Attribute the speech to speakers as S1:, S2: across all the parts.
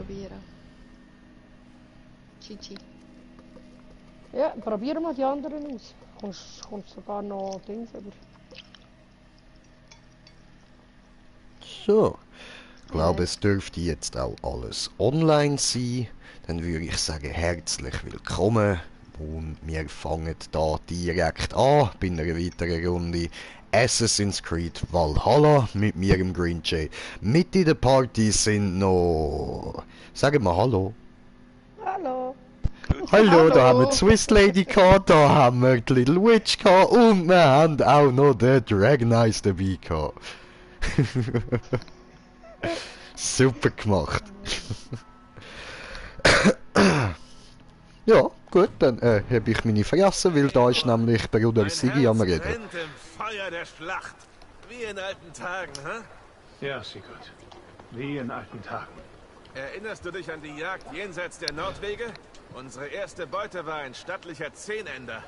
S1: probieren. Gigi.
S2: Ja, probieren wir die anderen aus. Kommst sogar noch Dings über.
S3: So. Ich glaube, es dürfte jetzt auch alles online sein. Dann würde ich sagen, herzlich willkommen. Und wir fangen da direkt an bei einer weiteren Runde Assassin's Creed Valhalla mit mir im Green Jay. Mit in der Party sind noch... Sagen wir Hallo.
S2: Hallo.
S3: Hallo, da haben wir die Swiss Lady gehabt, da haben wir die Little Witch gehabt und wir haben auch noch den Dragon Eyes dabei gehabt. Super gemacht. Ja, gut, dann habe ich meine vergessen, weil da ist nämlich Bruder Sigi am Reden.
S4: Brennt im Feuer der Schlacht. Wie in alten Tagen, hä?
S5: Ja, Sigurd. Wie in alten Tagen.
S4: Erinnerst du dich an die Jagd jenseits der Nordwege? Unsere erste Beute war ein stattlicher Zehnender.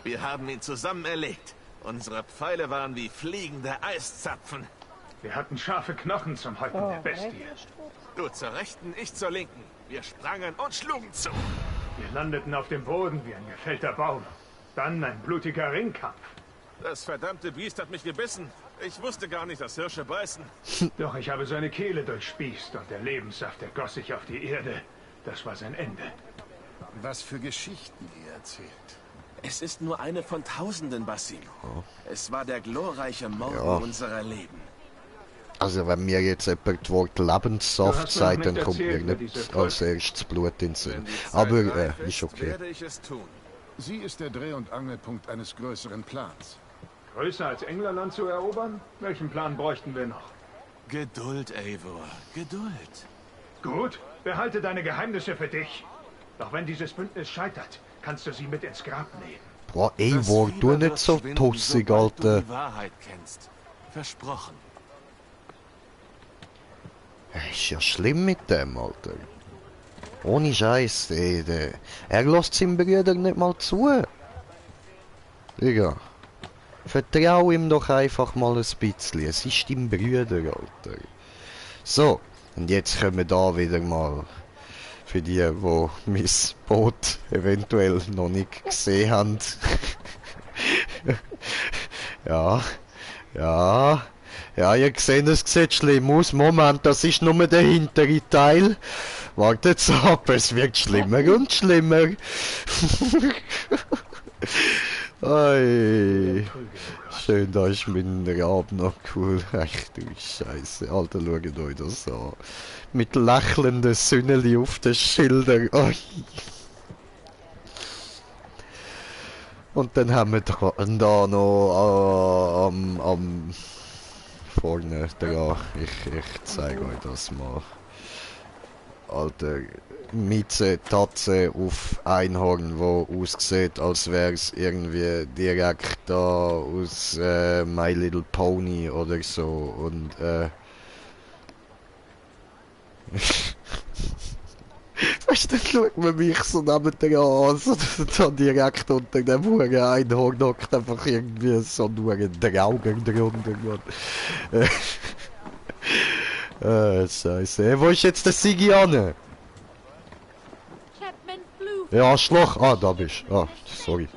S4: Wir haben ihn zusammen erlegt. Unsere Pfeile waren wie fliegende Eiszapfen.
S5: Wir hatten scharfe Knochen zum Häuten der Bestie.
S4: Du zur Rechten, ich zur Linken. Wir sprangen und schlugen zu.
S5: Wir landeten auf dem Boden wie ein gefällter Baum. Dann ein blutiger Ringkampf.
S4: Das verdammte Biest hat mich gebissen. Ich wusste gar nicht, dass Hirsche beißen.
S5: Doch ich habe seine Kehle durchspießt und der Lebenssaft ergoss sich auf die Erde. Das war sein Ende.
S6: Was für Geschichten ihr erzählt.
S4: Es ist nur eine von Tausenden, Basim. Es war der glorreiche Morgen unserer Leben.
S3: Also wenn mir jetzt jemand das Wort Lebenssaft sagt, dann kommt mir nicht als erstes Blut in den Sinn. Aber ist okay.
S4: Werde ich es tun.
S6: Sie ist der Dreh- und Angelpunkt eines größeren Plans.
S5: Größer als Englerland zu erobern? Welchen Plan bräuchten wir noch?
S4: Geduld, Eivor. Geduld.
S5: Gut, behalte deine Geheimnisse für dich. Doch wenn dieses Bündnis scheitert, kannst du sie mit ins Grab nehmen.
S3: Boah, Eivor, du nicht so tussig, Alter.
S4: Du die Wahrheit kennst. Versprochen.
S3: Ist ja schlimm mit dem, Alter. Ohne Scheiß, er lässt seinem Bruder nicht mal zu. Digga. Vertrau ihm doch einfach mal ein bisschen. Es ist dein Bruder, Alter. So, und jetzt können wir da wieder mal für die mein Boot eventuell noch nicht gesehen haben. Ja, ihr seht, es sieht schlimm aus. Moment, das ist nur der hintere Teil. Wartet ab, es wird schlimmer und schlimmer. Oi. Schön, da ist mein Rab noch cool. Ach du Scheiße, Alter, schaut euch das an. Mit lächelnden Sünneli auf den Schildern. Oi. Und dann haben wir da noch am vorne dran. Ich zeige euch das mal. Alter, Mieze, Tatze auf Einhorn, wo aussieht, als wäre es irgendwie direkt da aus My Little Pony oder so. Und weißt du, dann schaut man mich so nebendran an, so da direkt unter dem Huren Einhorn hockt einfach irgendwie so nur ein Drauger drunter. Scheiße. Wo ist jetzt der Sigi an? Ja, Schloch. Ah, da bist du. Ah, sorry.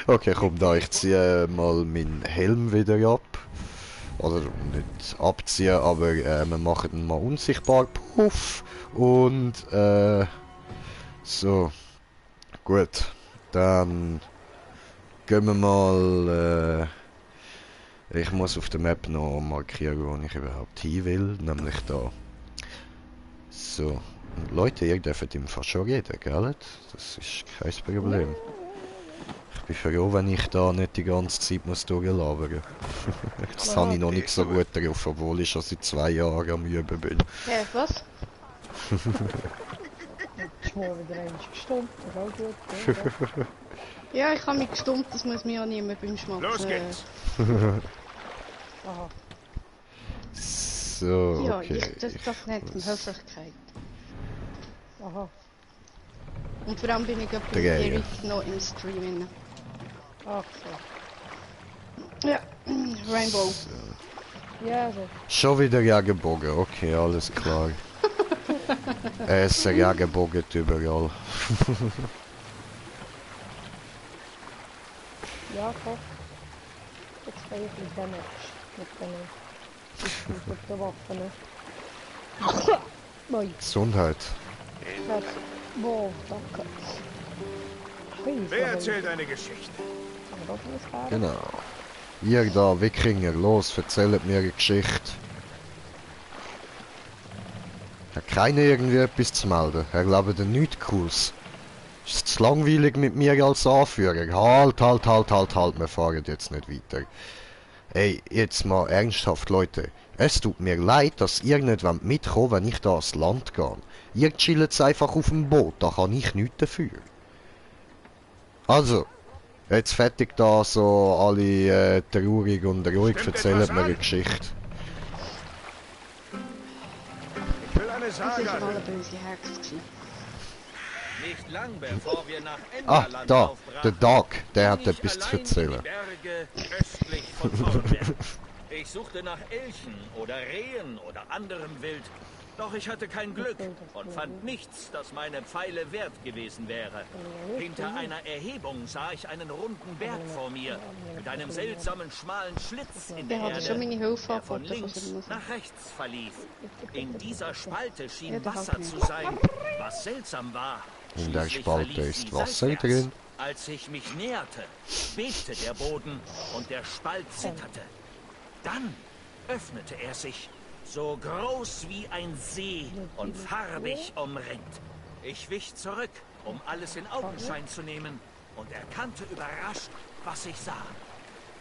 S3: Okay, komm da, ich ziehe mal meinen Helm wieder ab. Oder nicht abziehen, aber wir machen ihn mal unsichtbar. Puff. Und so. Gut. Dann gehen wir mal. Ich muss auf der Map noch markieren, wo ich überhaupt hin will. Nämlich da. So. Und Leute, ihr dürft im Fall schon reden, gell? Das ist kein Problem. Ich bin froh, wenn ich da nicht die ganze Zeit muss durchlabern. Das habe ich noch nicht so gut drauf, obwohl ich schon seit 2 Jahren am Üben bin.
S1: Was?
S2: Ist mal wieder eins gestummt, das ist auch gut.
S1: Ja, ich habe mich gestummt, das muss mir auch niemand beim Schmatzen.
S4: Los geht's!
S2: Aha.
S3: So,
S1: Ja,
S3: okay.
S1: das nennt man Höflichkeit.
S2: Aha.
S1: Und vor allem bin ich bei
S3: Drehen.
S1: Erik noch im Stream.
S2: Ach so.
S1: Ja, Rainbow.
S2: Ja, so.
S3: Schon wieder Jagenbogen, okay, alles klar. Es Regenbogen überall.
S2: Ja, komm. Jetzt kann ich ein bisschen Damage mit den Waffen. Nein,
S3: Gesundheit.
S2: das... Boah, danke.
S5: Wer erzählt eine Geschichte?
S3: Genau. Ihr da, Wikinger, los, erzählt mir eine Geschichte. Hat keiner irgendwie etwas zu melden? Erlebt ihr nichts Cooles? Ist es zu langweilig mit mir als Anführer? Halt, wir fahren jetzt nicht weiter. Ey, jetzt mal ernsthaft, Leute. Es tut mir leid, dass ihr nicht mitkommt, wenn ich da ans Land gehe. Ihr chillt einfach auf dem Boot, da kann ich nichts dafür. Also, jetzt fertig da so alle traurig und ruhig,
S5: Stimmt
S3: erzählt
S5: etwas
S3: mir eine
S5: an?
S3: Geschichte.
S5: Ich will eine
S1: Das war
S5: Sage.
S1: eine böse Hex. gewesen.
S4: Nicht lang bevor wir nach
S3: Ah,
S4: Enderland
S3: da,
S4: aufbrachen,
S3: der Doc, der
S4: ging
S3: hat
S4: ich
S3: etwas zu
S4: allein in
S3: erzählen.
S4: die Berge östlich von Hornberg. Ich suchte nach Elchen oder Rehen oder anderem Wild, doch ich hatte kein Glück und fand nichts, das meine Pfeile wert gewesen wäre. Hinter einer Erhebung sah ich einen runden Berg vor mir, mit einem seltsamen schmalen Schlitz in der
S1: Der hatte schon
S4: Erde,
S1: meine Hilfe
S4: der von
S1: angeboten,
S4: links
S1: was er muss.
S4: nach rechts verlief. In dieser Spalte schien
S1: Ja, der hat
S4: Wasser
S1: mich.
S4: zu sein, was seltsam war.
S3: In der
S4: Schließlich
S3: Spalte
S4: verlief
S3: ist
S4: sie
S3: Wasser
S4: seitwärts.
S3: drin.
S4: Als ich mich näherte, bebte der Boden und der Spalt zitterte. Dann öffnete er sich, so groß wie ein See und farbig umringt. Ich wich zurück, um alles in Augenschein zu nehmen, und erkannte überrascht, was ich sah.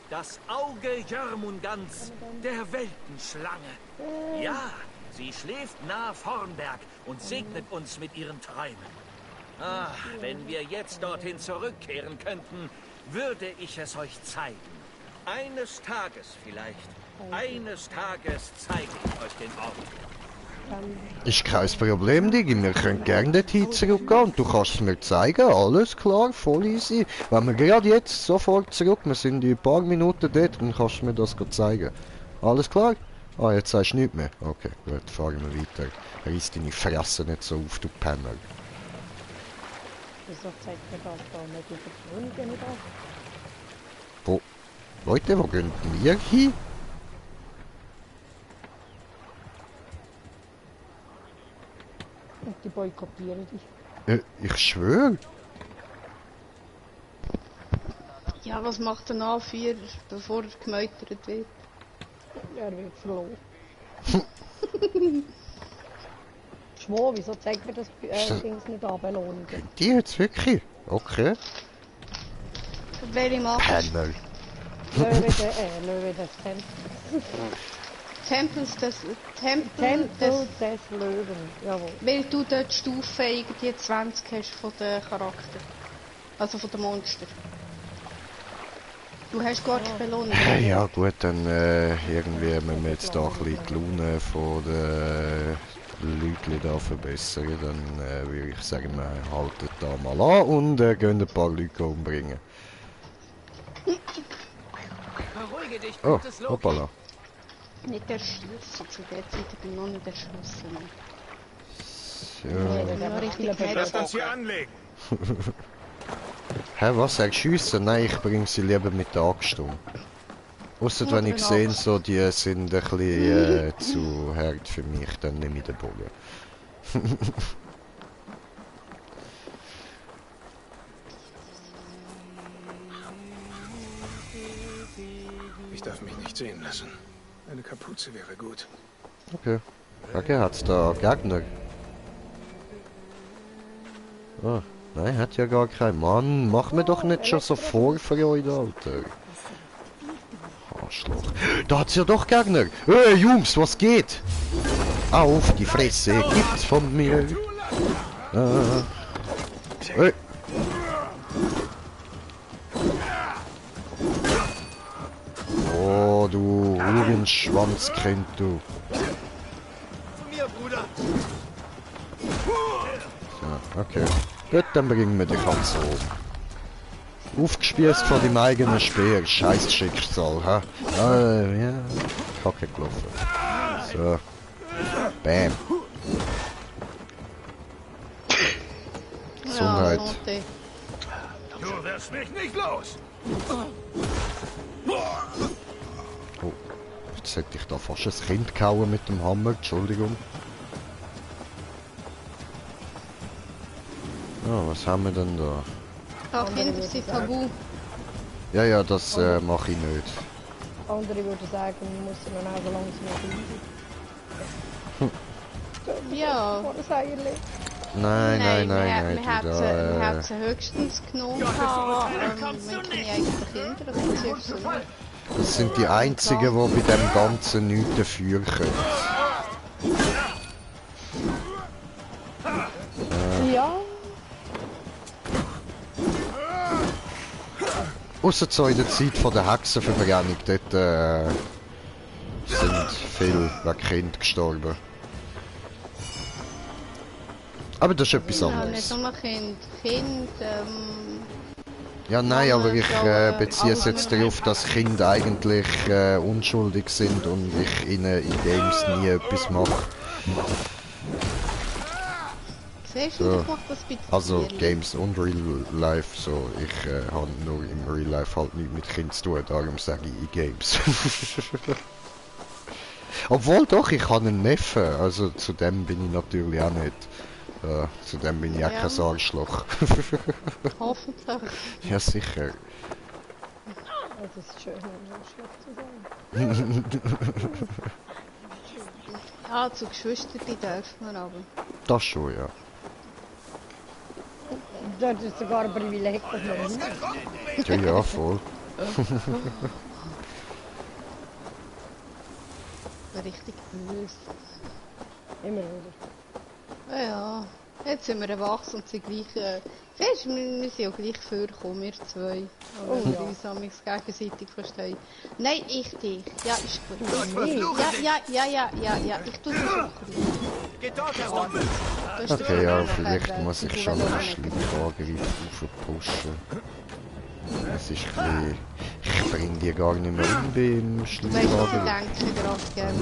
S4: Das Auge Jörmungandrs, der Weltenschlange. Ja, sie schläft nahe Vornberg und segnet uns mit ihren Träumen. Ah, wenn wir jetzt dorthin zurückkehren könnten, würde ich es euch zeigen. Eines Tages vielleicht. Eines Tages zeige ich euch den Ort.
S3: Ist kein Problem, Digi. Wir können gerne dorthin zurückgehen und du kannst es mir zeigen. Alles klar, voll easy. Wenn wir gerade jetzt sofort zurück, wir sind in ein paar Minuten dort, dann kannst du mir das zeigen. Alles klar? Ah, jetzt sagst du nichts mehr. Okay, gut, fahren wir weiter. Reiss deine Fresse nicht so auf, du Penner.
S2: Wieso zeigt mir das da nicht über die Runde an?
S3: Wo? Leute, wo gehen denn wir hin?
S2: Und die boykottieren dich.
S3: Ich schwöre.
S1: Ja, was macht ein Anführer, bevor er gemeutert wird?
S2: Er wird verloren. Schmo, wieso zeigt mir das
S3: das-
S2: Dings nicht an, Belohnungen?
S3: Die jetzt wirklich? Okay.
S1: Welche macht
S3: Penner.
S2: Löwe des
S1: Tempels des...
S2: Tempel des Löwen, jawohl.
S1: Weil du dort Stufe irgendwie 20 hast von den Charakter. Also von den Monster. Du hast gar keine Belohnung.
S3: Ja gut, dann irgendwie müssen wir jetzt da ein bisschen die Laune von den Leuten da verbessern. Dann würde ich sagen, wir halten da mal an und gehen ein paar Leute umbringen.
S4: Beruhige dich,
S3: Oh,
S4: gutes Loki.
S3: hoppala.
S1: Nicht erschießen, zu der Zeit bin ich noch nicht erschossen.
S3: Ja.
S1: Ja, richtig
S5: Lasst
S1: nett.
S5: uns hier anlegen.
S3: Hä, was? Sagst du schiessen? Nein, ich bringe sie lieber mit der Axt um. Ausser wenn ich sehe, so, die sind ein bisschen zu hart für mich, dann nehme ich den Bogen.
S5: Ich darf mich nicht sehen lassen. Eine Kapuze wäre gut.
S3: Okay. Okay, hat's da Gegner? Ah, nein, hat ja gar keinen. Mann, mach mir doch nicht schon so Vorfreude, Alter. Arschloch. Da hat's ja doch Gegner. Hey, Jungs, was geht? Auf die Fresse gibt's von mir. Ah. Hey. Oh, du Hurenschwanzkind, du.
S4: Zu mir, Bruder.
S3: Ja, okay. Gut, dann bringen wir dich halt so. Aufgespießt von deinem eigenen Speer. Scheiß Schicksal, ha? Ja. Kacke gelaufen. So. Bam.
S5: Lass mich nicht los!
S3: Oh, jetzt hätte ich da fast ein Kind gehauen mit dem Hammer, Entschuldigung. Ja, was haben wir denn da?
S1: Ach, Kinder sind tabu.
S3: Ja, ja, das mache ich nicht.
S2: Andere würden sagen, man muss sie dann auch so langsam
S1: Ja.
S2: vor das Eierli.
S3: Nein,
S1: wir
S3: du
S1: hätten
S3: da,
S1: sie höchstens genommen, wenn keine eigenen Kinder, das ist so.
S3: das sind die einzigen, die bei dem Ganzen nichts dafür können.
S2: Ja,
S3: Ausser so in der Zeit von der Hexenverbrennung, dort sind viele wegen Kind gestorben. Aber das ist etwas
S1: Ja,
S3: anderes.
S1: nicht nur Kind,
S3: Ja, nein,
S1: Mama,
S3: aber ich
S1: Frauen,
S3: beziehe es
S1: alles
S3: jetzt darauf, dass Kinder eigentlich unschuldig sind und ich ihnen in Games nie etwas mache.
S1: siehst du,
S3: So.
S1: ich mach das bei dir.
S3: Also Games und Real Life, so ich habe nur im Real Life halt nichts mit Kindern zu tun, darum sage ich in Games. Obwohl doch, ich habe einen Neffen, also zu dem bin ich natürlich auch nicht. Zu dem bin ich auch
S1: Ja.
S3: kein Arschloch.
S1: Hoffentlich.
S3: Ja, sicher.
S2: es ist schön, wenn so schlecht zu sein.
S1: Ja, zu Geschwistern dürfen wir aber.
S3: Das schon, ja.
S2: Das ist sogar ein Privileg, dass man nicht.
S3: Ja, ja, voll.
S1: Richtig böse.
S2: Immer wieder.
S1: Ja, jetzt sind wir erwachsen und sind gleich. Siehst du, wir sind ja gleich vorgekommen, wir zwei.
S2: Oh,
S1: Wenn
S2: ja.
S1: wir uns amigs gegenseitig verstehen. Nein, ich dich. Ja, ist gut.
S5: verfluche
S1: Ja, ich tue dich auch.
S5: Geht dort herum!
S3: Okay, ja, vielleicht muss ich schon ein bisschen Angriff aufpushen. Es ist ein bisschen... Ich bringe die gar nicht mehr um beim
S1: Weißt du,
S3: Schlimmangriff.
S1: ich denke daran, gell?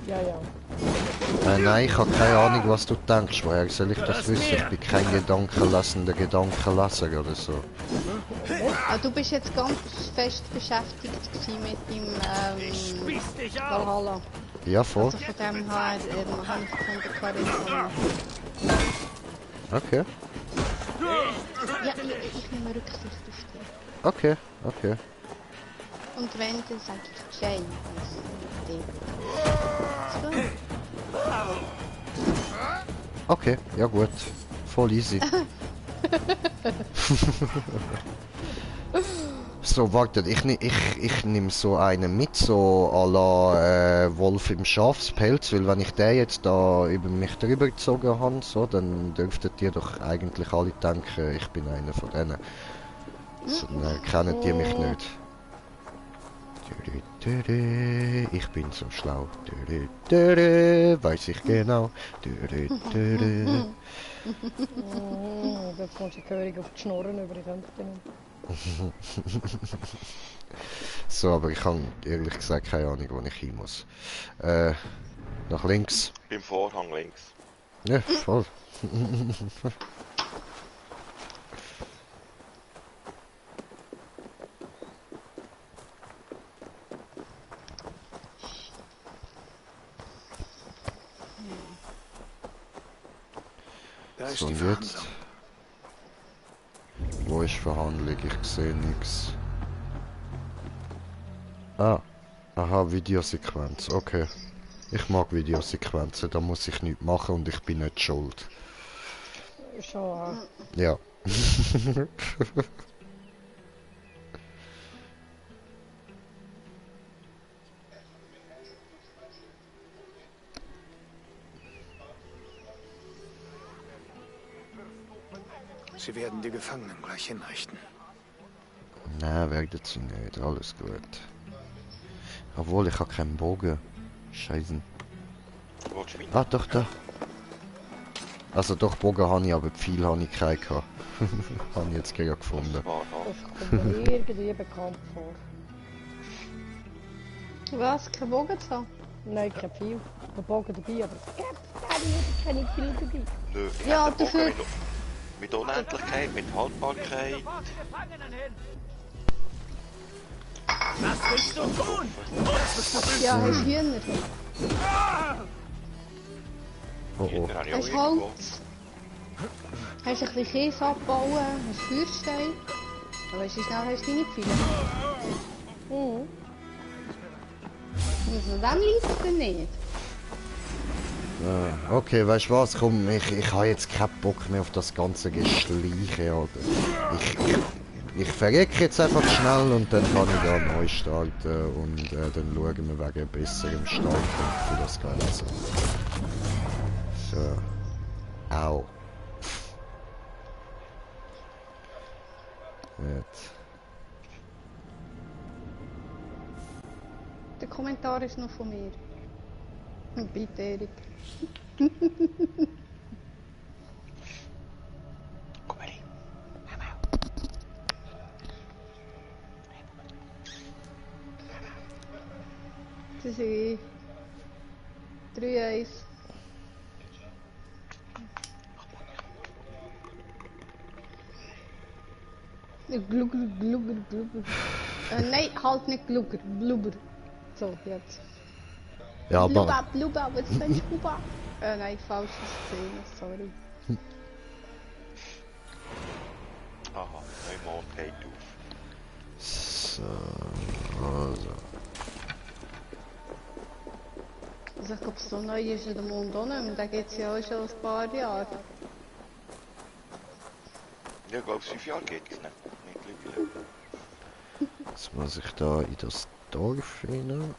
S2: Ja, ja.
S3: Nein, ich habe keine Ahnung, was du denkst. Woher soll ich das wissen? Ich bin kein gedankenlassender Gedankenleser oder so.
S1: Ah, du bist jetzt ganz fest beschäftigt gewesen mit dem
S5: Spieß dich auf!
S1: Valhalla.
S3: Ja, voll.
S1: Also von dem her habe ich gefunden, Karin.
S3: Okay.
S1: Ja, ich nehme Rücksicht auf dich.
S3: Okay, okay.
S1: Und wenn, dann sage ich Jane. So.
S3: Okay, ja gut. Voll easy. So, wartet, ich nehme so einen mit, so à la Wolf im Schafspelz, weil wenn ich den jetzt da über mich drüber gezogen habe, so, dann dürftet ihr doch eigentlich alle denken, ich bin einer von denen. So, dann kennen die mich nicht. Ich bin so schlau. Weiß ich genau.
S2: Jetzt kommst du gehörig auf die Schnurren über die Kämpfe.
S3: So, aber ich habe ehrlich gesagt keine Ahnung, wo ich hin muss. Nach links.
S7: Im Vorhang links.
S3: Ja, voll.
S5: Da ist
S3: So,
S5: die
S3: und
S5: Verhandlung.
S3: jetzt? Wo ist Verhandlung? Ich sehe nichts. Ah. Aha, Videosequenz. Okay. Ich mag Videosequenzen, da muss ich nichts machen und ich bin nicht schuld.
S2: Schon.
S3: Ja.
S5: Sie werden die Gefangenen gleich hinrichten.
S3: Nein, werden sie nicht. Alles gut. Obwohl, ich habe keinen Bogen. Scheiße.
S7: Willst du mit?
S3: Ah, doch, da. Also doch, Bogen habe ich, aber Pfeil habe ich keinen gehabt. Habe ich jetzt gerade gefunden.
S2: Das kommt mir irgendwie bekannt vor.
S1: Was? Kein Bogen zu haben?
S2: Nein, kein viel. Der Bogen dabei, aber es gibt keine Pfeil dabei.
S7: Nö, ich
S1: Ja,
S7: hätte den
S1: dafür-
S7: Bogen Mit Unendlichkeit, mit Haltbarkeit.
S4: Was willst du tun?
S1: Ja, hast du Hühner?
S3: Oh oh.
S7: Hühner habe ich
S1: Hast du
S7: auch irgendwo.
S1: Holz? Hast du ein bisschen Käse abbauen? Hast du Feuerstein? Aber weisst du, schnell hast du deine Pfeile.
S2: Mhm.
S1: Also dann liegt es dir nicht.
S3: Okay, weißt du was? Komm, ich habe jetzt keinen Bock mehr auf das ganze Geschleiche, Alter. Ich verrecke jetzt einfach schnell und dann kann ich da neu starten und dann schauen wir wegen besserem Startpunkt für das Ganze. So. Au. Jetzt.
S1: Der Kommentar ist noch von mir. Bitte, Erik.
S7: Komm mal hin.
S1: Das ist ich. 3-1. Glugger, glugger, glugger. Nein, halt nicht glugger, blubber. So, jetzt.
S3: Ja,
S1: Blubber,
S3: aber...
S1: blubber, was ist ein Blubber? Nein, falsche Szene, sorry.
S7: Aha, neue Mond geht auf.
S3: So, also.
S1: Also ich glaube, so neu ist der Mond auch nicht mehr. Da gibt es ja auch schon ein paar Jahre.
S7: Ja, ich glaube, 5 Jahre geht es nicht. Nicht glücklich.
S3: Jetzt muss ich da in das Dorf rein.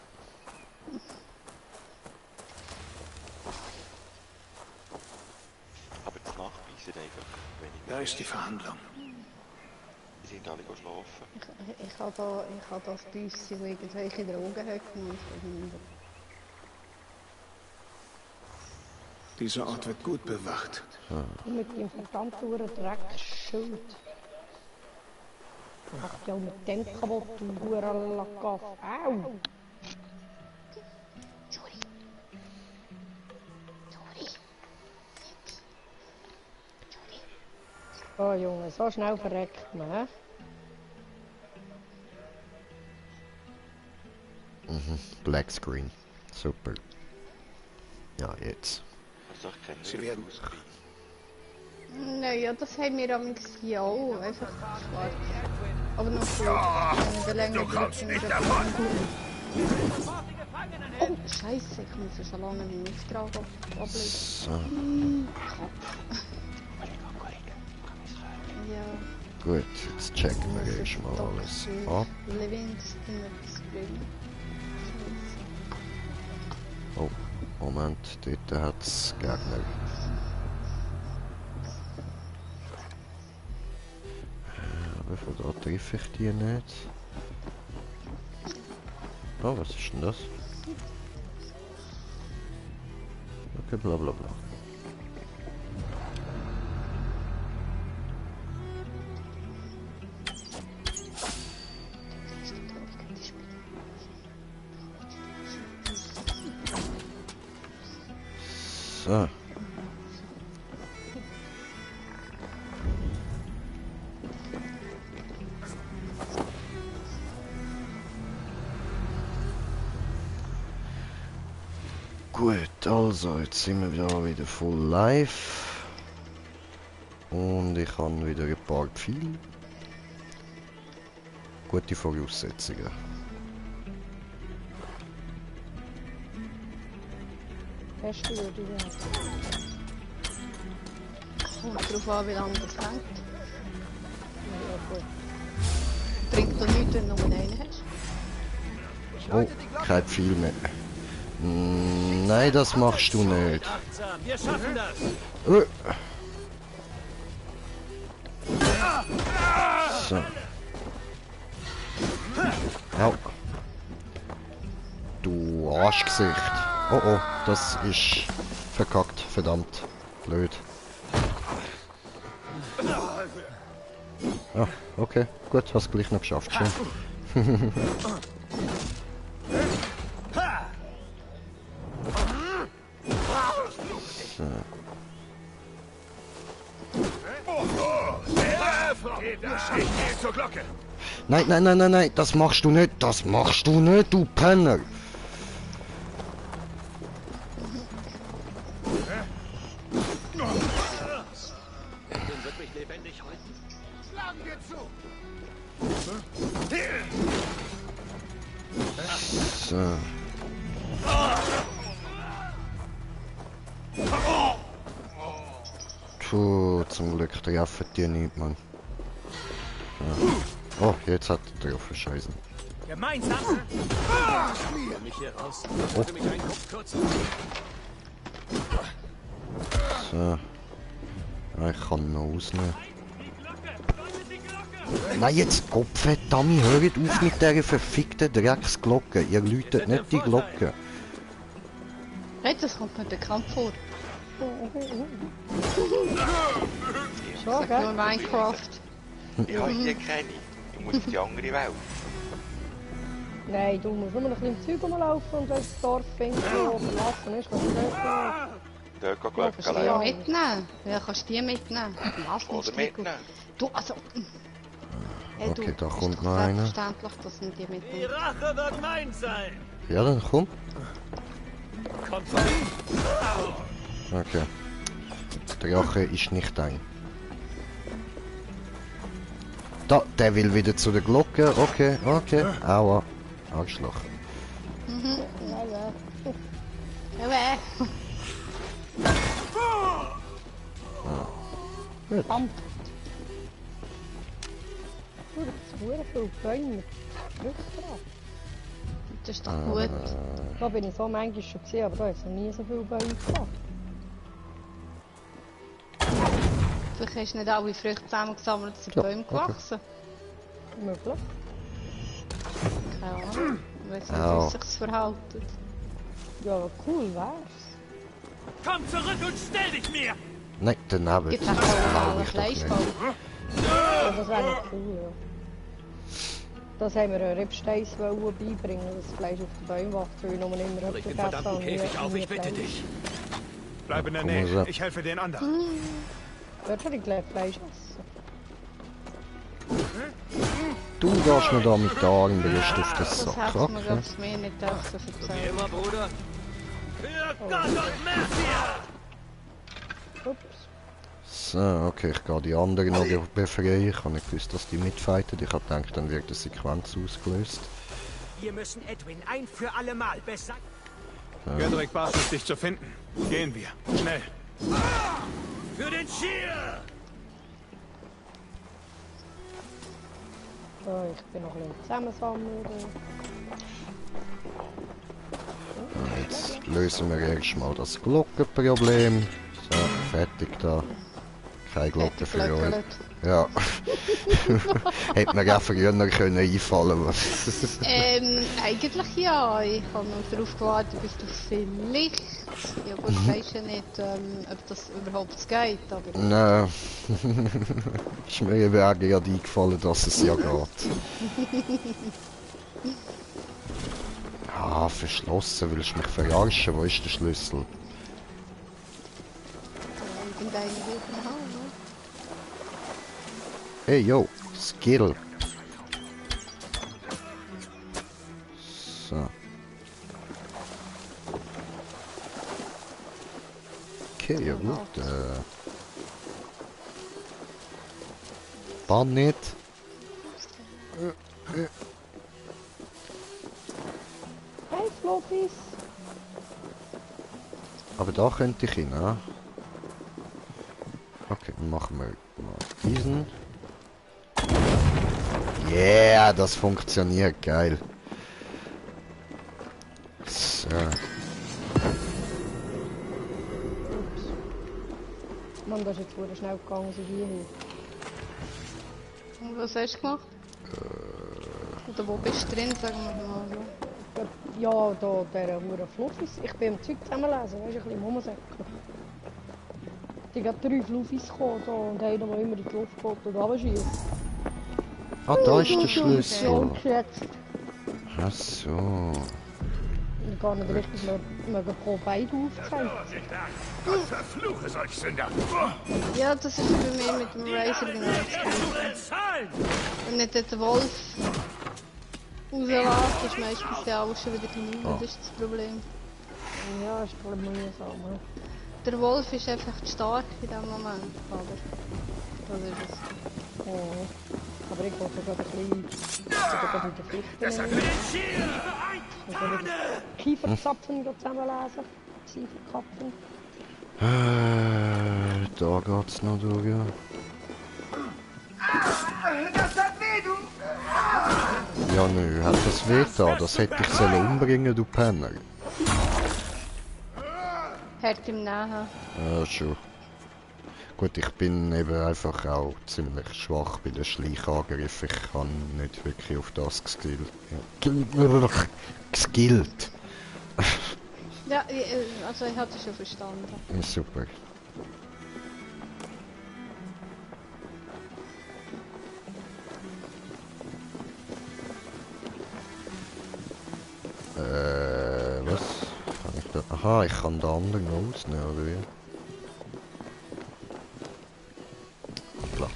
S7: Aber die Nachbarn sind einfach weniger.
S5: Da ist die Verhandlung.
S7: Die sind alle schlafen.
S1: Ich habe das Büsschen, das irgendwelche Drogen hat gemacht.
S5: Dieser Ort wird gut bewacht.
S2: Und mit dem verdammten Dreckschild. Mach ja mit dem kaputt, du Hurenlackaff. Au!
S1: Sorry.
S2: Oh Junge, so schnell verreckt man, hä?
S3: Black Screen. Super. Ja, jetzt.
S7: Also ich kenne
S5: Sie
S7: nur
S5: werden-
S7: Fußball.
S1: Naja, das haben wir am ja auch. Einfach schwarz. Aber noch gut. Wenn wir den länger drücken, oh, Scheiße, ich muss ja schon lange meinen Auftrag ablegen.
S3: So,
S1: Ja.
S3: gut. Jetzt checken wir erst mal alles ab.
S1: Livingston Spring.
S3: Oh, Moment, dort hat es Gegner. Aber von da treffe ich die nicht. Oh, was ist denn das? Okay, bla bla bla. So. Gut, also jetzt sind wir wieder voll live. Und ich habe wieder ein paar Pfeile. Gute Voraussetzungen.
S2: Beste würde ich sagen.
S1: Kommt darauf an, wie lange das hängt.
S2: Ja, gut.
S1: Bringt doch nichts, wenn du nur einen hast.
S3: Oh, kein Pfeil mehr. Nein, das machst du nicht.
S4: Wir schaffen das!
S3: So. Au. Du Arschgesicht. Oh oh, das ist verkackt, verdammt. Blöd. Ah, okay, gut, hast gleich noch geschafft, schön. So.
S4: Ich gehe zur Glocke.
S3: Nein, nein, nein, nein, nein, das machst du nicht, du Penner. So. Puh, zum Glück treffen die nicht, Mann. Ja. Oh, jetzt hat er getroffen, scheiße.
S4: Gemeinsam. Mich hier raus. Wollte mich einen Kopf kürzen.
S3: So. Ja, ich kann noch ausnehmen. Nein, jetzt Gottverdammt, hört auf mit dieser verfickten Drecksglocke. Ihr läutet nicht die Glocke.
S1: Hey, das kommt mir bekannt vor.
S2: Schon,
S1: Sag nur
S2: gell?
S1: Minecraft.
S7: Ich habe hier keine. Ich muss auf die andere Welt.
S2: Nein, du musst nur noch ein bisschen im Zeug rumlaufen und wenn du das Dorf findest, wo verlassen ist, was du dort
S7: Dort
S1: Kannst
S7: geht
S1: du
S7: Glocke
S1: die
S2: Ja.
S1: mitnehmen? Ja, kannst du die mitnehmen? Lass mich
S7: Oder mitnehmen.
S1: Du, also... Hey, du,
S3: Okay, da
S1: ist
S3: kommt
S1: doch
S3: noch einer.
S1: selbstverständlich, dass wir die
S4: Die
S1: mitnehmen.
S4: Rache wird mein sein.
S3: Ja, dann komm.
S4: Kommt von
S3: Okay. Der Drache ist nicht ein. Da, der will wieder zu der Glocke. Okay, okay. Aua. Arschloch.
S1: Ja,
S2: Verdammt! Du, das ist verdammt viel Bäume mit Rückgrat.
S1: das ist doch gut.
S2: Da bin ich so manchmal schon gesehen, aber da ist noch nie so viele Bäume gehabt.
S1: Vielleicht hast du nicht alle Früchte zusammengesammelt, dass die
S3: Ja,
S1: Bäume
S3: okay.
S1: gewachsen.
S2: Möglich.
S1: Keine Ahnung. Ich weiss nicht,
S3: Au.
S1: wie sich das verhalten.
S2: Ja, cool wär's.
S4: Komm zurück und stell dich mir.
S3: Nein, daneben.
S1: Gibt es
S3: Das
S1: auch einen
S3: glaube ich doch nicht.
S1: Fleischbau?
S2: Ja, das wäre noch cool, ja. Das haben wir Ripsteins beibringen, dass das Fleisch auf den Bäumen wächst, weil ich nur immer
S4: Brich den
S2: gegessen habe
S4: verdammten
S2: und nie-
S4: Käfig auf,
S2: nie
S4: ich bitte
S2: Fleisch.
S4: dich.
S5: Bleib in der
S3: Guck mal
S5: Nähe.
S3: so.
S5: Ich helfe den anderen.
S2: Dort hätte ich gleich Fleisch essen.
S3: Du gehst mir da mit den Armen berüst auf den
S1: Das
S3: Sack.
S1: hätte man
S3: Okay.
S1: ganz mir nicht dürfen
S4: Wie
S1: erzählen.
S4: immer, Bruder. Für Gott und Mercia.
S2: Ups.
S3: So, okay, ich gehe die anderen noch befreien. Ich habe nicht gewusst, dass die mitfighten. Ich habe gedacht, dann wird eine Sequenz ausgelöst.
S8: Wir müssen Edwin ein für alle Mal beseitigen.
S5: Godric bat uns, dich zu finden. Gehen wir. Schnell.
S4: Für den Schier.
S2: So, ich bin noch ein bisschen zusammensammeln.
S3: Jetzt lösen wir erstmal das Glockenproblem. So, fertig da. Keine Glocke für euch.
S1: Glöckelt.
S3: Ja. Hätte mir auch früher können einfallen.
S1: Eigentlich ja. Ich habe nur darauf gewartet, bis du vielleicht... Ja gut, ich weiß ja nicht, ob das überhaupt geht, aber...
S3: Nein. Ist mir eben auch gerade eingefallen, dass es ja geht. Ah, verschlossen. Willst du mich verarschen? Wo ist der Schlüssel?
S1: Irgendeine will haben, ne?
S3: Hey, yo. Skill. So. Okay, ja gut. Bann nicht.
S2: Hey, Floppis!
S3: Aber da könnte ich hin, ne? Okay, dann machen wir mal diesen. Yeah, das funktioniert, geil. So.
S2: Ups. Mann, das ist jetzt verdammt schnell gegangen, so wie hier.
S1: Und was hast du gemacht? Oder wo bist du drin, sagen wir mal so.
S2: Ja, da, der hure Fluffis. Ich bin am Zeug zusammenlesen, weißt du, ein bisschen rumsäckeln. Die haben 3 Fluffis gekommen da, und einer, der immer in die Luft geht und runterschießt.
S3: Ah, da ist der Schlüssel.
S2: Geschätzt.
S3: Ach so.
S2: Und gar nicht richtig mögen pro beide aufzeigen.
S5: Gott verfluche solch Sünder!
S1: Ja, das ist bei mir mit dem Razer genau das Gleiche. Wenn nicht der Wolf rauslässt, ist meistens ja auch schon wieder genug. Das ist das Problem.
S2: Ja, ist ein bisschen mühsam. Ne?
S1: Der Wolf ist einfach zu stark in diesem Moment, aber das ist es.
S2: Oh. Aber ich wollte gerade ein bisschen in der Pflicht nehmen. Kieferzapfen zusammenlesen. Kieferkapfen.
S3: Da geht's noch durch, ja.
S5: Das hat weh, du!
S3: Ja, nö, hat das weh da? Das hätte ich sollen umbringen, du Penner.
S1: Hört im Nähen.
S3: Ja, schon. Gut, ich bin eben einfach auch ziemlich schwach bei den Schleichangriffen. Ich kann nicht wirklich auf das geskillt. Geskillt.
S1: Ja, also ich hatte schon verstanden.
S3: Ja, super. Was? Kann ich da? Aha, ich kann den anderen rausnehmen, oder wie? Klar.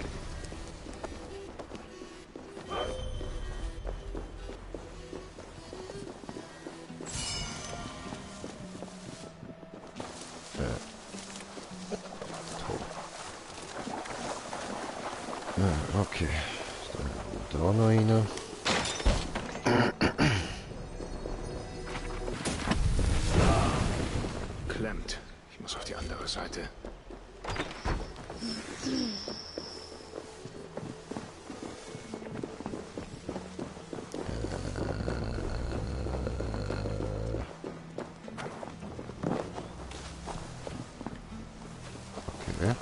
S3: Ja, okay. Da noch rein.
S5: Klemmt. Ich muss auf die andere Seite.
S3: Okay.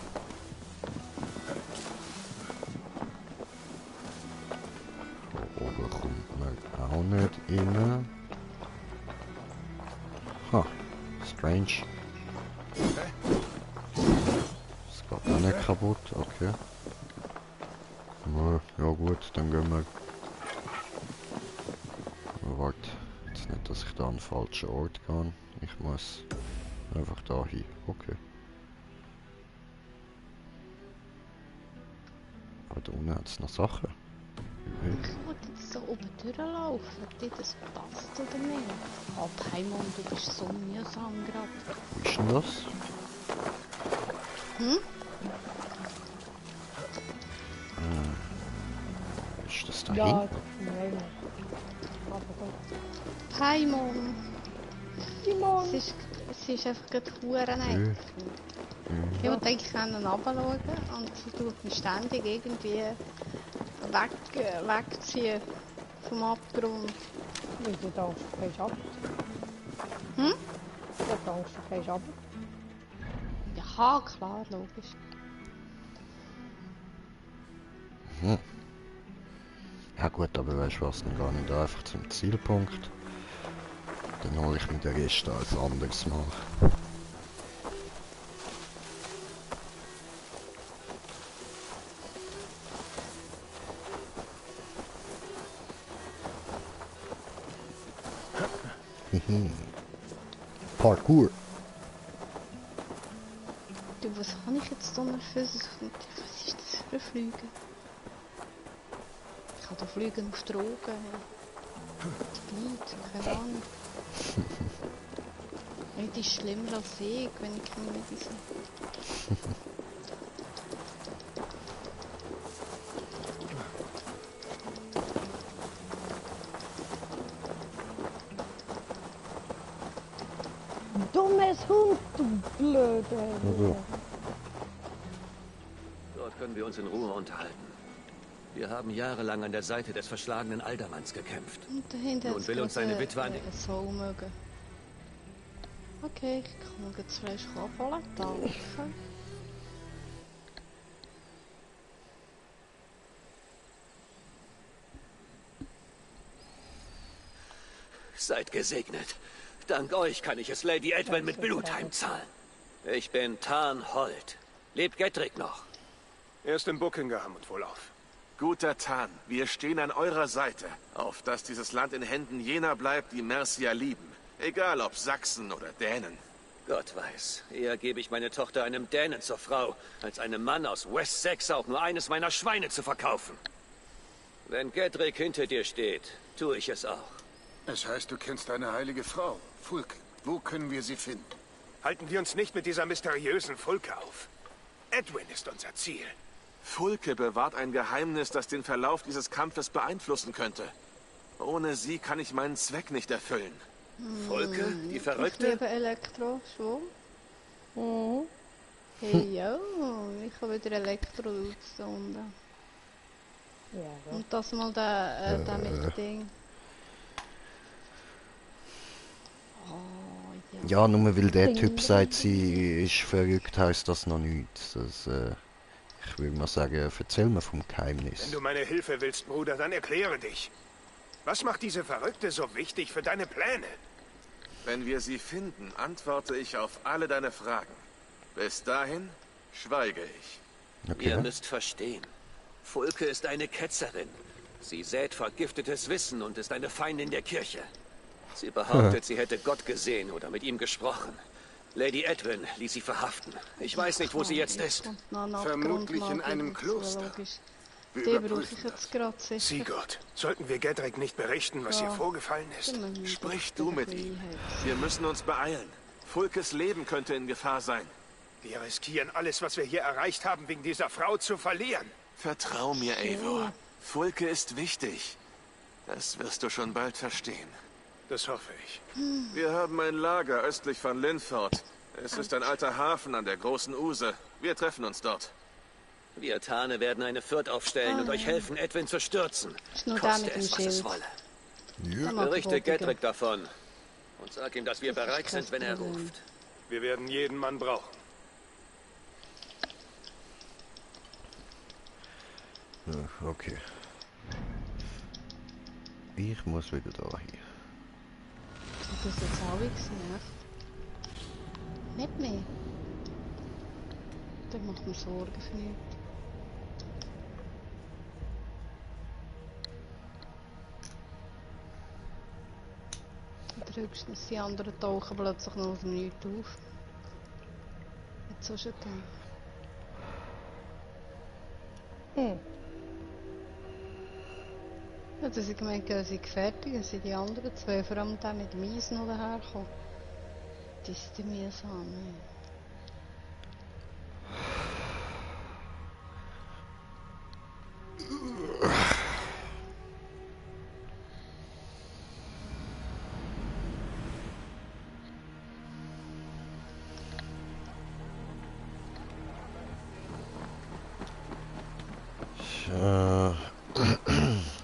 S3: Oben kommt man auch nicht rein. Ha, strange. Das geht auch nicht kaputt, okay. Ja gut, dann gehen wir. Aber warte, jetzt nicht, dass ich da an den falschen Ort gehe. Ich muss einfach da hin, okay. Aber da unten hat es noch Sachen.
S1: Ich wollte jetzt so oben durchlaufen, ob dir das passt oder nicht. Oh, Paimon, du bist so mühsam gerade.
S3: Wo ist denn das?
S1: Hm?
S3: Ist das da
S2: Ja,
S3: hinten?
S2: nein. Aber gut.
S1: Paimon!
S2: Simon!
S1: Es ist einfach gerade verdammt nett. Ich wollte eigentlich runterschauen und sie tut mich ständig irgendwie wegziehen vom Abgrund.
S2: Weil du da Angst hast ab.
S1: Hm?
S2: Du hast Angst hast ab.
S1: Ja, klar, logisch.
S3: Ja gut, aber weißt du was, dann gar nicht einfach zum Zielpunkt. Dann hole ich mir den Rest als anderes Mal. Parkour.
S1: Du, was habe ich jetzt da noch für... Was ist das für ein Fliegen? Ich kann da fliegen auf Drogen. Speed, keine Ahnung. Das ist schlimmer als ich, wenn ich keine Medizin.
S2: Dummes Hund, du blöde.
S3: Also,
S9: Dort können wir uns in Ruhe unterhalten. Wir haben jahrelang an der Seite des verschlagenen Aldermanns gekämpft.
S1: Und dahinter
S9: Nun will uns seine Witwe an die...
S1: so mögen. Okay, ich kann jetzt Fleisch abholen. Danke.
S9: Seid gesegnet. Dank euch kann ich es Lady Edwin mit Blut heimzahlen. Ich bin Tarn Holt. Lebt Gettrick noch?
S5: Er ist in Buckingham und wohlauf.
S4: Guter Tan, wir stehen an eurer Seite, auf dass dieses Land in Händen jener bleibt, die Mercia lieben. Egal ob Sachsen oder Dänen.
S9: Gott weiß, eher gebe ich meine Tochter einem Dänen zur Frau, als einem Mann aus Wessex auch nur eines meiner Schweine zu verkaufen. Wenn Gedrick hinter dir steht, tue ich es auch.
S6: Es heißt, du kennst eine heilige Frau, Fulke. Wo können wir sie finden?
S10: Halten wir uns nicht mit dieser mysteriösen Fulke auf. Edwin ist unser Ziel.
S4: Fulke bewahrt ein Geheimnis, das den Verlauf dieses Kampfes beeinflussen könnte. Ohne sie kann ich meinen Zweck nicht erfüllen.
S9: Fulke, die
S1: Ich
S9: Verrückte?
S1: liebe Elektro, schon.
S2: Mhm.
S1: Hey, ja, ich habe wieder Elektro unten.
S2: Ja,
S1: Und das mal der mit dem Ding. Oh, ja.
S3: Ja, nur weil der
S1: Ding,
S3: Typ
S1: ding,
S3: sagt, sie ist verrückt, heisst das noch nichts. Das, ich würde mal sagen, erzähl mir vom Geheimnis.
S10: Wenn du meine Hilfe willst, Bruder, dann erkläre dich. Was macht diese Verrückte so wichtig für deine Pläne?
S4: Wenn wir sie finden, antworte ich auf alle deine Fragen. Bis dahin schweige ich.
S3: Okay.
S9: Ihr müsst verstehen. Fulke ist eine Ketzerin. Sie sät vergiftetes Wissen und ist eine Feindin der Kirche. Sie behauptet, sie hätte Gott gesehen oder mit ihm gesprochen. Lady Edwin ließ sie verhaften. Ich weiß nicht, wo sie jetzt ist.
S6: Vermutlich in einem Kloster. Wir
S1: Die brauche
S6: überprüfen
S1: ich jetzt gerade sicher.
S10: Sigurd, sollten wir Gedrick nicht berichten, was hier vorgefallen ist?
S4: Sprich du mit ihm. Wir müssen uns beeilen. Fulkes Leben könnte in Gefahr sein.
S10: Wir riskieren alles, was wir hier erreicht haben, wegen dieser Frau zu verlieren.
S4: Vertrau mir, Eivor. Fulke ist wichtig. Das wirst du schon bald verstehen.
S10: Das hoffe ich.
S4: Wir haben ein Lager östlich von Linford. Es ist ein alter Hafen an der großen Use. Wir treffen uns dort.
S9: Wir Tane werden eine Fürth aufstellen und euch helfen, Edwin zu stürzen.
S1: Ist nur da
S9: Koste
S1: mit dem
S9: es, was es
S1: Schild.
S9: wolle. Berichte Gedrick davon. Und sag ihm, dass wir bereit sind, wenn er ruft.
S10: Wir werden jeden Mann brauchen.
S3: Ja, okay. Ich muss wieder da hin.
S1: Das ist jetzt auch gesehen, echt? Nicht mehr. Das macht mir Sorgen für mich. Höchstens die anderen tauchen plötzlich noch aus dem Nichts auf. Jetzt so schon getan. Ja, dass ich gemeint habe, sie fertig, dann sind die anderen zwei, vor allem der mit dem Eis noch dahergekommen. Das ist der mühsam.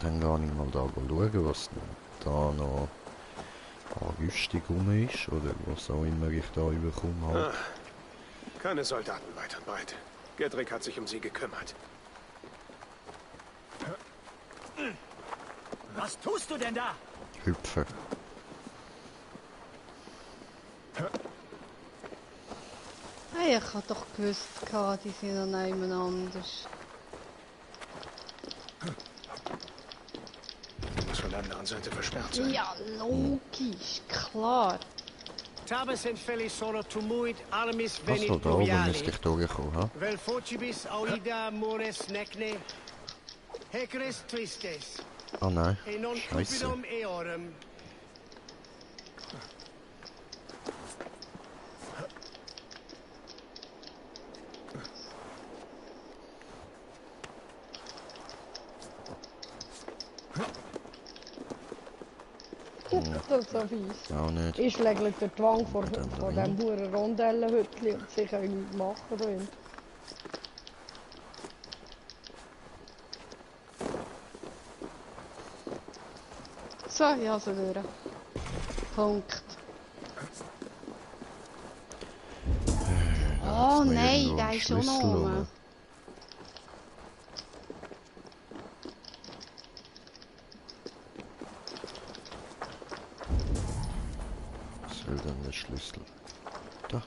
S3: Dann gehe ich mal da schauen, was da noch an Rüstung rum ist, oder was auch immer ich da überkomme habe.
S10: Keine Soldaten weit und breit. Gedrick hat sich um sie gekümmert.
S8: Was tust du denn da?
S3: Hüpfen.
S1: Hey, ich habe doch gewusst, die sind noch nebeneinander.
S10: Muss von der anderen Seite versperrt sein.
S1: Ja, logisch, klar.
S8: Tabes feli solo tumuit armis
S3: Also
S8: venit
S3: da oben müsste
S8: pluviali.
S3: ich durchkommen, ha?
S8: Vel focibis aida mores necne. Hecres tristes.
S3: Ah nein,
S8: E non
S3: Scheiße.
S8: cupidum eorem.
S2: Das ist so fies.
S3: Auch nicht.
S2: Ich lege den Wang vor
S3: Dann
S2: von
S3: rein.
S2: diesem huren Rondellenhütchen und sie können nichts machen drin.
S1: So, ja, so durch. Punkt. Oh
S3: Jetzt noch
S1: nein,
S3: irgendwo
S1: der
S3: einen
S1: ist schon noch
S3: Schlüssel
S1: rum.
S3: rum. Was will denn der Schlüssel? Da.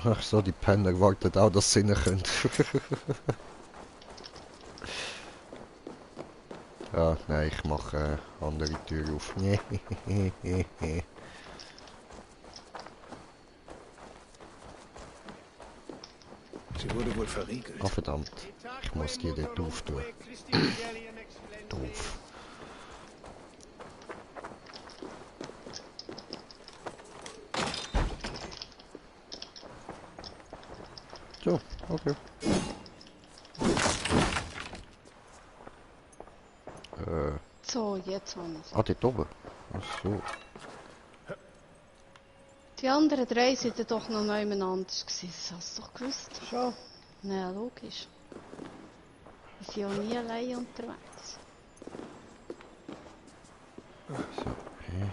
S3: Ach so, die Penner wartet auch, dass sie rein können. Ah, nein, ich mache andere Tür auf.
S10: Sie wurde wohl verriegelt.
S3: Ah, verdammt. Ich muss die dort auftun. Doof. So, okay.
S1: So, jetzt haben wir es.
S3: Ah, dort oben. Ach so.
S1: Die anderen drei sind doch noch niemand anders gewesen. Das hast du doch gewusst.
S2: Schon.
S1: Na, logisch. Wir sind ja nie allein unterwegs.
S3: So, okay.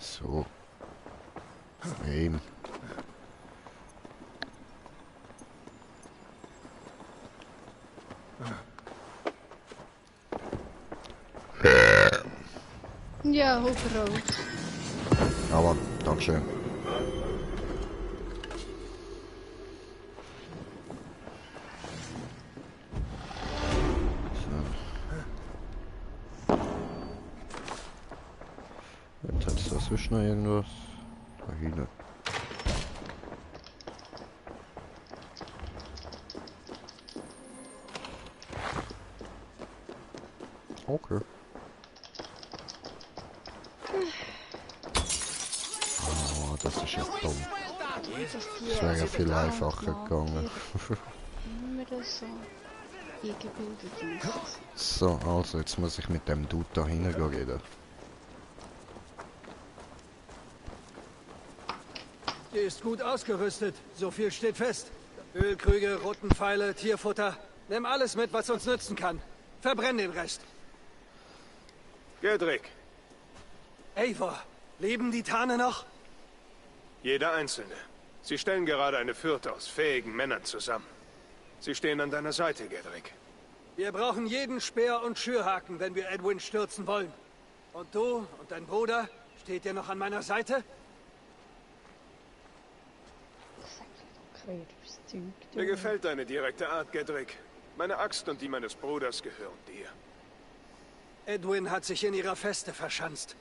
S3: So. Eben.
S1: Ja, Hogerrood.
S3: Aber, dankeschön. So. Jetzt hat es da sonst noch irgendwas. Da hinten. Okay. Oh, das ist ja dumm. Das wäre ja viel einfacher gegangen.
S1: Immer so eingebildet ist.
S3: So, also jetzt muss ich mit dem Dude da hinten reden.
S9: Die ist gut ausgerüstet, so viel steht fest. Ölkrüge, Rottenpfeile, Tierfutter. Nimm alles mit, was uns nützen kann. Verbrenn den Rest.
S10: Gedrick,
S9: Eivor, leben die Tane noch?
S10: jeder Einzelne. Sie stellen gerade eine Fürth aus fähigen Männern zusammen. Sie stehen an deiner Seite, Gedrick.
S9: Wir brauchen jeden Speer und Schürhaken, wenn wir Edwin stürzen wollen. Und du und dein Bruder, steht ihr noch an meiner Seite?
S10: Mir gefällt deine direkte Art, Gedrick. Meine Axt und die meines Bruders gehören dir.
S9: Edwin hat sich in ihrer Feste verschanzt.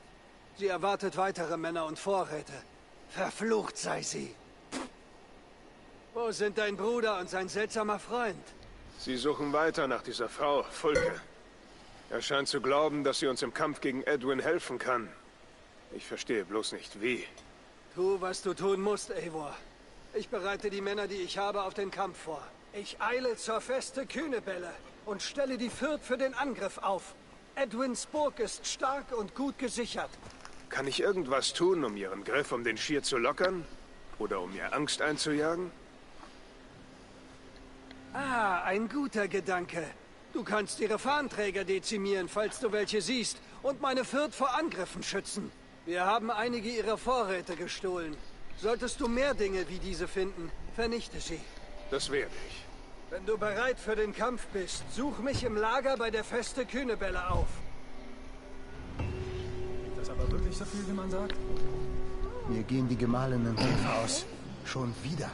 S9: Sie erwartet weitere Männer und Vorräte. Verflucht sei sie. Wo sind dein Bruder und sein seltsamer Freund?
S10: Sie suchen weiter nach dieser Frau, Fulke. Er scheint zu glauben, dass sie uns im Kampf gegen Edwin helfen kann. Ich verstehe bloß nicht, wie.
S9: Tu, was du tun musst, Eivor. Ich bereite die Männer, die ich habe, auf den Kampf vor. Ich eile zur Feste Kühnebälle und stelle die Fürth für den Angriff auf. Edwins Burg ist stark und gut gesichert.
S10: Kann ich irgendwas tun, um ihren Griff um den Schier zu lockern? Oder um ihr Angst einzujagen?
S9: Ah, ein guter Gedanke. Du kannst ihre Fahnenträger dezimieren, falls du welche siehst, und meine Fürth vor Angriffen schützen. Wir haben einige ihrer Vorräte gestohlen. Solltest du mehr Dinge wie diese finden, vernichte sie.
S10: Das werde ich.
S9: Wenn du bereit für den Kampf bist, such mich im Lager bei der Feste Kühnebälle auf.
S11: Ist das aber wirklich so viel, wie man sagt?
S12: Mir gehen die gemahlenen Käfer aus. Schon wieder.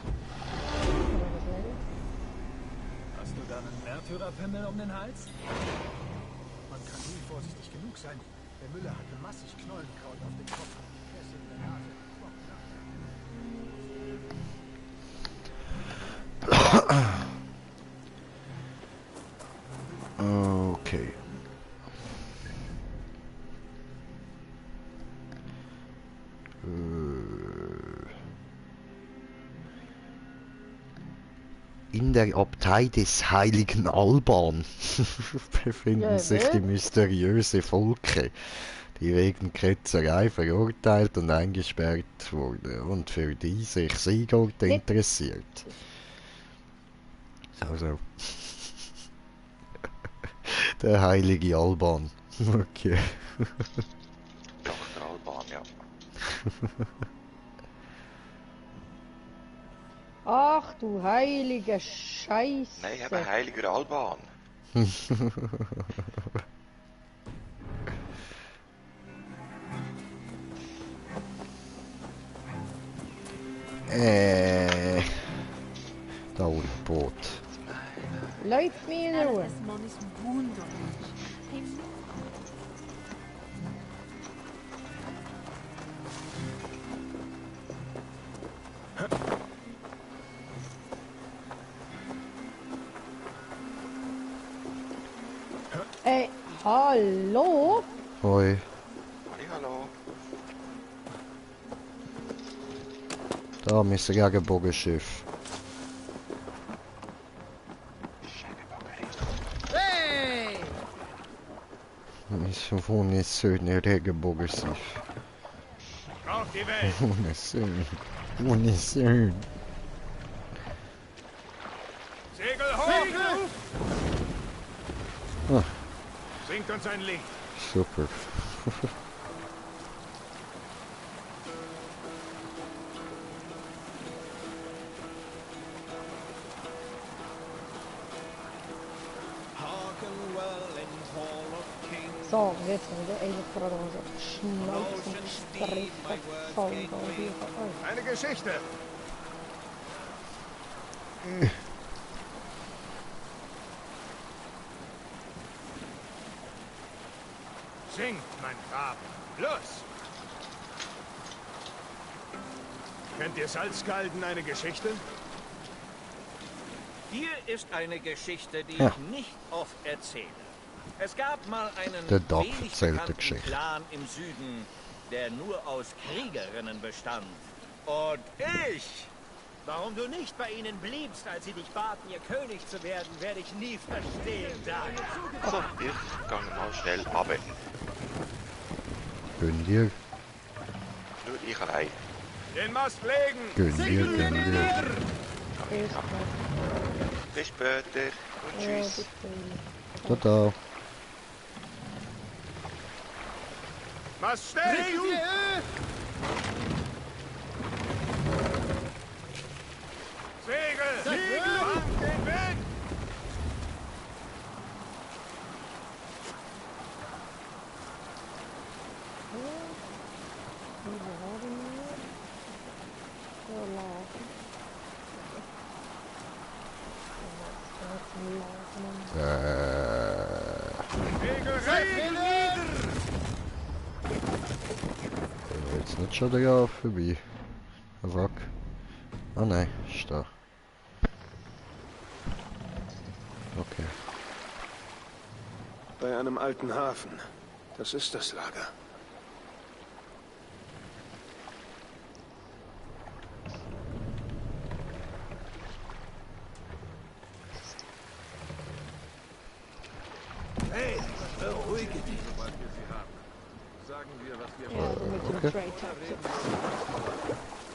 S11: Hast du da einen Märtyrerpimmel um den Hals?
S12: Man kann nie vorsichtig genug sein. Der Müller hatte massig Knollenkraut auf dem Kopf. Fässer in der Nase.
S3: Okay. In der Abtei des heiligen Alban befinden sich die mysteriöse Volke, die wegen Ketzerei verurteilt und eingesperrt wurde und für die sich Sigurd interessiert. Also. Der heilige Alban. Okay.
S7: Dr. Alban, ja.
S2: Ach du heilige Scheiße.
S7: Nee, aber heiliger Alban.
S3: Da unten Boot.
S2: Läuft mich in Ruhe.
S13: Das Mann ist wunderlich.
S2: Ey, hallo?
S3: Hoi.
S7: Hallo.
S3: Da ist ein Regenbogenschiff.
S8: Hey!
S3: Ist wunderschöne Regenbogenschiff.
S5: Auf die Welt!
S3: Wunderschön. Wunderschön.
S5: Segel hoch!
S3: Ah,
S5: Singt uns ein Lied.
S3: super.
S2: So, jetzt haben wir eine Frage, so Schnauzen, Striche, Faul, hier,
S5: Eine Geschichte. Singt, mein Grab. Los! Kennt ihr Salzkalden eine Geschichte?
S14: Hier ist eine Geschichte, die
S3: Ja.
S14: ich nicht oft erzähle. Es gab mal einen
S3: Der Doc
S14: wenig
S3: erzählt die
S14: bekannten
S3: Geschichte.
S14: Clan im Süden, der nur aus Kriegerinnen bestand. Und ich...
S8: Warum du nicht bei ihnen bliebst, als sie dich baten, ihr König zu werden, werde ich nie verstehen, Daniel.
S7: So, ich gehe mal schnell runter.
S3: Gönn dir.
S7: Nur ich allein.
S5: Den Mast legen!
S3: Gönn dir, gönn dir.
S7: Bis später und tschüss.
S3: Tada.
S5: Mast stehen! Segel! Segel! Fang den Wind!
S3: Jetzt nicht schon da vorbei. Fuck. Ah nein, ist da. Okay.
S10: Bei einem alten Hafen. Das ist das Lager.
S4: Hey, beruhige dich. Sobald wir sie haben, sagen wir, was wir
S2: Ja,
S4: wollen.
S2: mit dem Trade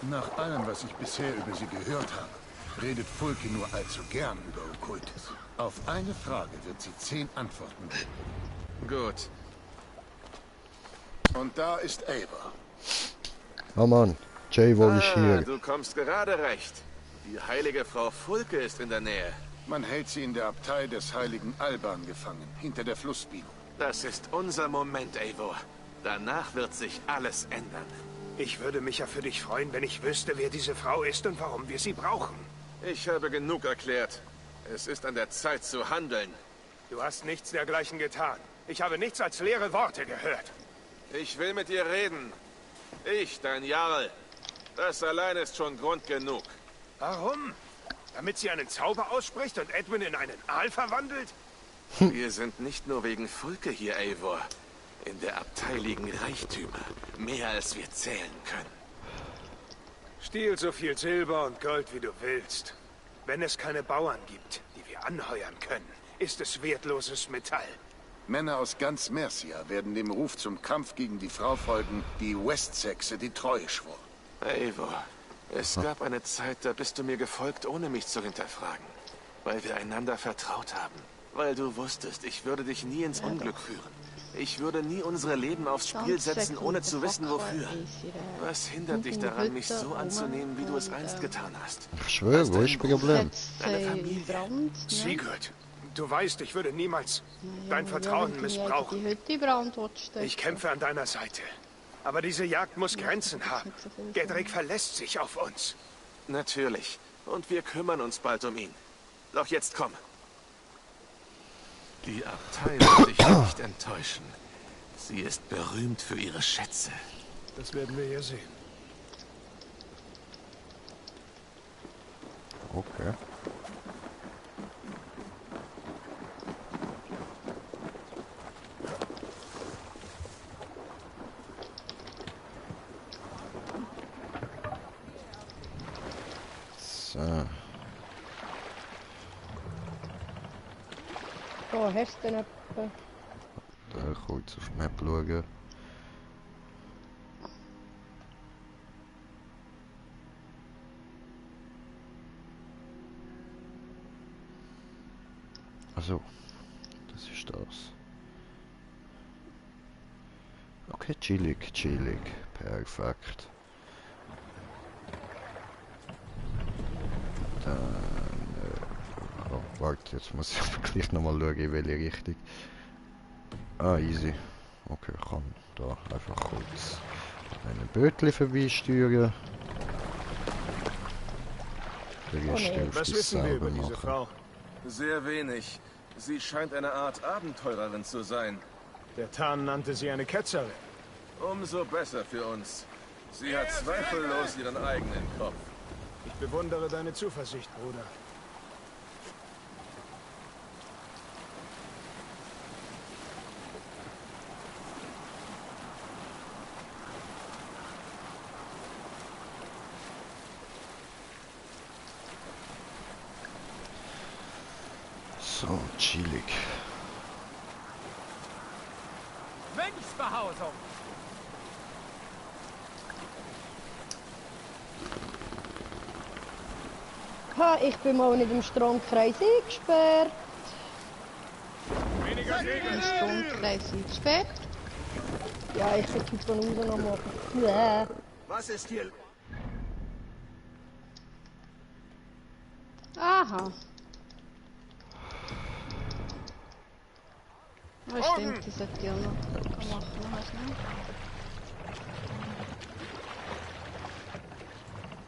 S6: Nach allem, was ich bisher über sie gehört habe, redet Fulke nur allzu gern über Okkultes. Auf eine Frage wird sie 10 Antworten geben.
S4: Gut.
S6: Und da ist Eivor.
S3: Oh Mann, Jay, wo ist hier?
S4: Du kommst gerade recht. Die heilige Frau Fulke ist in der Nähe.
S6: Man hält sie in der Abtei des heiligen Alban gefangen, hinter der Flussbiegung.
S4: Das ist unser Moment, Eivor. Danach wird sich alles ändern.
S5: Ich würde mich ja für dich freuen, wenn ich wüsste, wer diese Frau ist und warum wir sie brauchen.
S4: Ich habe genug erklärt. Es ist an der Zeit zu handeln.
S5: Du hast nichts dergleichen getan. Ich habe nichts als leere Worte gehört.
S4: Ich will mit dir reden. Ich, dein Jarl. Das allein ist schon Grund genug.
S5: Warum? Damit sie einen Zauber ausspricht und Edwin in einen Aal verwandelt?
S4: Wir sind nicht nur wegen Fulke hier, Eivor. In der Abtei liegen Reichtümer. Mehr als wir zählen können.
S5: Stiehl so viel Silber und Gold, wie du willst. Wenn es keine Bauern gibt, die wir anheuern können, ist es wertloses Metall.
S6: Männer aus ganz Mercia werden dem Ruf zum Kampf gegen die Frau folgen, die Westsexe die Treue schwor.
S4: Eivor, es gab eine Zeit, da bist du mir gefolgt, ohne mich zu hinterfragen. Weil wir einander vertraut haben. Weil du wusstest, ich würde dich nie ins Unglück führen. Ich würde nie unsere Leben aufs Spiel setzen, ohne zu wissen, wofür. Was hindert dich daran, mich so anzunehmen, wie du es einst getan hast?
S3: Ich schwöre, wo ist das Problem?
S4: Deine Familie.
S5: Sigurd, du weißt, ich würde niemals dein Vertrauen missbrauchen. Ich kämpfe an deiner Seite. Aber diese Jagd muss Grenzen haben. Gedrick verlässt sich auf uns.
S4: Natürlich. Und wir kümmern uns bald um ihn. Doch jetzt komm. Die Abtei wird dich nicht enttäuschen. Sie ist berühmt für ihre Schätze.
S10: Das werden wir hier sehen.
S3: Okay. So.
S2: Da hast du den
S3: Da kurz auf die Map schauen. Also, das ist das. Okay, chillig, chillig. Perfekt. Dann, oh, warte, jetzt muss ich aber gleich nochmal schauen, in welche Richtung. Ah, easy. Okay, kann da einfach kurz eine Bötli vorbeisteuern.
S10: Was wissen wir über diese Frau?
S4: Sehr wenig. Sie scheint eine Art Abenteurerin zu sein.
S10: Der Tarn nannte sie eine Ketzerin.
S4: Umso besser für uns. Sie hat zweifellos ihren eigenen Kopf.
S10: Ich bewundere deine Zuversicht, Bruder.
S3: So, chillig.
S8: Mönchsbehausung!
S2: Ha, ich bin mal nicht im Stromkreis eingesperrt.
S1: Im Stromkreis eingesperrt?
S2: Ja, ich bin von außen noch machen.
S8: Was ist hier?
S1: Aha. Ah, stimmt, das sollte ich auch noch machen.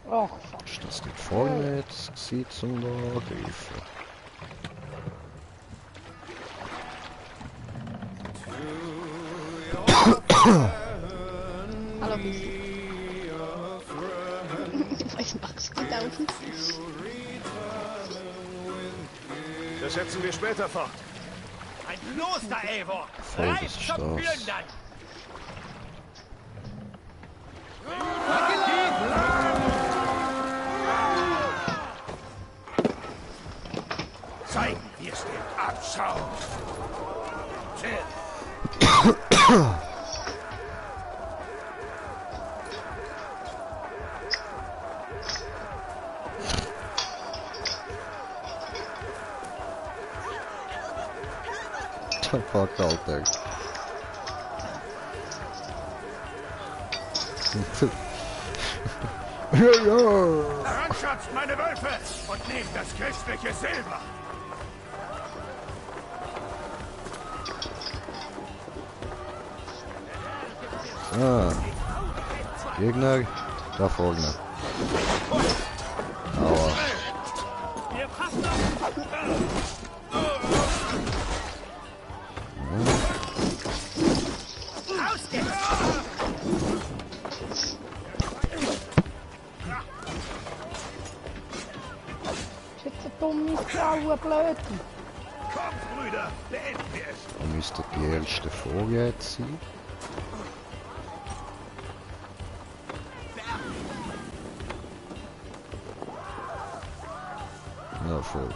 S2: Ach,
S3: Ist das nicht vorne jetzt gewesen, zum Angreifen?
S1: Hallo, Bisi. Ich mag's gut auf den Tisch.
S10: Das setzen wir später fort.
S8: Ein Kloster, Eivor!
S3: Voll, das
S8: Reif
S3: ist
S8: zum
S3: das.
S8: Plündern!
S6: Zeigen wir es dem Abschau.
S3: Fuck, Alter.
S6: Heranschafft meine Wölfe und nehmt das köstliche Silber.
S3: Ah. Gegner, da vorne. Aua.
S8: Wir passen auf!
S2: Dumme Frau, blöd.
S6: Kommt, Brüder, beenden wir es.
S3: Da müsste die erste Folie jetzt sein. Ja, voll.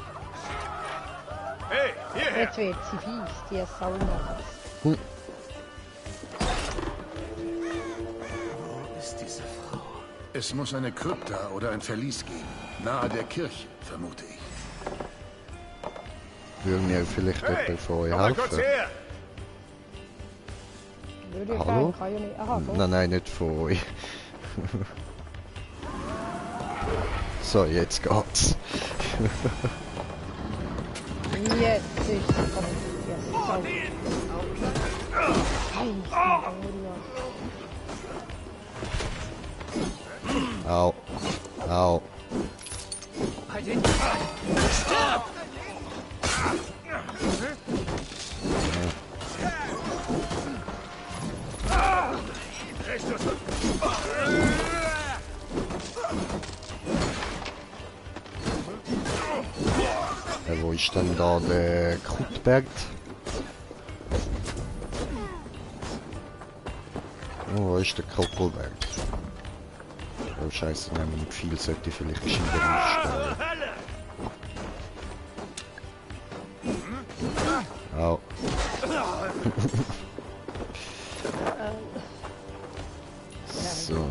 S10: Hey, hierher!
S2: Jetzt wird sie fies, die Sauna.
S3: Hm.
S4: Wo ist diese Frau?
S6: Es muss eine Krypta oder ein Verlies geben. Nahe der Kirche, vermute ich.
S3: Würden mir vielleicht jemand von euch
S10: Komm mal kurz
S3: helfen?
S10: her!
S2: Würde ich
S3: Hallo?
S2: sagen, kann ja nicht. Aha, so.
S3: Nein, nein, nicht von euch. So, jetzt geht's.
S2: Jetzt ist es aber yes.
S3: Au. Au.
S8: Bei den Stirb!
S3: Wo ist denn da der Kruttberg? Oh, wo ist der Krottelberg? Oh Scheiße, mein Pfeil sollte ich vielleicht gescheiter aufstellen. Au. So.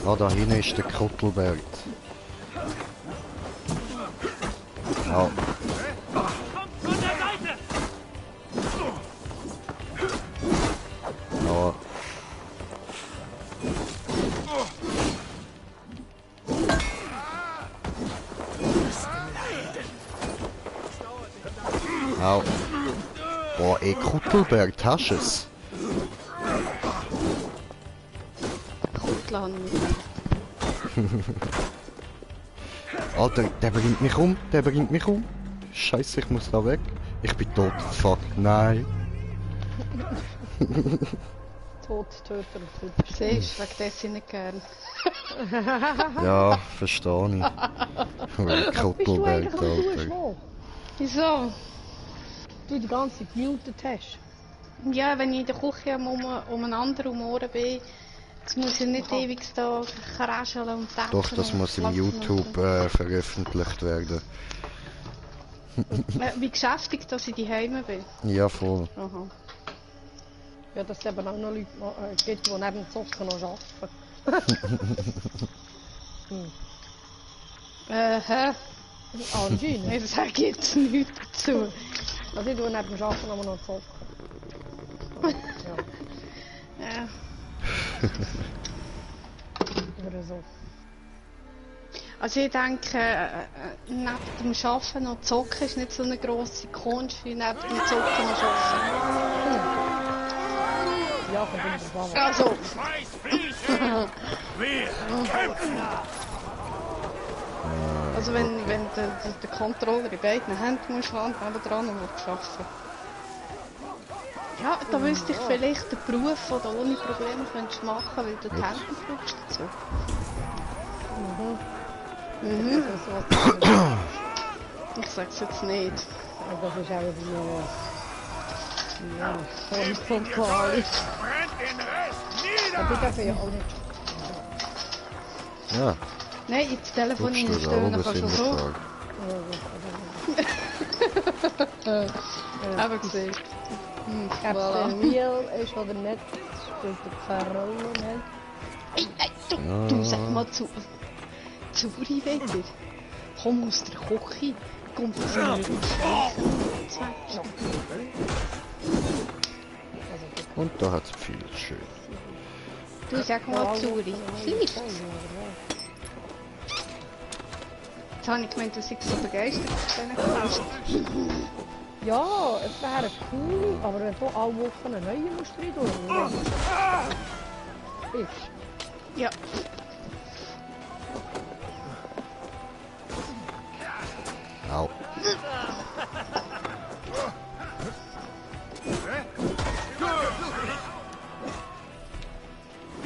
S3: Ah, da hinten ist der Krottelberg. Au. Ja. Au. Boah, ey, Krottelberg, hast du es? Alter, der bringt mich um, der bringt mich um. Scheiße, ich muss da weg. Ich bin tot. Fuck, nein.
S2: Todtöter.
S1: Siehst du, wegen dessen nicht gern.
S3: Ja, verstehe ich. Weil Krottelberg, Alter.
S1: Wieso?
S2: Du die ganze Zeit gemutet hast.
S1: Ja, wenn ich in der Küche umeinander umohren bin, jetzt muss ich nicht ewig da krascheln und denken.
S3: Doch, das muss im YouTube veröffentlicht werden.
S1: Wie beschäftigt, dass ich daheim bin?
S3: Ja, voll.
S1: Aha.
S2: Ja, dass es eben auch noch Leute gibt, die neben dem Zocken noch arbeiten.
S1: Hä?
S2: Anscheinend.
S1: Ich sage jetzt nichts dazu.
S2: Also ich tue neben dem Arbeiten aber noch zocken.
S1: Ja.
S2: Oder so.
S1: Also ich denke, neben dem Arbeiten noch zocken ist nicht so eine grosse Kunst wie neben dem Zocken noch arbeiten.
S2: Ja, von dem Fall.
S1: Also. Also wenn der Controller in beiden Händen muss haben, dran und muss arbeiten. Ja, da wüsste ich vielleicht den Beruf, den du ohne Probleme könntest machen, weil du die Hände brauchst dazu. Ich sag's jetzt nicht.
S2: Das ist auch wieder ja, von Quali. Aber ich darf ja auch nicht.
S3: Ja.
S1: Nein, ins Telefon hineinstellen kannst du so. Aber gesehen.
S2: Ich habe den Miel, ist oder nicht, spielt keine Rolle mehr.
S1: Du sag mal zu Uri wieder. Komm aus der Küche, komm von so einem
S3: Und da hat es viel schön.
S1: Du sag mal zu Uri, hilft's? Jetzt habe ich gemeint, du seist so begeistert von diesen Klassen.
S2: Ja, es wäre cool, aber wenn du alle Wochen eine neue musst rein tun. Ist.
S1: Ja.
S3: Au.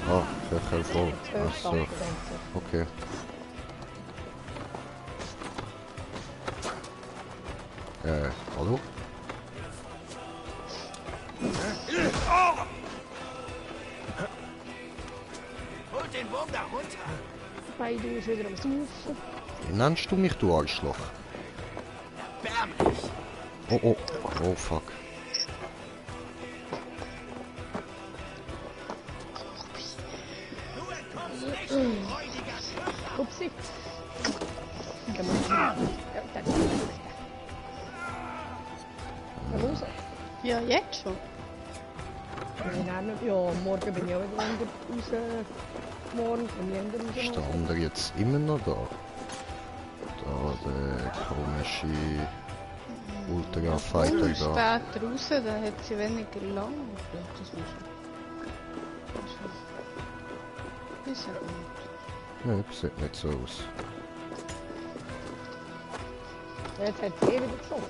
S3: Oh, Köcher voll. Ach so. Okay. Hallo?
S8: Holt den Wurm da runter!
S2: Bei du ist wieder am Saufen.
S3: Wie nennst du mich, du Arschloch?
S8: Erbärmlich!
S3: Oh, oh. Oh, fuck.
S2: Upsi.
S1: Ja, jetzt schon.
S2: Nein, ja, morgen bin ich auch wieder raus. Morgen bin ich wieder raus.
S3: Ist der andere jetzt immer noch da? Da, der komische Ultra-Fighter da.
S1: Später raus, dann hat sie weniger lang. Das muss ich. Ist ja gut.
S3: Nö, sieht nicht so aus.
S2: Jetzt hat sie wieder geschossen.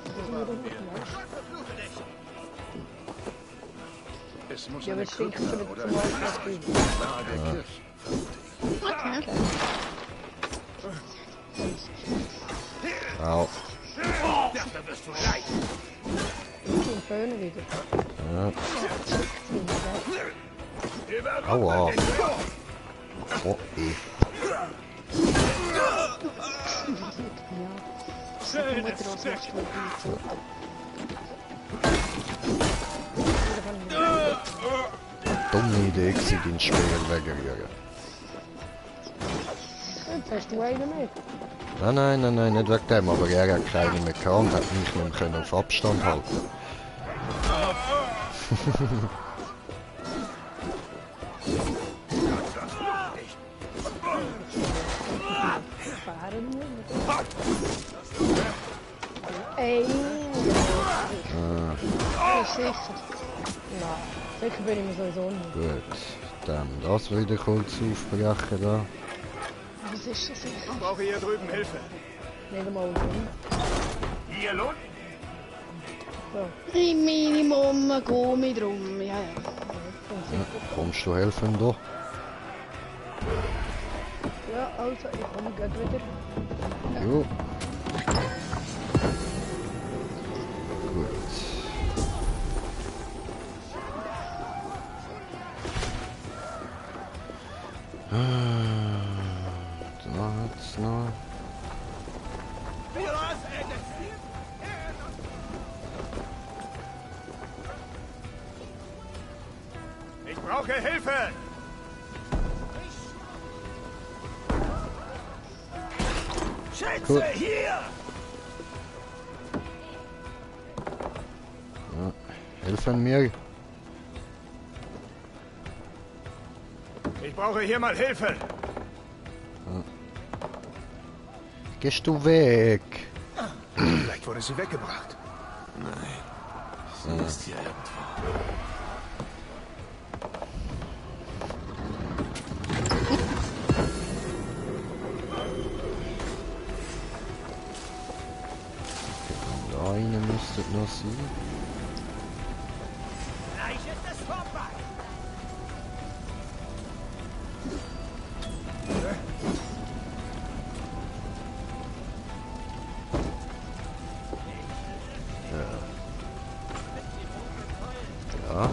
S6: Es muss
S2: ja,
S6: eine
S2: aber stinkt schon wieder
S6: oder
S2: zum Beispiel.
S6: nahe der Kirche.
S1: Okay.
S3: Au.
S8: Dafür wirst du leid.
S2: Und Föhne wieder.
S3: Ja. Aua. Oh, eh. Dumme Idee, den Spiegel wegrühren.
S2: Jetzt hast du einen mit.
S3: Nein, nicht wegen dem, aber er hat keine mehr gehabt und hat mich nicht mehr auf Abstand halten.
S2: Ey.
S1: Sicher.
S2: Nein, sicher bin ich mir sowieso nicht.
S3: Gut, dann das wieder kurz aufbrechen da.
S1: Was ist das?
S5: Ich brauche hier drüben Hilfe.
S2: Nicht einmal drin.
S5: Hier, Lohn?
S2: So.
S1: Im Minimum geh mit drum, ja.
S3: Kommst du helfen da?
S2: Ja, also, ich komme gleich wieder.
S3: Jo. Gut. Da hat's noch.
S5: Ich brauche Hilfe!
S8: Schätze,
S3: Gut.
S8: hier!
S3: Ja, helfen mir.
S5: Ich brauche hier mal Hilfe!
S3: Gehst du weg?
S5: Vielleicht wurde sie weggebracht.
S4: Nein, sie ist hier irgendwo.
S3: Da eine müsste noch sein.
S8: Gleich ist es vorbei.
S3: Ja.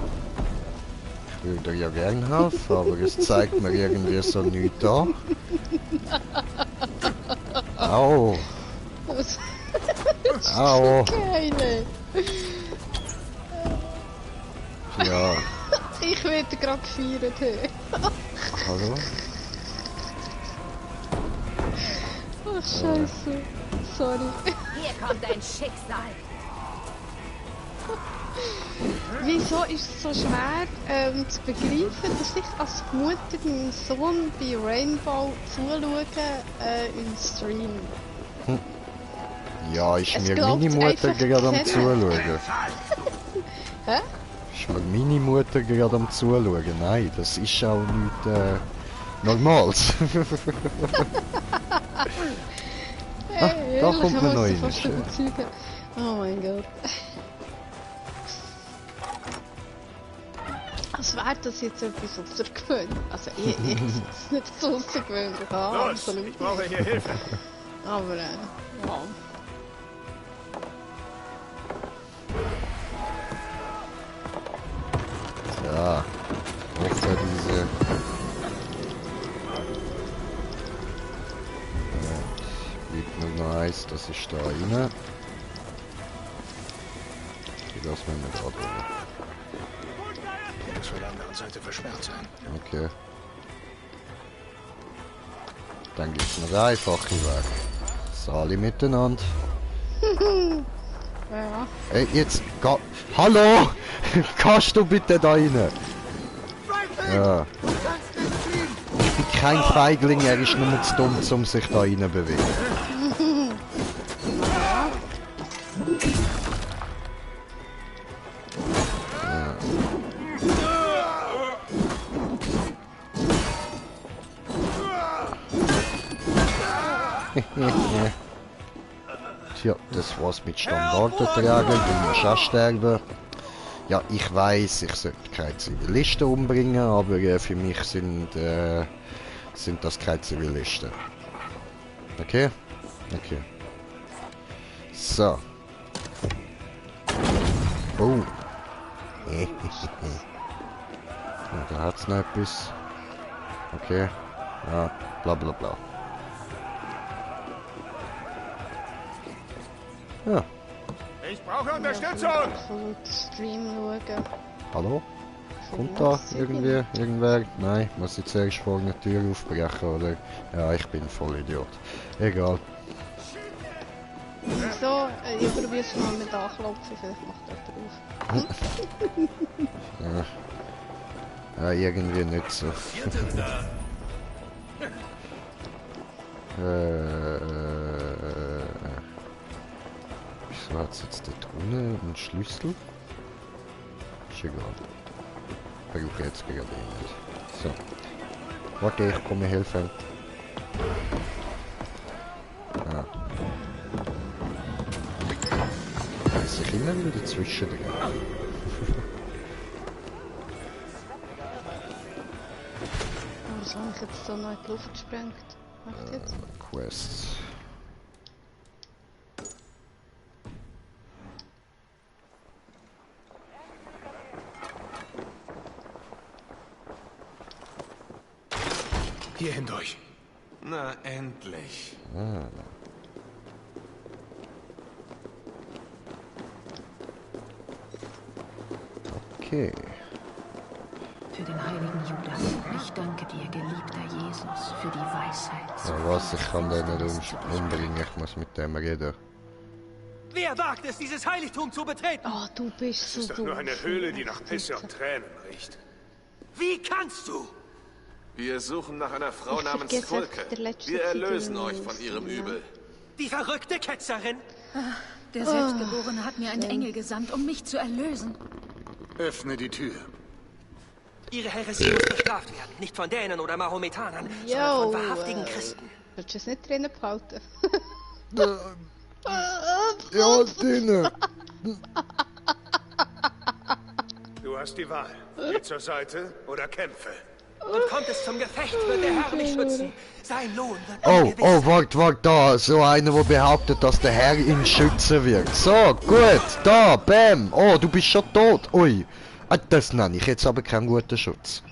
S3: Ich würde dir ja gern helfen, aber es zeigt mir irgendwie so nichts da. Au! Au!
S1: Geile.
S3: Ja.
S1: Ich werde gerade gefeiert. Hey.
S3: Hallo?
S1: Ach, Scheiße. Sorry.
S15: Hier kommt dein Schicksal.
S1: Wieso ist es so schwer zu begreifen, dass ich als Mutter meinem Sohn bei Rainbow zuschaue im Stream?
S3: Ja, ist
S1: Es
S3: mir
S1: glaubt
S3: meine Mutter
S1: einfach
S3: gerade am
S1: keiner.
S3: Zuschauen.
S1: Hä?
S3: Ist mir meine Mutter gerade am Zuschauen? Nein, das ist auch nicht Normales.
S1: Hey,
S3: da
S1: ehrlich,
S3: kommt
S1: ich
S3: mir noch
S1: muss
S3: einer.
S1: fast
S3: Schön.
S1: überzeugen. Oh mein Gott. Als wäre das jetzt etwas außergewöhnlich. Also ich es nicht so außergewöhnlich. Ja,
S5: Los, ich brauche hier Hilfe.
S1: Aber ja.
S3: Ja, hoffe diese. Bleibt nur noch eins, das ist da rein. Die lassen wir mit ab.
S5: Muss von der anderen Seite versperrt sein.
S3: Okay. Dann gibt's noch den einfachen Weg. Alle miteinander.
S1: Ja.
S3: Ey, jetzt, hallo! Kannst du bitte da rein? Ja. Ich bin kein Feigling, er ist nur zu dumm, um sich da rein zu bewegen. ja, das war's mit Standortentragen. Du musst auch sterben. Ja, ich weiß, ich sollte keine Zivilisten umbringen, aber für mich sind das keine Zivilisten. Okay? Okay. So. Oh. Da hat's noch etwas. Okay. Ja, bla bla bla. Ja.
S5: Ich brauche Unterstützung!
S1: Stream schauen.
S3: Hallo? Kommt da irgendwer? Nein, muss ich zuerst vor eine Tür aufbrechen, oder? Ja, ich bin voll Idiot. Egal.
S1: So, ich probiere es mal mit anklopfen, vielleicht macht jemand auf.
S3: Ja, irgendwie nicht so. Wieso hat es jetzt dort unten einen Schlüssel? Ist egal. Ich brauche jetzt gerade nicht. So. Warte, ich komme helfen. Ah. Da ist sich immer wieder dazwischen drin.
S1: Was habe ich jetzt so noch in die Luft gesprengt? Macht jetzt?
S3: Quests.
S5: Hier hindurch.
S4: Na, endlich.
S3: Ah. Okay.
S13: Für den heiligen Judas. Ich danke dir, geliebter Jesus, für die Weisheit.
S3: Ja, was? Ich kann den nicht umbringen. Ich muss mit dem reden.
S8: Wer wagt es, dieses Heiligtum zu betreten?
S1: Oh, du bist
S5: Das
S1: so
S5: ist doch nur eine Höhle, die nach Pisse und Tränen riecht.
S8: Wie kannst du?
S4: Wir suchen nach einer Frau namens Volke. Wir erlösen euch von ihrem Übel.
S8: Die verrückte Ketzerin?
S13: Der Selbstgeborene hat mir einen Engel gesandt, um mich zu erlösen.
S6: Öffne die Tür.
S8: Ihre Häresie muss bestraft werden. Nicht von Dänen oder Mahometanern, sondern von wahrhaftigen Christen.
S1: Willst du es nicht drinnen behalten?
S3: Ja, drinnen.
S5: Du hast die Wahl. Geh zur Seite oder kämpfe.
S8: Und kommt es zum Gefecht, wird der Herr mich schützen. Sein Lohn wird
S3: warte, da. So einer, der behauptet, dass der Herr ihn schützen wird. So, gut, da, bam. Oh, du bist schon tot. Ui. Das nenne ich jetzt aber keinen guten Schutz.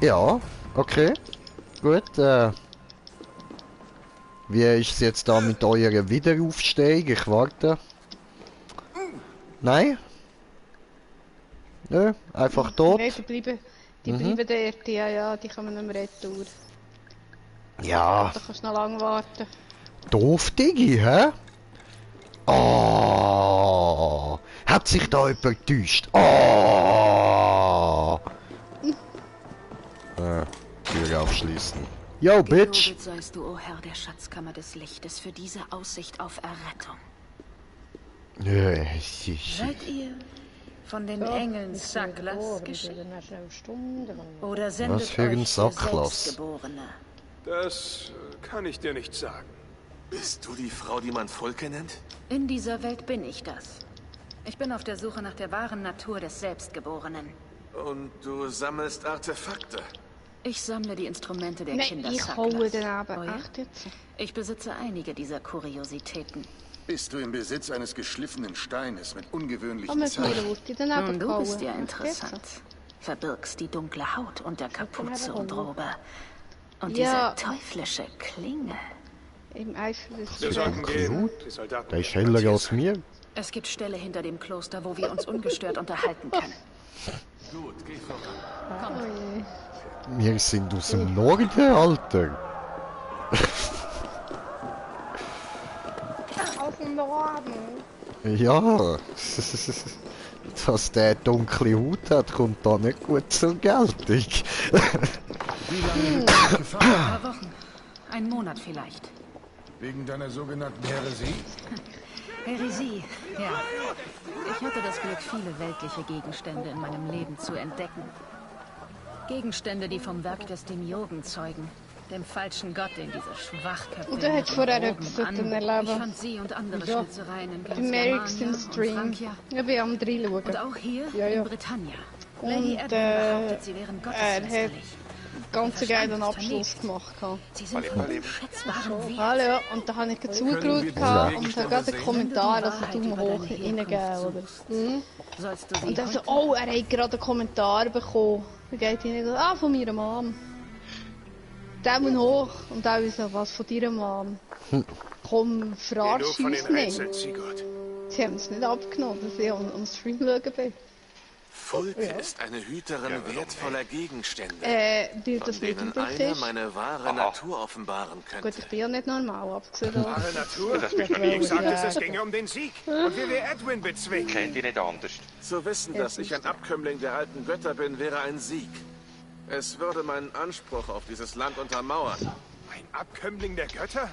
S3: Ja, okay. Gut, wie ist es jetzt da mit eurer Wiederaufstehung? Ich warte. Nein? Nö, einfach tot.
S1: Nein, die bleiben dort, ja, die kommen nicht mehr retour.
S3: Ja.
S1: Da kannst du noch lange warten.
S3: Doof, Digi, hä? Oh, hat sich da jemand getäuscht? Oh. Tür aufschließen. Yo, Bitch!
S13: Gelobt seist du, o Herr der Schatzkammer des Lichtes, für diese Aussicht auf Errettung. Seid ihr von den Engeln Sacklas geschickt? Oder sendet
S3: Was für ein
S13: euch
S3: Sacklas?
S13: Selbstgeborene?
S5: Das kann ich dir nicht sagen.
S4: Bist du die Frau, die man Volke nennt?
S13: In dieser Welt bin ich das. Ich bin auf der Suche nach der wahren Natur des Selbstgeborenen.
S4: Und du sammelst Artefakte?
S13: Ich sammle die Instrumente der Kinder
S1: ich haue den
S13: Sacklas.
S1: aber. Echt jetzt?
S13: Ich besitze einige dieser Kuriositäten.
S6: Bist du im Besitz eines geschliffenen Steines mit ungewöhnlichen
S1: Mit mir
S6: Zeichen?
S1: wurde ich daneben
S13: Nun, du
S1: gehauen.
S13: bist ja
S1: Echt
S13: interessant. Verbirgst die dunkle Haut unter Kapuze und Robe. Und
S1: Ja.
S13: diese teuflische Klinge.
S1: Im Eifer des
S5: Wir sollten gehen. Die
S3: Der
S5: Soldaten.
S3: ist heller als mir.
S13: Es gibt Ställe hinter dem Kloster, wo wir uns ungestört unterhalten können.
S4: Gut, geh voran.
S13: Kommt.
S3: Wir sind aus dem Norden, Alter.
S2: Aus dem Norden.
S3: Ja. Dass der dunkle Haut hat, kommt da nicht gut zur Geltung.
S6: Wie lange hast du gefahren?
S13: Ein paar Wochen. Ein Monat vielleicht.
S6: Wegen deiner sogenannten Häresie?
S13: Häresie, ja. Ich hatte das Glück, viele weltliche Gegenstände in meinem Leben zu entdecken. Gegenstände, die vom Werk des Demiurgen zeugen. dem falschen Gott, den diese Schwachköpfe
S1: und er hat vorher etwas erleben.
S13: Ich fand sie und andere Schnitzereien in ganz
S1: Im Erics im
S13: Germania
S1: Stream.
S13: und Francia.
S1: Ich bin am reinschauen.
S13: Und auch hier in Britannia. Lady
S1: Und
S13: Edwin behauptet, sie wären
S1: er hat
S13: gotteslästerlich.
S1: ganz geilen Abschluss gemacht.
S13: Sie sind von unschätzbarem Wert.
S1: Hallo, und da habe ich zugeschaut und habe gerade einen Kommentar, also Daumen hoch reingegeben, oder? Und dann so, oh, er hat gerade einen Kommentar bekommen. Dann geht hinein, von meiner Mom. Daumen hoch. Und dann so, was von deiner Mom? Komm, verarsch uns nicht. Sie haben es nicht abgenommen, dass ich am Stream schauen bin.
S4: Fulke ist eine Hüterin wertvoller Gegenstände,
S1: das
S4: von denen eine meine wahre Natur offenbaren könnte.
S1: Gut, ich bin ja nicht normal, abgesehen davon.
S5: Wahre Natur? Ich sagte, es ginge um den Sieg. Und wie wir Edwin bezwingen.
S7: Kennt ihr nicht anders?
S4: Zu wissen, dass ich ein Abkömmling der alten Götter bin, wäre ein Sieg. Es würde meinen Anspruch auf dieses Land untermauern.
S5: Ein Abkömmling der Götter?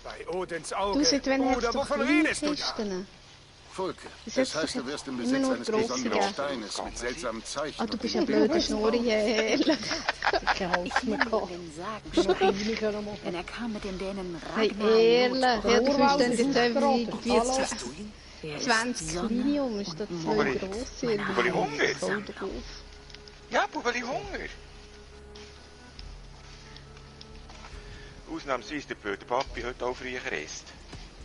S5: Bei Odins Auge.
S1: Du, seit wann hast
S5: Oder
S1: du
S5: wovon
S1: doch
S5: redest du da?
S1: Kisten?
S6: Fulke, das heißt, du wirst im Besitz eines besonderen Steines mit seltsamen Zeichen.
S1: Ah, du bist ein blöder Schnurri, ehrlich.
S13: Ich will den Sagen schreiben, denn er kam mit den Dänen
S1: Hey, ehrlich, ja, du verstehst jetzt einfach wie 20 Linium, ist das so gross?
S7: Bubeli Hunger. Ja, Bubeli Hunger. Ausnahmsweise der blöde Papi heute auch früher isst.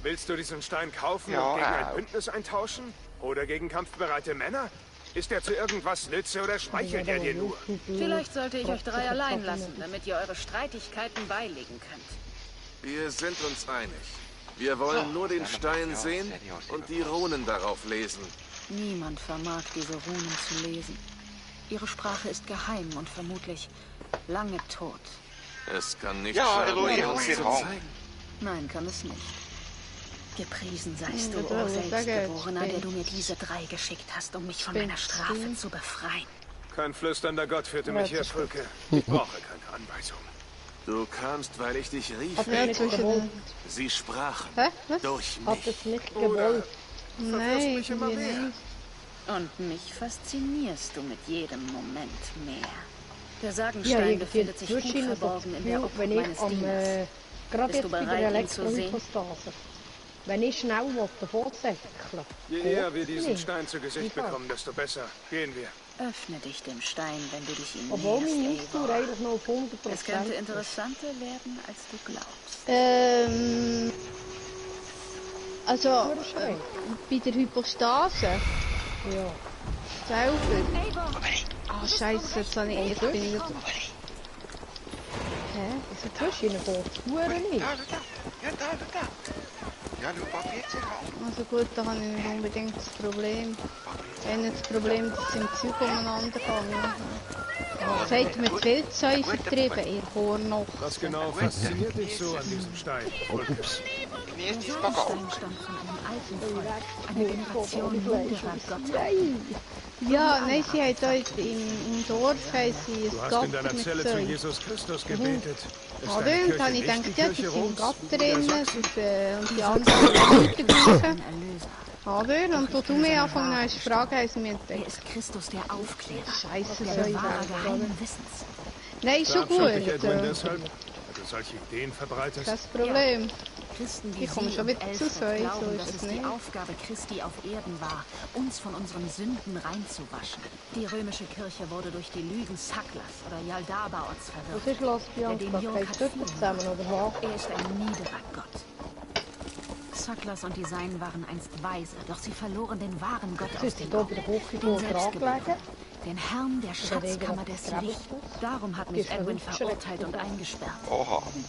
S5: Willst du diesen Stein kaufen und gegen ein Bündnis eintauschen? Oder gegen kampfbereite Männer? Ist er zu irgendwas Nütze oder schmeichelt er dir nur?
S13: Vielleicht sollte ich euch 3 allein lassen, damit ihr eure Streitigkeiten beilegen könnt.
S4: Wir sind uns einig. Wir wollen nur den Stein sehen und die Runen darauf lesen.
S13: Niemand vermag diese Runen zu lesen. Ihre Sprache ist geheim und vermutlich lange tot.
S4: Es kann nicht schaden, uns zu zeigen.
S13: Nein, kann es nicht. Gepriesen seist du, o Selbstgeborener, der du mir diese 3 geschickt hast, um mich von meiner Strafe zu befreien.
S5: Kein flüsternder Gott führte mich her, Fulke. Ich brauche keine Anweisung.
S4: Du kamst, weil ich dich rief. Sie sprachen durch mich.
S2: Hat es nicht gewollt.
S1: Nein,
S5: mich immer mehr.
S13: Und mich faszinierst du mit jedem Moment mehr. Der Sagenstein befindet sich gut verborgen in der Obhut meines Dieners. Bist du bereit, ihn zu sehen?
S2: Wenn ich schnell davor säckeln.
S5: Je eher wir diesen Stein zu Gesicht bekommen, desto besser. Gehen wir.
S13: Öffne dich dem Stein, wenn du dich ihm
S2: Obwohl meine
S13: näherst,
S2: Ausdauer
S13: Eivor.
S2: eigentlich noch auf 100%.
S13: Es könnte interessanter werden, als du glaubst.
S1: Also, bei der Hypostase?
S2: Ja.
S1: Selber? Ah, scheiße, jetzt bin ich nicht...
S2: Hä? Wieso tust du ihn nicht?
S7: Ja, schau, Papi, jetzt
S1: Also gut, da habe ich nicht unbedingt das Problem. Wenn das Problem, dass sie im Zeug umeinander gehen. Es hat mit Wildsäu vertrieben, ihr Hornoch.
S5: Was genau fasziniert dich so an diesem Stein?
S13: Der Sagenstein stammt von einem alten Volk, einer Generation wunderbarer Götter.
S1: Ja, nein, sie hat dort im Dorf sie
S5: Du
S1: ein
S5: hast in deiner
S1: Gatter
S5: Zelle
S1: mit
S5: zu
S1: Säu.
S5: Jesus Christus gebetet. Ist
S1: Oder?
S5: deine
S1: Und
S5: Kirche
S1: dann habe ich
S5: nicht
S1: gedacht,
S5: die
S1: ja,
S5: Kirche
S1: die sind
S5: Roms
S1: Gatterinnen
S5: oder
S1: und
S5: Sachsen?
S1: die anderen weitergehen. Oder? Und wo du mir angefangen hast zu fragen, haben sie mir
S13: Er
S1: gedacht,
S13: ist Christus der Aufklärer,
S1: Scheiße,
S13: der Bewahrer geheimen Wissens.
S1: nein, ist schon gut.
S5: Verabscheut dich Edwin deshalb, weil du solche Ideen verbreitest?
S1: Das Problem.
S13: Christen wie
S1: Ich komme
S13: Sie
S1: schon
S13: und
S1: wieder zu
S13: Elfried
S1: Säu, so
S13: glauben,
S1: ist
S13: dass
S1: es
S13: es die
S1: nicht.
S13: Aufgabe Christi auf Erden war, uns von unseren Sünden reinzuwaschen. Die römische Kirche wurde durch die Lügen Saklas oder Jaldabaots
S2: Was
S13: verwirrt.
S2: ist los,
S13: Der
S2: Bianca?
S13: Demiurg
S2: Geht
S13: hat
S2: es
S13: vielen
S2: zusammen, oder was?
S13: Er ist ein niederer Gott. Saklas und die Seinen waren einst weise, doch sie verloren den wahren Gott aus
S2: Ist
S13: den
S2: da bei
S13: Augen.
S2: der Küche
S13: Den
S2: dran gelegen?
S13: Selbstgeborenen, den Herrn der Schatzkammer des Lichts. Darum hat mich Edwin verurteilt und eingesperrt.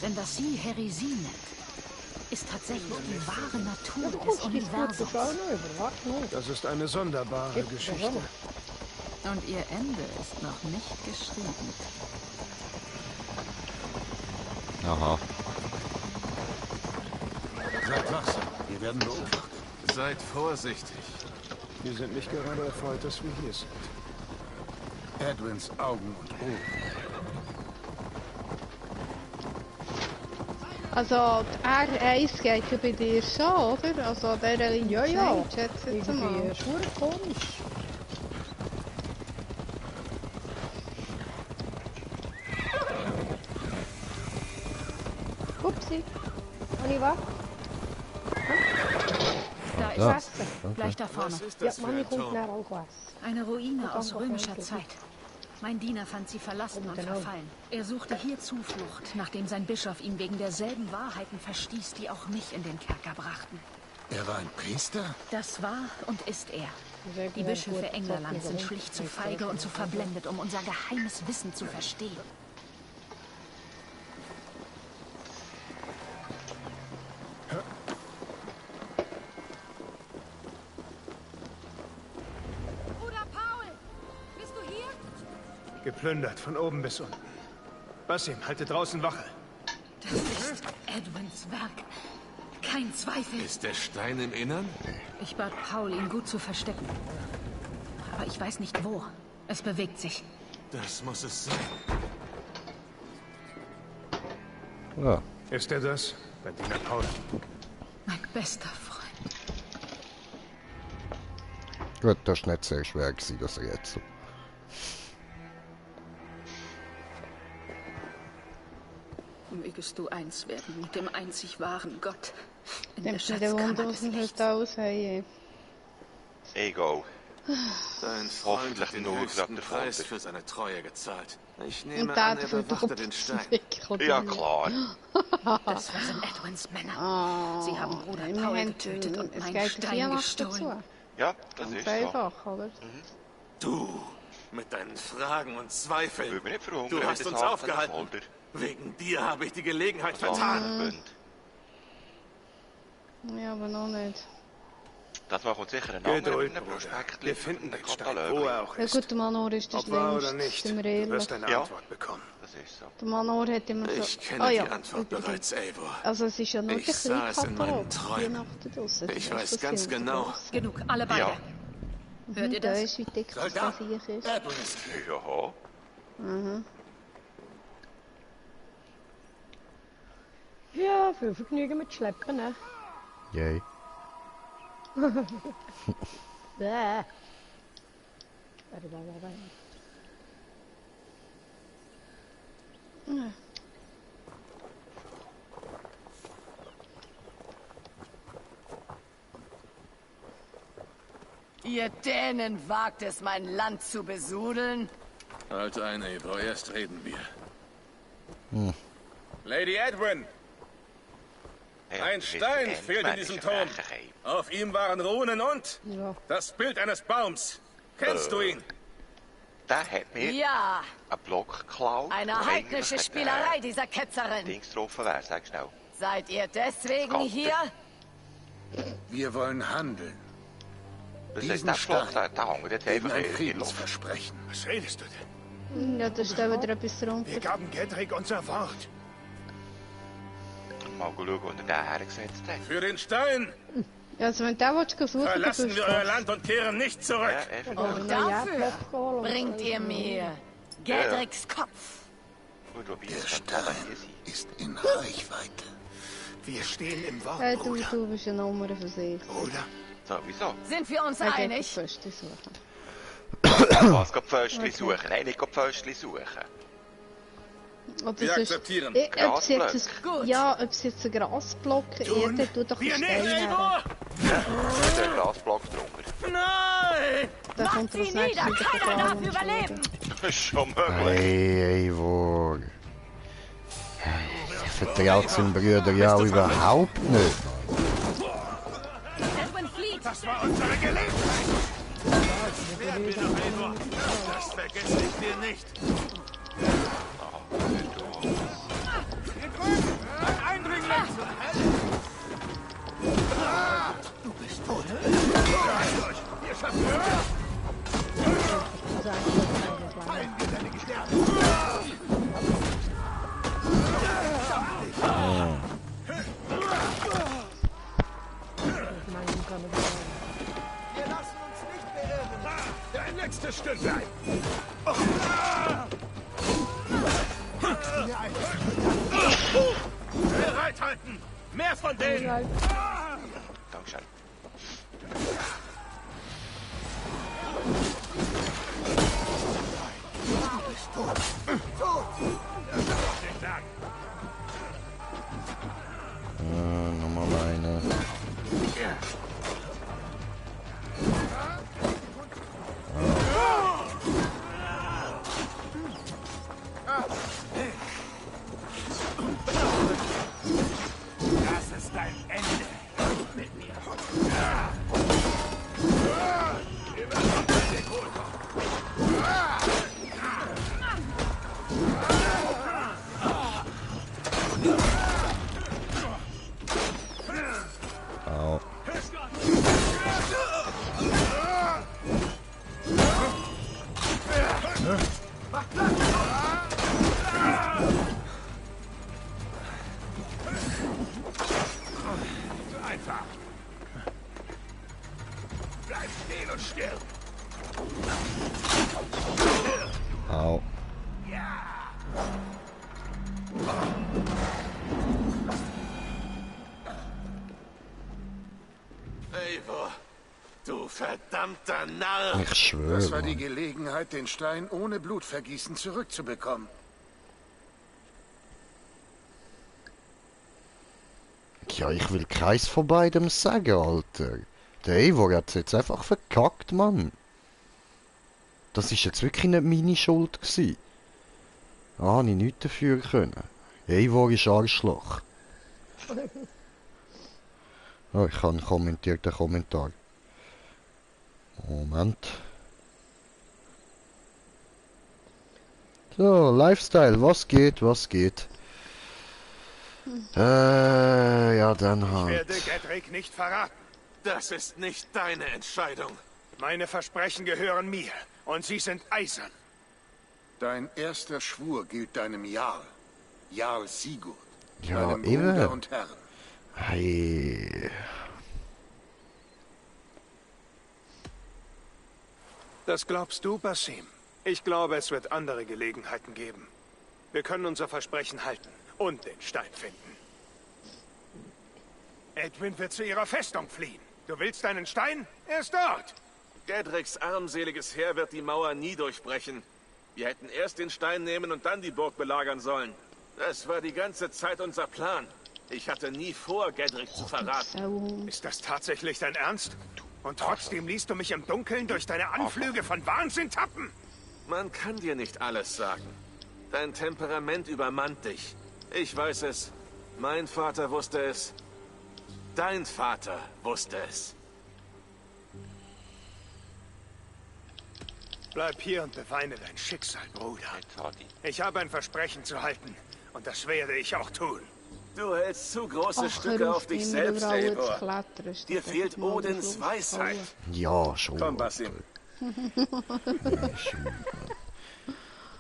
S13: Denn was sie Häresie nennt, ist tatsächlich die wahre Natur des Universums.
S5: Das ist eine sonderbare Geschichte.
S13: Und ihr Ende ist noch nicht geschrieben.
S3: Aha.
S6: Seid wachsam, wir werden beobachtet.
S4: Seid vorsichtig.
S5: Wir sind nicht gerade erfreut, dass wir hier sind.
S6: Edwins Augen und Ohren.
S1: Also, die R1 geht ja bei dir schon, oder? Also, der Linie
S2: Ja.
S1: schätze ich jetzt mal.
S2: Irgendwie ist es komisch. gewesen. Und ich war?
S13: Da ist
S3: Ja.
S13: es. Gleich da vorne.
S2: Ja, Mami kommt nachher auch was.
S13: Eine Ruine aus römischer Zeit. Mein Diener fand sie verlassen und verfallen. Er suchte hier Zuflucht, nachdem sein Bischof ihn wegen derselben Wahrheiten verstieß, die auch mich in den Kerker brachten.
S6: Er war ein Priester?
S13: Das war und ist er. Die Bischöfe Englerlands sind schlicht zu feige und zu verblendet, um unser geheimes Wissen zu verstehen.
S15: Bruder Paul, bist du hier?
S5: Geplündert, von oben bis unten. Basim, halte draußen Wache.
S13: Das ist Edwins Werk. Kein Zweifel.
S4: Ist der Stein im Innern?
S13: Ich bat Paul, ihn gut zu verstecken. Aber ich weiß nicht wo. Es bewegt sich.
S4: Das muss es sein.
S3: Ja.
S5: Ist er das? Dein Diener Paul.
S13: Mein bester Freund.
S3: Gut, das ist nicht sehr schwer gewesen, das Rätsel.
S13: Mögest du eins werden mit dem einzig wahren Gott. In
S1: Dem
S13: der
S1: der
S13: Schatzkammer
S1: Wunder,
S13: des
S1: was
S13: Lichts.
S1: halt alles haben.
S7: Egal.
S4: Dein Freund
S7: Hoffentlich
S4: hat den
S7: nur
S4: höchsten
S7: gesagt,
S4: Preis
S7: der
S4: für seine Treue gezahlt. Ich
S1: Und
S4: nehme
S1: der
S4: an, er
S1: dafür
S4: bewachte den Stein.
S7: Ja, klar.
S13: Das waren Edwins Männer. Sie haben Bruder Paul getötet und meinen Stein gestohlen.
S7: Ja, das ist so.
S1: Einfach, oder?
S4: Du, mit deinen Fragen und Zweifeln.
S7: Will mich nicht verhungern,
S4: Du
S7: wenn
S4: hast
S7: das
S4: uns
S7: Hafen
S4: aufgehalten.
S7: Folter.
S4: Wegen dir habe ich die Gelegenheit
S7: Das
S4: vertan.
S7: Bünd.
S1: Ja, aber noch nicht.
S7: Das war uns sicher ein anderer
S5: Geduld,
S7: Prospekt.
S5: Wir finden den Stein,
S7: Katalog.
S5: wo er auch
S1: Ja
S5: ist.
S1: gut, der Manor ist der
S5: Ob wahr oder
S1: Schlimmste,
S5: nicht,
S1: sind wir
S5: du
S1: ehrlich.
S5: wirst eine
S7: Ja.
S5: Antwort bekommen.
S7: Das ist so.
S1: Der Manor hat immer so...
S4: Ich kenne
S1: Ah
S4: die
S1: ja,
S4: Antwort bereits, Eivor.
S1: Also es ist ja nur
S4: Ich
S1: der
S4: sah es in meinen
S1: Katalog.
S4: Träumen.
S1: Weihnachten draussen.
S4: Ich weiß ganz genau.
S13: Genug, alle beide.
S7: Ja.
S13: Hört ihr
S1: Da
S13: das?
S1: ist, wie dick das
S14: Soldat.
S1: Viech ist.
S14: Edwin ist
S7: Ja.
S2: Ja, viel Vergnügen mit Schleppen, ne?
S3: Yay.
S2: Bäh.
S15: Ihr Dänen wagt es, mein Land zu besudeln?
S4: Halt ein, Eivor, erst reden wir.
S14: Lady Edwin. Ein Stein fehlt in diesem Turm. Auf ihm waren Runen und
S2: Ja.
S14: das Bild eines Baums. Kennst du ihn?
S7: Der hat mir
S15: Ja,
S7: einen Block geklaut.
S15: eine
S7: wo
S15: heidnische
S7: eigentlich
S15: Spielerei dieser Ketzerin.
S7: Dings drauf wäre, sag schnell.
S15: Seid ihr deswegen
S7: Gott.
S15: hier?
S6: Wir wollen handeln.
S7: Das ist
S6: Diesen
S7: der Block,
S6: Stein
S7: der hängt jetzt
S6: gegen
S7: einfach
S6: ein
S7: in die Luft.
S5: Friedensversprechen. Was redest du denn?
S1: Ja, da steht wieder etwas
S5: Wir
S1: runter.
S5: gaben Gedrick unser Wort.
S7: Mal schauen, wo der hergesetzt hat.
S14: Für den Stein
S1: Ja, also wenn du den willst, suchen, dann
S14: verlassen
S1: bist
S14: wir
S1: du
S14: euer
S1: fast.
S14: Land und kehren nicht zurück.
S7: Ja, effektiv.
S15: Und dafür bringt ihr mir Gedricks Kopf.
S7: Gut, wobei,
S6: Der
S7: das kann
S6: Stein
S7: hier sein.
S6: ist in Reichweite.
S5: Wir stehen im Wort,
S1: Hey,
S5: Bruder.
S1: du bist eine Nummer für sich.
S5: Bruder,
S7: So, wieso?
S15: Sind wir uns
S1: Er geht
S15: einig?
S1: das Feste suchen.
S7: Was, geht Pföstchen suchen? Nein, nicht Pföstchen suchen.
S1: Oder
S14: Wir
S1: sonst-
S14: akzeptieren.
S1: Ob es jetzt
S7: Grasblöcke.
S1: ein, ja, ob es jetzt ein Grasblock ist, dann tu doch einen
S14: Wir
S1: Stein
S14: nicht,
S1: her.
S14: Eivor!
S7: Mit einem Glasblock drunter.
S14: Nein!
S1: Dann kommt
S15: Sie
S1: das nächste
S15: nieder,
S1: wieder
S15: keiner
S1: vorbei
S15: darf
S1: und
S15: überleben.
S7: Das ist schon möglich.
S3: Hey, Eivor. Vertraut seinen Brüder ja überhaupt nicht.
S15: Edwin flieht.
S5: das war unsere Gelegenheit.
S4: Wer will doch, Eivor? Das vergesse ich dir nicht.
S14: Ein Eindringling!
S5: Wir schaffen es.
S12: Wir lassen uns nicht beirren.
S5: Der nächste Stündlein.
S14: Bereit halten! Mehr von denen!
S7: Dankeschön.
S4: Eivor. Du verdammter Narr!
S3: Ich schwöre.
S6: Das war die Gelegenheit, den Stein ohne Blutvergießen zurückzubekommen.
S3: Ja, ich will keins von beidem sagen, Alter. Der Eivor hat's jetzt einfach verkackt, Mann. Das ist jetzt wirklich nicht meine Schuld gewesen. Ah, habe ich nichts dafür können. Eivor ist Arschloch. Oh, ich habe einen kommentierten Kommentar. Moment. So, Lifestyle, was geht, was geht? Ja, dann halt.
S5: Ich werde Gedrick nicht verraten.
S4: Das ist nicht deine Entscheidung.
S5: Meine Versprechen gehören mir und sie sind eisern.
S6: Dein erster Schwur gilt deinem Jarl. Jarl Sigurd.
S3: Ja,
S6: deinem
S3: eben.
S6: Bruder und Herrn.
S3: Hey.
S5: Das glaubst du, Basim? Ich glaube, es wird andere Gelegenheiten geben. Wir können unser Versprechen halten und den Stein finden. Edwin wird zu ihrer Festung fliehen. Du willst einen Stein? Er ist dort.
S4: Gedricks armseliges Heer wird die Mauer nie durchbrechen. Wir hätten erst den Stein nehmen und dann die Burg belagern sollen. Das war die ganze Zeit unser Plan. Ich hatte nie vor, Gedrick zu verraten.
S5: Ist das tatsächlich dein Ernst? Und trotzdem ließt du mich im Dunkeln durch deine Anflüge von Wahnsinn tappen?
S4: Man kann dir nicht alles sagen. Dein Temperament übermannt dich. Ich weiß es. Mein Vater wusste es. Dein Vater wusste es.
S5: Bleib hier und beweine dein Schicksal, Bruder. Ich habe ein Versprechen zu halten. Und das werde ich auch tun.
S4: Du hältst zu große Stücke auf dich selbst, Eivor. Dir fehlt Odins Weisheit.
S3: Ja, schon.
S4: Komm, Basim.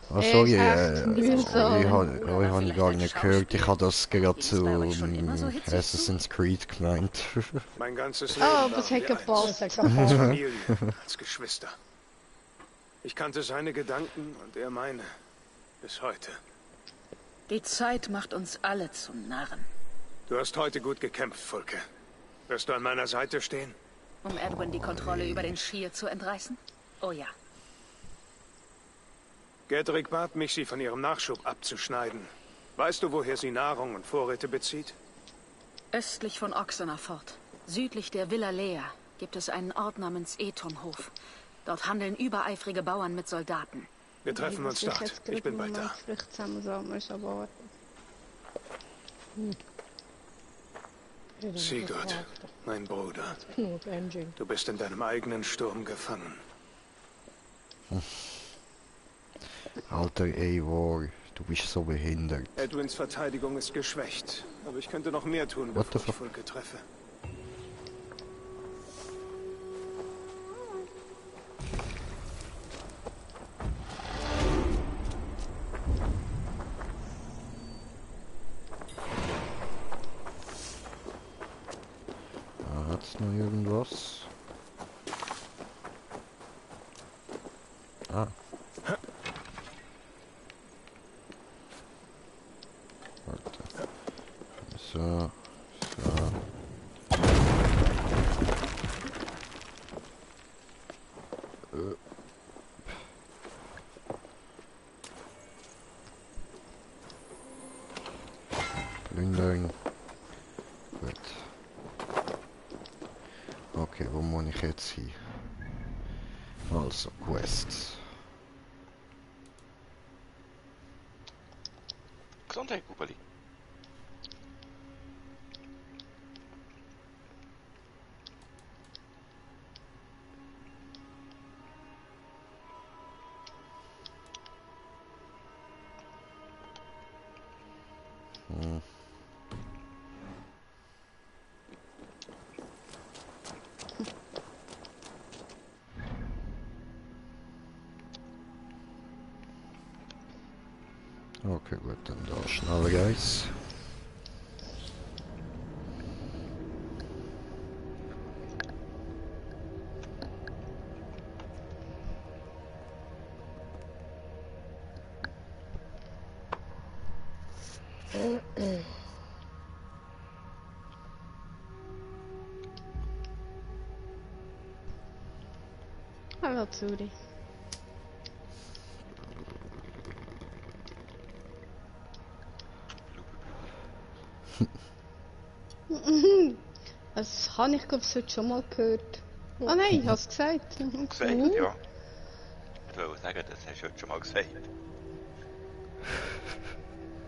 S3: Ah, sorry, ich habe gar nicht gehört. Ich habe das gerade zu Assassin's Creed gemeint.
S5: Mein ganzes Leben
S1: aber es hat gepasst.
S5: als Familie, als Geschwister. Ich kannte seine Gedanken und er meine. Bis heute.
S13: Die Zeit macht uns alle zu Narren.
S5: Du hast heute gut gekämpft, Fulke. Wirst du an meiner Seite stehen?
S13: Um Edwin die Kontrolle über den Schier zu entreißen? Oh ja.
S5: Gedrick bat mich, sie von ihrem Nachschub abzuschneiden. Weißt du, woher sie Nahrung und Vorräte bezieht?
S13: Östlich von Oxenafort, südlich der Villa Lea, gibt es einen Ort namens Etonhof. Dort handeln übereifrige Bauern mit Soldaten.
S5: Wir treffen uns dort. Ich bin bald da. Sigurd, mein Bruder. Du bist in deinem eigenen Sturm gefangen.
S3: Alter Eivor, du bist so behindert.
S5: Edwins Verteidigung ist geschwächt, aber ich könnte noch mehr tun, bevor ich Fulke treffe.
S3: Hat's noch irgendwas? Ah. Warte. So. Plündern. Gut. Okay, wo muss ich jetzt hin? Also, Quests.
S7: Gesundheit, Kupali.
S3: Okay, gut, dann da schnell, guys.
S1: Hallo Zuri. Das habe ich, glaube ich, heute schon mal gehört. Ah nein, ich habe es gesagt.
S7: Gesagt, ja. Ich wollte sagen, das hast du heute schon mal gesagt.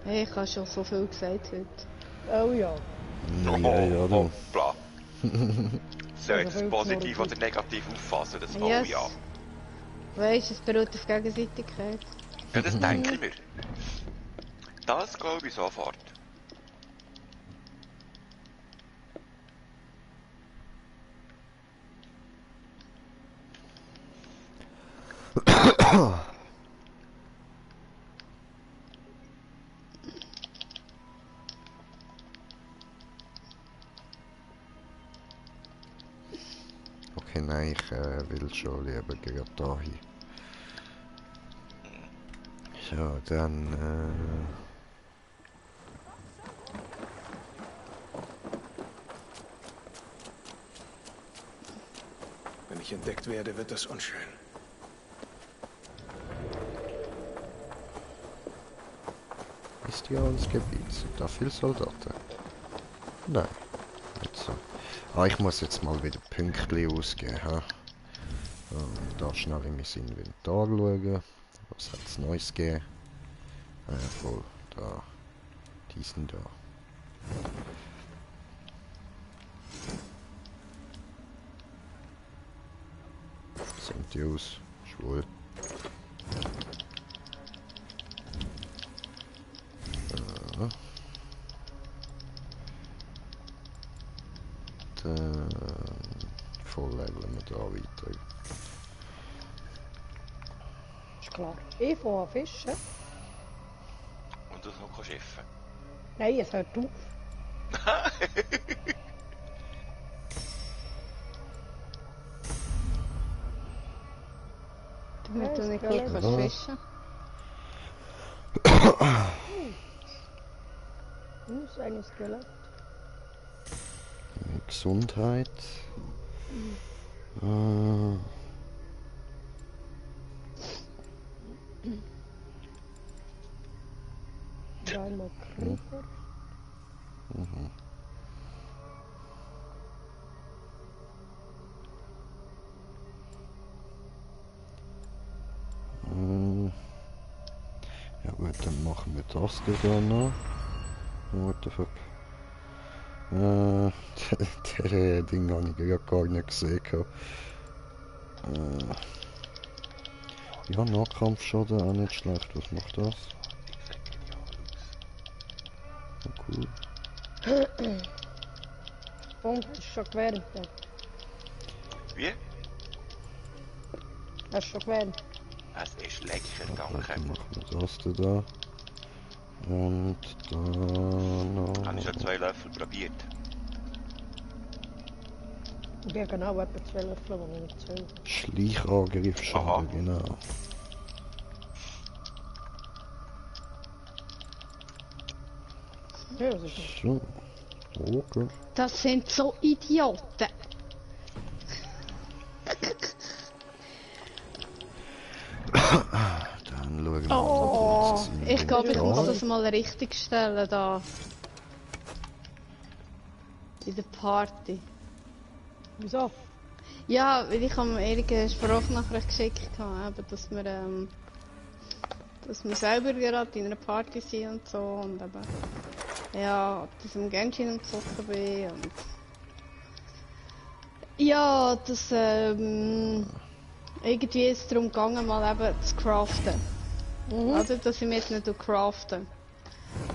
S1: Hey, ich habe schon so viel gesagt heute.
S2: Oh ja.
S3: Ja,
S7: hoppla. Soll ich das positiv oder negativ auffassen, das oh ja?
S1: Weißt du, es beruht auf Gegenseitigkeit.
S7: Ja, das denke ich mir. Das glaube ich sofort.
S3: Okay, nein, ich will schon lieber gegen da hin. So, dann
S5: Wenn ich entdeckt werde, wird das unschön.
S3: ist ja ins Gebiet. Sind da viele Soldaten? Nein, nicht so. Ah, ich muss jetzt mal wieder Pünktchen ausgeben. Da schnell in mein Inventar schauen. Was hat es Neues gegeben? Voll, da. Die sind da. Sind die aus? Schwul. Dann vollleveln wir da weiter.
S2: Ist klar. Ich fange fischen.
S7: Und du noch schiffen?
S2: Nein, es hört auf.
S1: Damit du nicht gut kannst fischen.
S2: Das ist ein Skelett.
S3: Gesundheit.
S2: Dreimal Krieger.
S3: Ja gut, dann machen wir das da noch. What the fuck? Der Ding habe ich ja gar nicht gesehen. Ja, Nahkampfschaden auch nicht schlecht. Was macht das? Oh, cool.
S2: Und ist schon gewählt.
S7: Wie?
S2: Hast du schon gewählt?
S7: Es ist lecker, danke.
S3: Dann machen wir das da. Und da noch.
S7: Habe ich schon 2 Löffel probiert.
S2: Ja genau, etwa 2 Löffel, die ich nicht zähle.
S3: Schleichangriff Schaden, genau.
S2: Ja, das ist
S3: so. Okay.
S1: Das sind so Idioten.
S3: Dann schauen wir
S1: mal. Ich glaube, ich muss das mal richtig stellen da. In der Party.
S2: Wieso?
S1: Ja, weil ich habe Erik eine Sprachnachricht geschickt habe, dass wir selber gerade in einer Party sind und so und eben, ja, dass ich im Genshin am Zocken bin und ja, dass irgendwie ist es darum gegangen, mal eben zu craften. Also, dass ich mit nicht craften.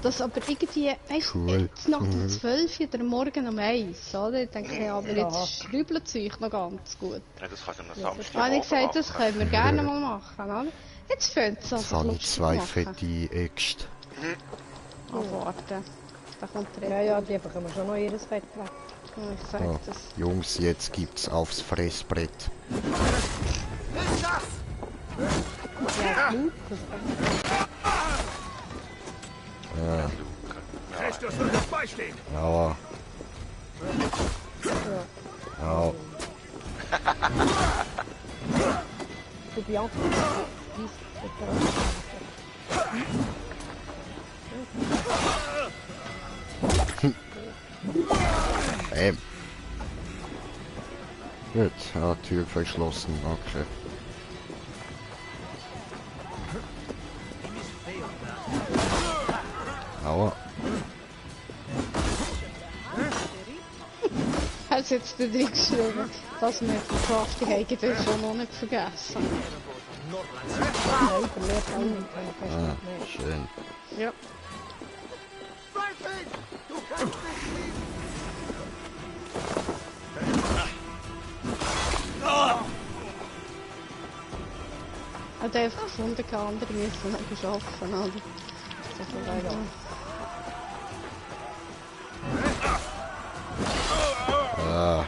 S1: Das aber irgendwie, weißt du, jetzt nach dem 12 oder morgen um 1, oder? Ich denke, ja, aber jetzt schrübelt es euch noch ganz gut.
S7: Ja, das kannst du am Samstag
S1: habe ich gesagt, das können wir gerne mal machen, oder? Jetzt fängt es an,
S3: jetzt habe ich 2 fette Äxte.
S1: Abwarten. Da kommt der
S2: Ja, die bekommen schon noch ihres Fett weg.
S1: Ich sag das.
S3: Jungs, jetzt gibt's aufs Fressbrett.
S2: Ja,
S5: Christus wird uns beistehen.
S3: Ja. Ja.
S2: Du Bianca.
S3: Gut, ja, Tür verschlossen, okay. Aua.
S1: Hast du jetzt den Trick geschrieben, dass wir die Crafting eigentlich schon noch nicht vergessen?
S3: Ah, schön.
S1: Ja. Hat einfach gefunden, keine andere müssen noch geschaffen, oder? Das ist leider.
S3: Ah.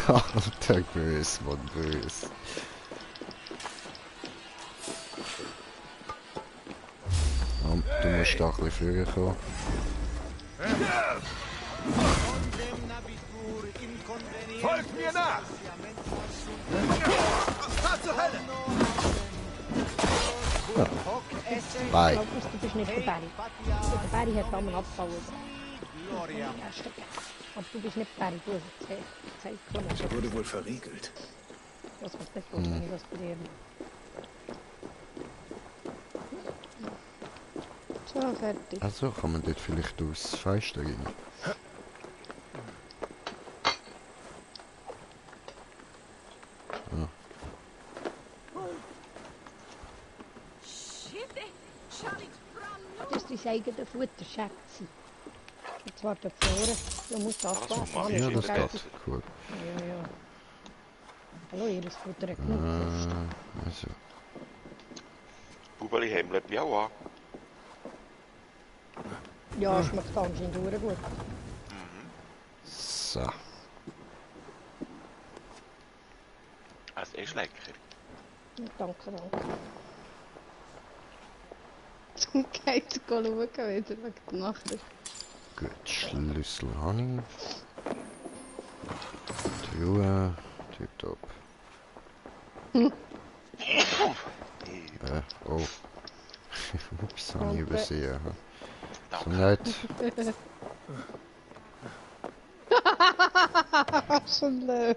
S3: Alter, böse, Mann, böse. Du musst da ein bisschen früher kommen.
S8: Folgt mir nach! Fahr zur Hölle!
S3: Ja. Bye.
S2: Du bist nicht der Barry. Der Barry hat damals abgebaut. Aber du bist nicht Barry, du hast Zeit.
S5: Sie wurde wohl verriegelt.
S2: Das wird nicht gut, wenn ich das probieren.
S1: So, fertig.
S3: Also kann man dort vielleicht aus Fenster gehen. Ja.
S2: Das ist dein eigener Futterschätze. Und zwar da vorne. Du musst abwarten.
S3: Ja, das geht. Cool.
S2: Ja, ja. Hallo, ihr Futter hat genug gekostet.
S3: Also.
S7: Bubeli Hemlet mich auch an.
S2: Ja, schmeckt anscheinend auch gut.
S3: So.
S7: Es ist lecker.
S2: Danke, danke.
S1: Zum Geiz schauen wieder wegen der Nacht.
S3: Gut, Schlüssel habe ich. Truhe, tipptopp. Oh. Ups, habe ich übersehen. So nett.
S1: Schon low.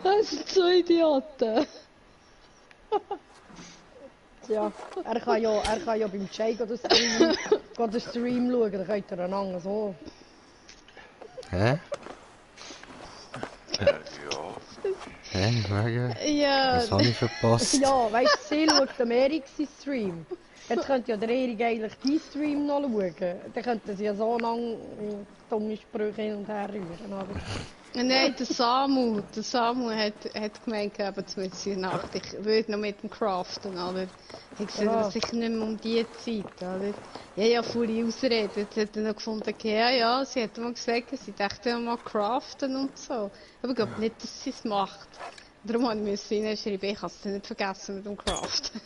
S1: Das sind so Idioten.
S2: Ja, er kann ja beim Jay den Stream schauen, dann könnt ihr einander so.
S3: Hä?
S7: Ja.
S3: Hä, wegen?
S1: Ja.
S3: Was habe ich verpasst?
S2: Ja, weißt du, sie schaut dem Erik seinen Stream. Jetzt könnt ja der Erik eigentlich deinen Stream noch schauen. Dann könnten sie ja so lange dumme Sprüche hin und her rühren. Aber...
S1: Nein, der Samu hat gemeint, eben zu Nacht, ich würde noch mit dem Craften, aber ich sehe das sicher nicht mehr um die Zeit, oder? Ja, vorhin ausreden, jetzt hat er noch gefunden, ja, sie hat mal gesagt, sie dachte ja mal craften und so. Aber ich glaube nicht, dass sie es macht. Darum musste ich hineinschreiben, ich habe es nicht vergessen mit dem Craften.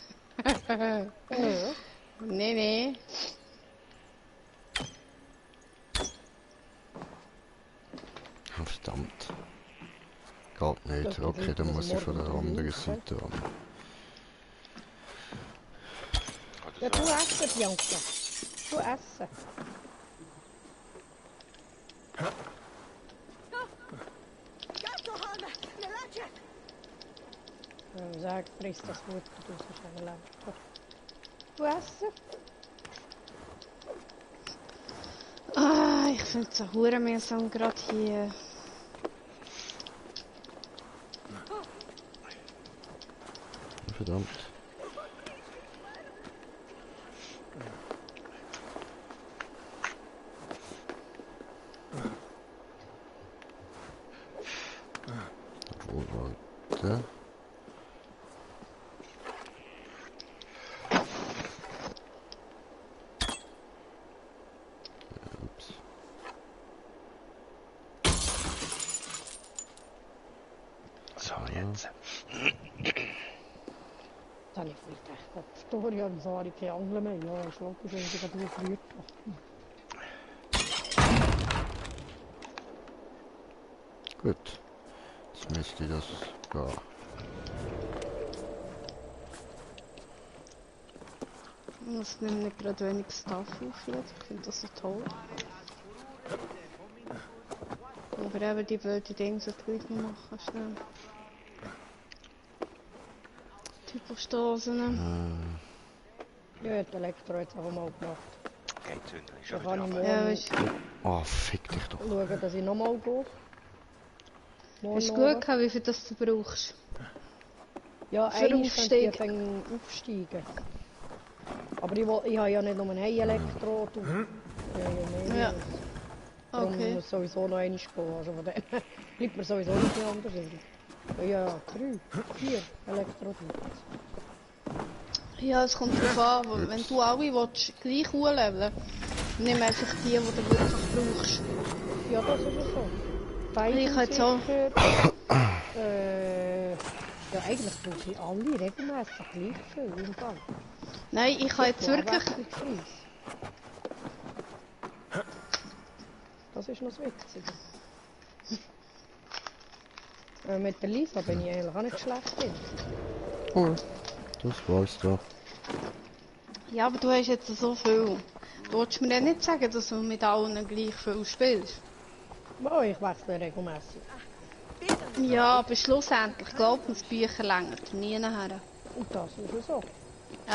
S1: Nee.
S3: Verdammt. Geht nicht. Okay, dann muss ich von der anderen Seite an.
S2: Ja, du essen, Bianca. Du essen. Sag, frisst das gut, du tust es schnell lang. Du essen?
S1: Ah, ich finde es so hurenmühsam gerade hier.
S3: Verdammt. Wo war der?
S2: Das habe ich vielleicht echt gedacht. Florian Sari, keine Angel mehr. Ja, ich wollte schon wieder früher.
S3: Gut. Jetzt müsste ich das... Ja.
S1: Ich nehme nicht gerade wenig Stuff auf jetzt. Ich finde das so toll. Aber eben die blöden Dinge sollte ich gleich noch machen. Schnell. Typostasen.
S2: Ja, hat Elektro jetzt einfach mal gemacht.
S7: Geht Zündel, ist schon
S2: wieder
S7: wieder
S2: ja,
S3: oh, fick dich doch.
S2: Schauen, dass ich nochmal gehe.
S1: Hast du Glück gehabt, wie viel das du brauchst?
S2: Ja, eigentlich könnte ich aufsteigen. Aber ich habe ja nicht nur ein Elektro. Ja. Darum muss sowieso noch einmal gehen. Also von dem bleibt mir sowieso nicht mehr anders. Ja, 3, 4 Elektro.
S1: Ja, es kommt darauf an, aber wenn du alle willst, gleich leveln, nimm einfach die du wirklich brauchst.
S2: Ja, das ist ja so.
S1: Ich jetzt auch.
S2: Ja, eigentlich brauche ich alle regelmäßig gleich viel im Fall.
S1: Nein, ich habe jetzt wirklich...
S2: Das ist noch das Witzige. Mit der Lisa bin ich eigentlich auch nicht schlecht drin.
S3: Oh, das weißt du.
S1: Ja, aber du hast jetzt so viel. Du wolltest mir ja nicht sagen, dass du mit allen gleich viel spielst.
S2: Oh, ich wechsle regelmäßig.
S1: Ja, aber schlussendlich, glaubt mir, das Bücher längert nie nachher.
S2: Und das ist ja so.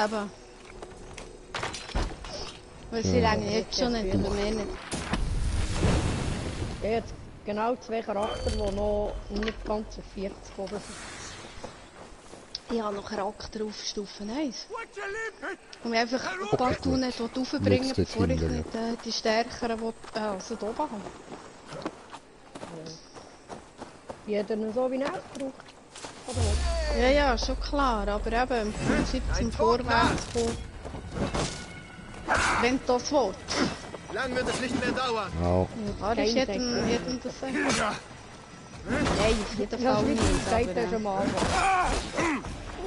S1: Eben. Weil sie längern jetzt schon nicht, aber mehr nicht.
S2: Ich habe jetzt genau 2 Charakter, die noch nicht ganz auf 40 oben sind.
S1: Ich habe noch Charakter auf Stufe 1. Und ich einfach ein paar Tun nicht aufbringen, bevor ich nicht die stärkeren also hier oben habe.
S2: Jeder so wie er es braucht.
S1: Ja, ja, schon klar, aber eben im Prinzip zum Vorwärts kommen. Wenn du das willst.
S8: Lang wird es nicht mehr dauern.
S3: Wow.
S1: Ja, das ist jedem das sagen. Nein, auf jeden Fall nicht.
S2: Das schon mal.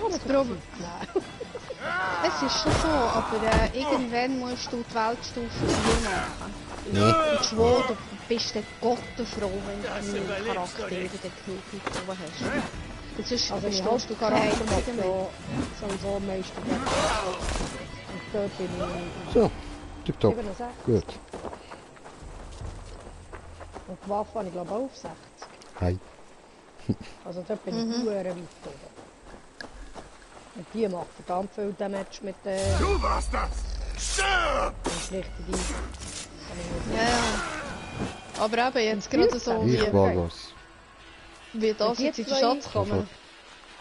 S1: Das Problem. Es ist schon so, aber irgendwann musst du die Weltstufe 4 machen.
S3: Nee.
S1: Und schwör, du bist der Gottenfroh, wenn du einen Charakter in der Knüppel oben hast. Und sonst
S2: also
S1: verstehst du Charakter
S2: macht ja sowieso am meisten Geld. Und dort bin ich...
S3: So, tipptopp. Gut.
S2: Und die Waffe habe ich glaube auch auf 60.
S3: Hi.
S2: Also dort bin ich sehr weit oben. Und die macht verdammt viel Damage mit der...
S8: Du warst das! Stirb!
S1: Ja, ja. Aber eben jetzt gerade so
S3: wie... Ich war was.
S1: Wie das jetzt in den Schatz kommen.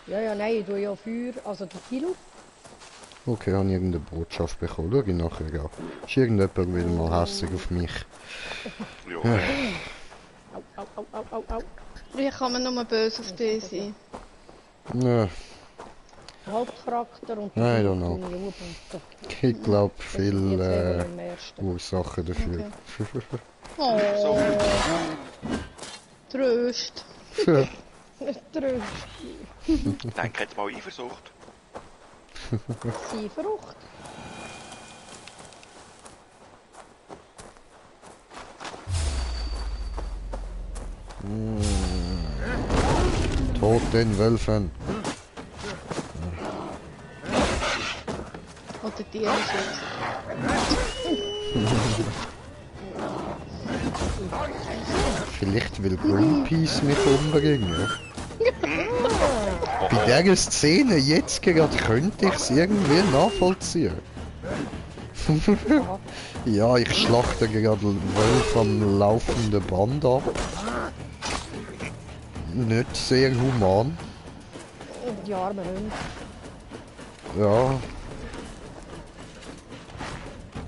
S2: Ja, ja, nein, ich tue ja Feuer, also der Kilo.
S3: Okay, habe ich irgendeine Botschaft bekommen. Schau ich nachher an. Ist irgendjemand wieder mal hässlich auf mich?
S7: Ja.
S2: Au, au, au, au, au.
S1: Wie kann man nur böse auf dich sein?
S3: Ja.
S2: Hauptcharakter und
S3: I don't know. Ich glaube viel Ursachen dafür.
S1: Okay. Oh. Tröst.
S2: Tröst.
S7: Denk jetzt mal Eifersucht.
S2: Eifersucht.
S3: Tod den Wölfen.
S1: Oder Tierschutz.
S3: Vielleicht will Greenpeace mich umbringen. Bei dieser Szene jetzt gerade könnte ich es irgendwie nachvollziehen. Ja, ich schlachte gerade Wölfe am laufenden Band ab. Nicht sehr human.
S2: Die armen Hunde.
S3: Ja.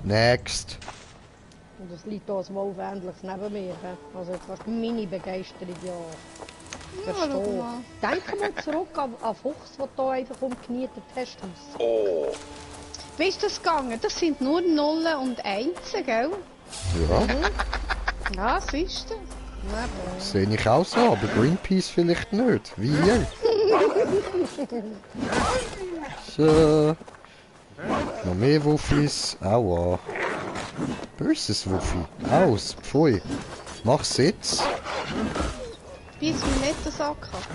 S3: Next.
S2: Und es liegt hier ein Wolf ähnliches neben mir. Also jetzt kannst du meine Begeisterung ja verstehen. Denk mal zurück an Fuchs, den du hier einfach umgenietet hast.
S7: Oh.
S1: Wie ist das gegangen? Das sind nur Nullen und Einsen, gell?
S3: Ja.
S1: Ja, siehst du.
S3: Sehe ich auch so, aber Greenpeace vielleicht nicht. Wie ihr. So. Noch mehr Wuffis. Aua. Böses Wuffi. Aus. Pfui. Mach's jetzt.
S1: Beiß mich nicht den Sack ab.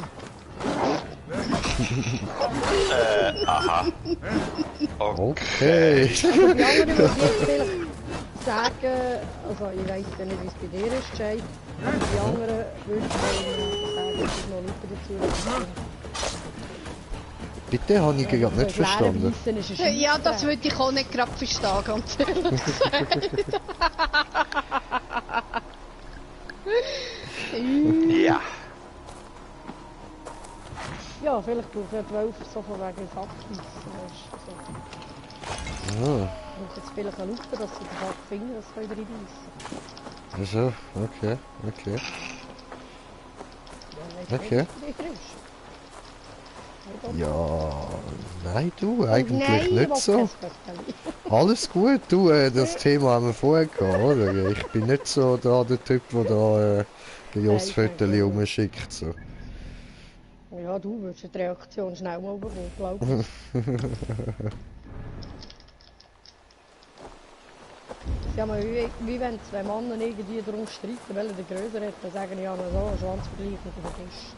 S7: Aha.
S3: Okay.
S2: Also die anderen würde ich jetzt vielleicht sagen, also ich weiss ja nicht, wie es bei dir ist, Jay. Aber die anderen würde ich sagen, dass ich noch Leute dazu habe.
S3: Bitte, habe ich gerade nicht verstanden.
S1: Ja, das würde ich auch nicht gerade verstehen, ganz ehrlich gesagt.
S7: Ja.
S2: Ja, vielleicht braucht er 12 so von wegen Sackbeissen. So. Braucht jetzt vielleicht eine Lupe, dass sie den Sack finden, das können wir reinbeissen.
S3: Also, okay, okay. Okay. Ja, nein, du, eigentlich
S2: nein,
S3: nicht so. Alles gut, du, das Thema haben wir vorher gehabt, oder? Ich bin nicht so da der Typ, der da grosse Fotos rumschickt, so.
S2: Ja, du würdest die Reaktion schnell mal bekommen, glaube ich. Ja, aber wie wenn zwei Männer irgendwie darum streiten, weil er den größer hat, dann sagen ja mal so, ein Schwanzvergleich mit dem Tisch.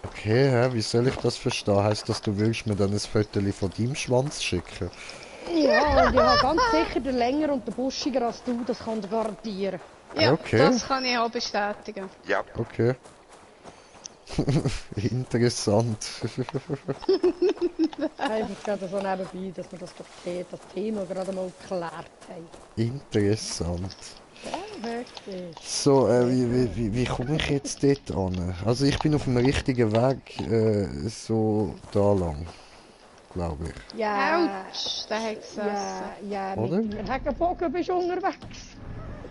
S3: Okay, hä, wie soll ich das verstehen? Heißt das, du willst mir dann ein Foto von deinem Schwanz schicken?
S2: Ja, und ich habe ganz sicher den länger und den buschiger als du, das kann ich garantieren.
S1: Ja,
S3: okay.
S1: Das kann ich auch bestätigen.
S7: Ja.
S3: Okay. Interessant.
S2: Einfach gerade so nebenbei, dass wir das Thema gerade mal geklärt haben.
S3: Interessant.
S2: Ja, wirklich.
S3: So, wie komme ich jetzt dort an? Also ich bin auf dem richtigen Weg, so da lang, glaube ich.
S2: Ja.
S1: Autsch, der hat gesessen.
S2: Ja,
S3: oder?
S2: Mit dem Heckenbogen bist du unterwegs.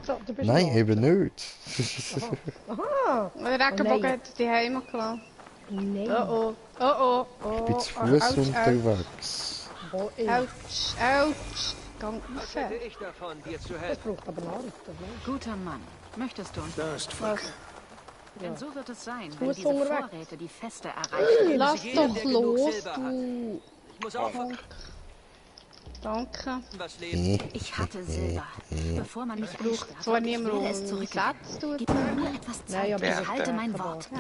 S2: So, du bist
S3: nein, eben nicht.
S2: Aha.
S1: Der Regenbogen hat die Heime gelassen.
S2: Nein.
S1: Oh oh, oh oh.
S3: Ich bin zu Fuß unterwegs.
S1: Autsch, autsch. Gang rauf.
S2: Das braucht aber Nahrung.
S13: Guter Mann, möchtest du uns...
S10: Da ist Volk.
S13: Denn so wird es sein,
S2: Fuß
S13: wenn diese
S2: unterwegs.
S13: Vorräte die Feste erreichen.
S1: Lass doch los, du.
S8: Ich muss auch...
S1: Danke.
S13: Ich hatte Silber. Bevor man mich einsperrt,
S1: zwar niemand
S13: ich werde es zurückgeben. Gib mir nur etwas Zeit, ich halte mein Wort.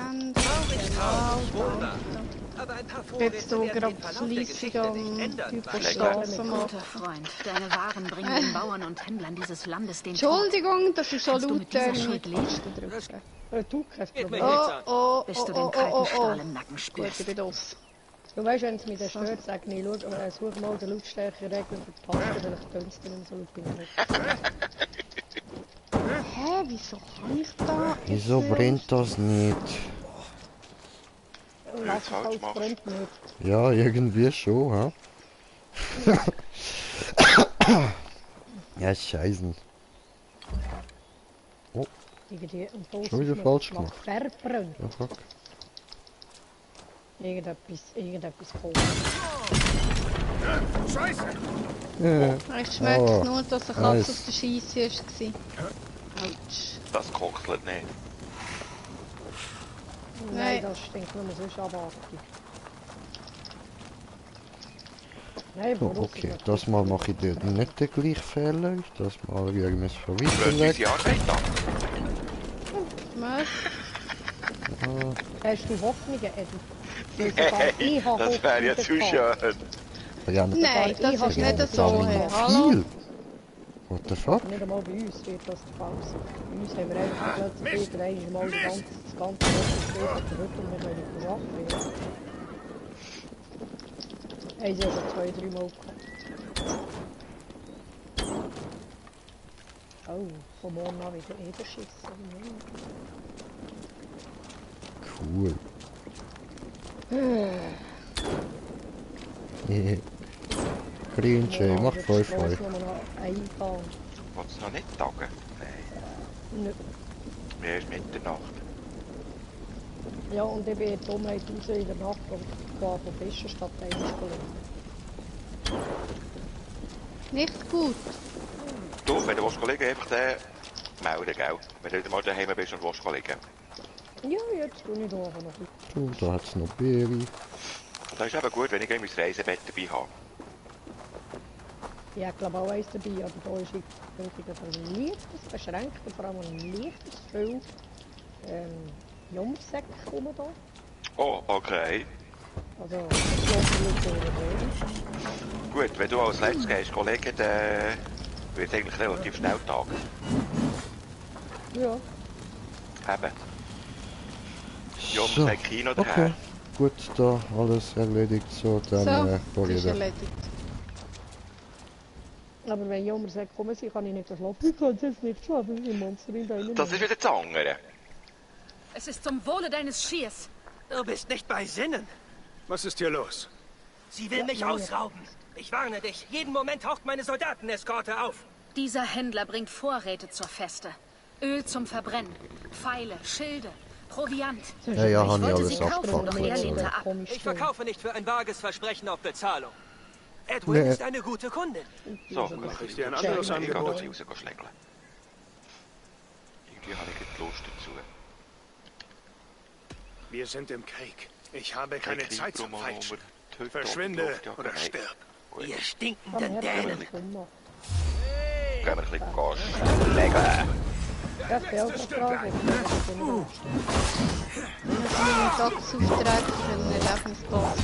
S1: Jetzt du gerade fleissig am Hypostasen machen.
S13: Guter Freund, deine Waren bringen den Bauern und Händlern dieses Landes den
S1: Entschuldigung, das ist so laut,
S13: du
S2: kein Problem.
S13: Bis du den kalten Strahl im Nacken spürst.
S1: Gut, ich bin drauf.
S2: Du weißt, wenn es mich dann stört, sag ich, such mal den Lautstärke-Regler für die Taste, vielleicht tönt es dann nicht so laut wie nicht.
S1: Hä, wieso kann ich da?
S3: Wieso brennt das nicht?
S2: Lass es halt, brennt nicht.
S3: Ja, irgendwie schon, hä? Ja, scheiße. Oh. Schon wieder falsch gemacht.
S2: Verbrennt.
S3: Ja, fuck.
S2: Irgendetwas voll.
S10: Scheiße!
S1: Ich schmecke nur, dass eine Katze auf der Scheisse war. Autsch.
S7: Das kochelt nicht.
S2: Nein, das stinkt nur sonst abartig. Nein,
S3: so, okay, das Mal mache ich dir nicht den gleichen Fehler. Das Mal rühren wir es von weiter weg.
S1: Was?
S2: Hast du Hoffnungen, Eddie?
S7: Nein, das wäre ja zu schön.
S3: Ja,
S1: nein, das ist nicht so. Hallo?
S3: What the fuck?
S2: Nicht einmal bei uns wird das der Fall sein. Bei uns haben wir einfach plötzlich wieder einmal das ganze Woche steht auf der Hütte und wir können nicht arbeiten. Haben sie also 2-3 Mal gehabt. Oh, von morgen an wieder Ederschiss.
S3: Cool. Cringe, mach 5-5.
S7: Wolltest du noch nicht tagen? Nein. Mir ist Mitternacht.
S2: Ja, und ich bin in Dummheit raus in der Nacht und gehe von Fischen statt einmal
S1: Nicht gut.
S7: Du, wenn du liegen willst, einfach den melden, gell? Wenn du mal daheim bist und liegen.
S2: Ja, jetzt tue ich da noch ein
S3: bisschen. Da hat es noch Beere.
S7: Das ist eben gut, wenn ich mein Reisebett dabei habe.
S2: Ja, ich glaube auch eins dabei, aber da ist ein leichtes, beschränkt, vor allem ein leichtes Gefühl. Jungsäcke kommen da.
S7: Oh, okay.
S2: Also, das
S7: gut, wenn du als letztes gehst, Kollege, dann wird eigentlich relativ schnell Tag.
S2: Ja.
S7: Eben. Jungsäcke Kino daher.
S3: Okay. Gut, da alles erledigt, so, dann
S1: ist erledigt.
S2: Aber wenn Jommer sagt, kommen Sie, kann ich nicht schlafen. Ich kann jetzt nicht schlafen, wie Monster in deinem
S7: Das ist wieder das andere.
S13: Es ist zum Wohle deines Schiers.
S8: Du bist nicht bei Sinnen.
S10: Was ist hier los?
S8: Sie will mich ausrauben. Ich warne dich. Jeden Moment taucht meine Soldateneskorte auf.
S13: Dieser Händler bringt Vorräte zur Feste. Öl zum Verbrennen, Pfeile, Schilde, Proviant.
S3: Ja,
S13: ich
S3: haben
S13: wollte
S3: alles
S13: sie kaufen, doch er lehnte ab.
S8: Ich verkaufe nicht für ein vages Versprechen auf Bezahlung. Edwin ist eine gute Kundin.
S7: So,
S10: mache ich dir ein anderes Angebot.
S7: Irgendwie habe ich jetzt Lust dazu.
S5: Wir sind im Krieg. Ich habe keine Zeit zum Feilschen. Verschwinde oder stirb.
S8: Ihr stinkenden Dänen.
S7: Gehen wir ein bisschen Gas legen.
S2: Das wäre auch eine Frage.
S1: Tagesauftrag für einen Erlebnispass.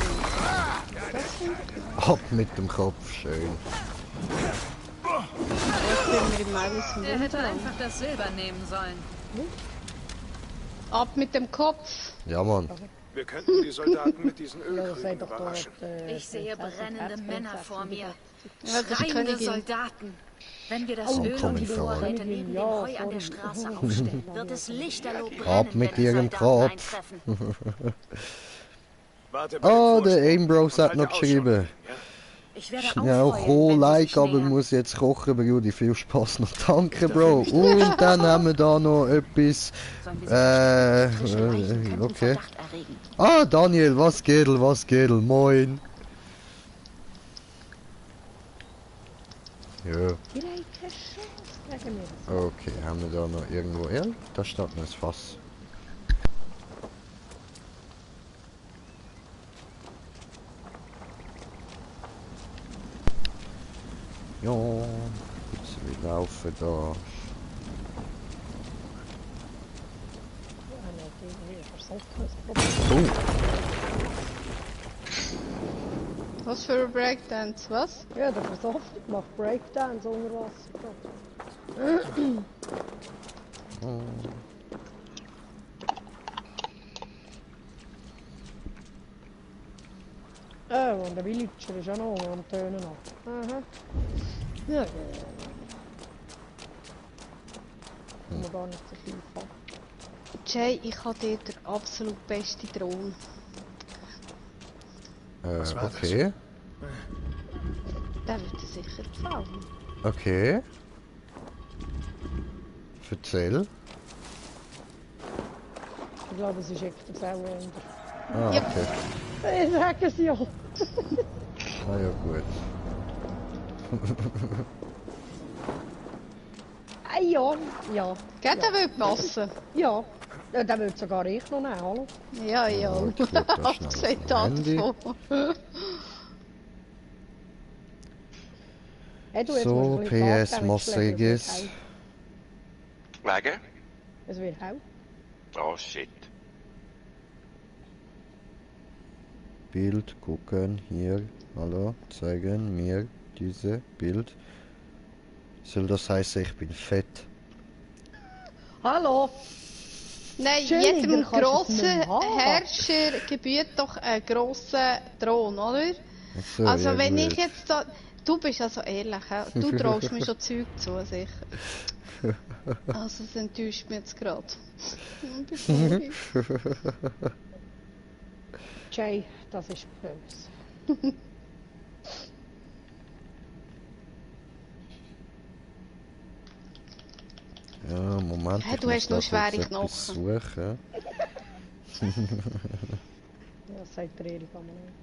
S3: Ab mit dem Kopf, schön.
S13: Er hätte einfach das Silber nehmen sollen.
S1: Ab mit dem Kopf.
S3: Ja, Mann.
S5: Wir könnten die Soldaten mit diesen Ölkrügen überraschen.
S13: Ich sehe brennende Männer vor mir.
S1: Ja, das
S13: Schreiende Soldaten. Wenn wir das Öl und die Vorräte neben dem Heu an der Straße aufstellen, wird es lichterloh brennen,
S3: Ab mit ihrem Kopf.
S5: Oh,
S3: der Aimbros hat noch geschrieben. Schnell Like, aber ich muss jetzt kochen, Brudi. Viel Spaß noch. Danke, Bro. Und dann haben wir da noch etwas. Okay. Ah, Daniel, was geht, moin. Ja. Okay, haben wir da noch irgendwo Öl? Da steht noch das Fass. Ja, jetzt wir laufen da. Oh.
S1: Was für ein Breakdance, was?
S2: Ja, der Versoffene macht Breakdance unter Wasser. Und der Villager ist auch noch am Tönen ab. Aha. Ja. Kann man gar nicht so viel fahren.
S1: Jay, ich habe dort den absolut besten Drohne.
S3: Okay.
S1: Der wird dir sicher gefallen.
S3: Okay. Erzähl.
S2: Ich glaube, es ist echt der Sauer.
S3: Ah, okay.
S2: Ich sage es ja.
S3: Ah ja, gut.
S2: Ja, ja.
S1: Gell, der will passen.
S2: Ja. Der will sogar ich noch nehmen, hallo?
S1: Ja, ja. Abgesehen davon.
S2: Hey,
S3: So, PS Massreges.
S7: Wegen?
S2: Es wird hell.
S7: Oh shit.
S3: Bild gucken, hier, hallo, zeigen mir diese Bild. Soll das heißen, ich bin fett?
S2: Hallo!
S1: Nein, jedem grossen Herrscher gebührt doch einen grossen Thron, oder?
S3: So,
S1: also
S3: ja,
S1: wenn
S3: gut.
S1: ich jetzt da... Du bist also ehrlich, du traust mir schon Zeug zu, sicher. Also das enttäuscht mich jetzt gerade.
S2: Jay, das ist böse.
S3: Ja, Moment.
S1: Hey, du hast nur schwere Knochen.
S3: Suchen.
S2: Ja, sagt der Erik aber nicht.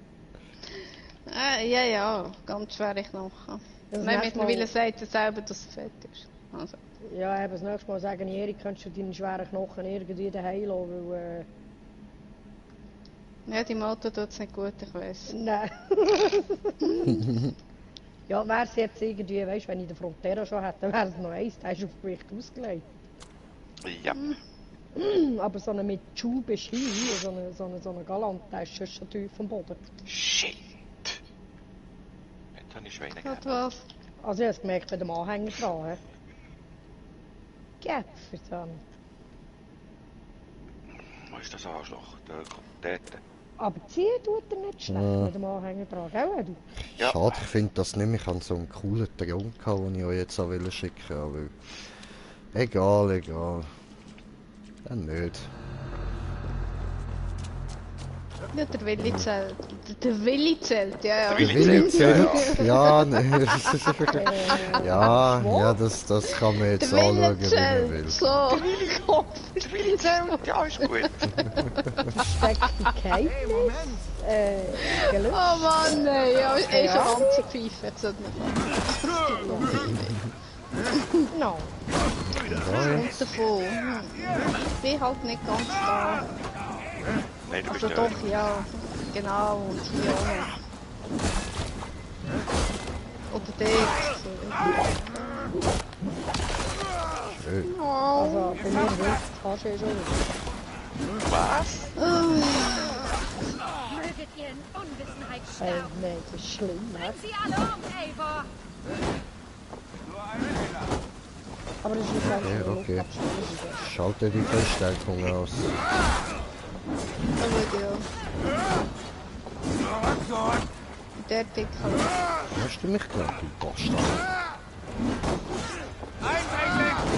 S1: Ja, ja, ganz schwere Knochen. Nein, mittlerweile sagt er selber, dass er fett ist. Also.
S2: Ja, eben das nächste Mal sagen, Erik, kannst du deine schweren Knochen irgendwie daheim lassen, weil...
S1: Ja, die Motor tut es nicht gut, ich weiss.
S2: Nein. Ja, wäre es jetzt irgendwie, weißt du, wenn ich den Frontera schon hätte, dann wäre es noch eins, der ist auf Gewicht ausgelegt.
S7: Ja.
S2: Aber so eine mit Schube Ski, so eine Galant, der ist schon tief vom Boden.
S7: Shit! Jetzt habe ich Schweine gegeben.
S1: Was?
S2: Also ich habe es gemerkt bei dem Anhänger dran. Gäpferzahn.
S7: Wo ist das Arschloch? Der kommt dort.
S2: Aber ziehen tut er nicht schlecht mit dem Anhänger dran, gell? Du?
S3: Ja. Schade, ich finde das nicht mehr. Ich hatte so einen coolen Traum, den ich euch jetzt auch schicken wollte. Aber egal. Dann nicht.
S1: Ja, der Willi zählt. Der Willi zählt, ja.
S3: Der Willi zählt? Ja, ne. ja, das kann man jetzt anschauen, wie man will.
S1: So,
S7: der Willi zählt, ja, ist gut.
S2: Steckigkeit gelöscht.
S1: Oh Mann, ey, ja, ist schon Ranzenpfeife, jetzt sollte man No. Und davon. Ich bin halt nicht ganz da.
S7: Nein, du bist
S1: also doch, ja. Genau, und hier auch. Oder dort.
S3: Schön.
S1: Oh.
S2: Also, bei mir willst kannst du schon.
S7: Was?
S13: Möget ihr in Unwissenheit sterben.
S2: Nein, das ist schlimm, ne?
S13: Sie alle Eivor!
S2: Aber das ist nicht ganz
S3: ja, okay. Schalte die Verstärkung aus.
S1: Aber ja. Der Dicker.
S3: Hast du mich gleich, du Bastard?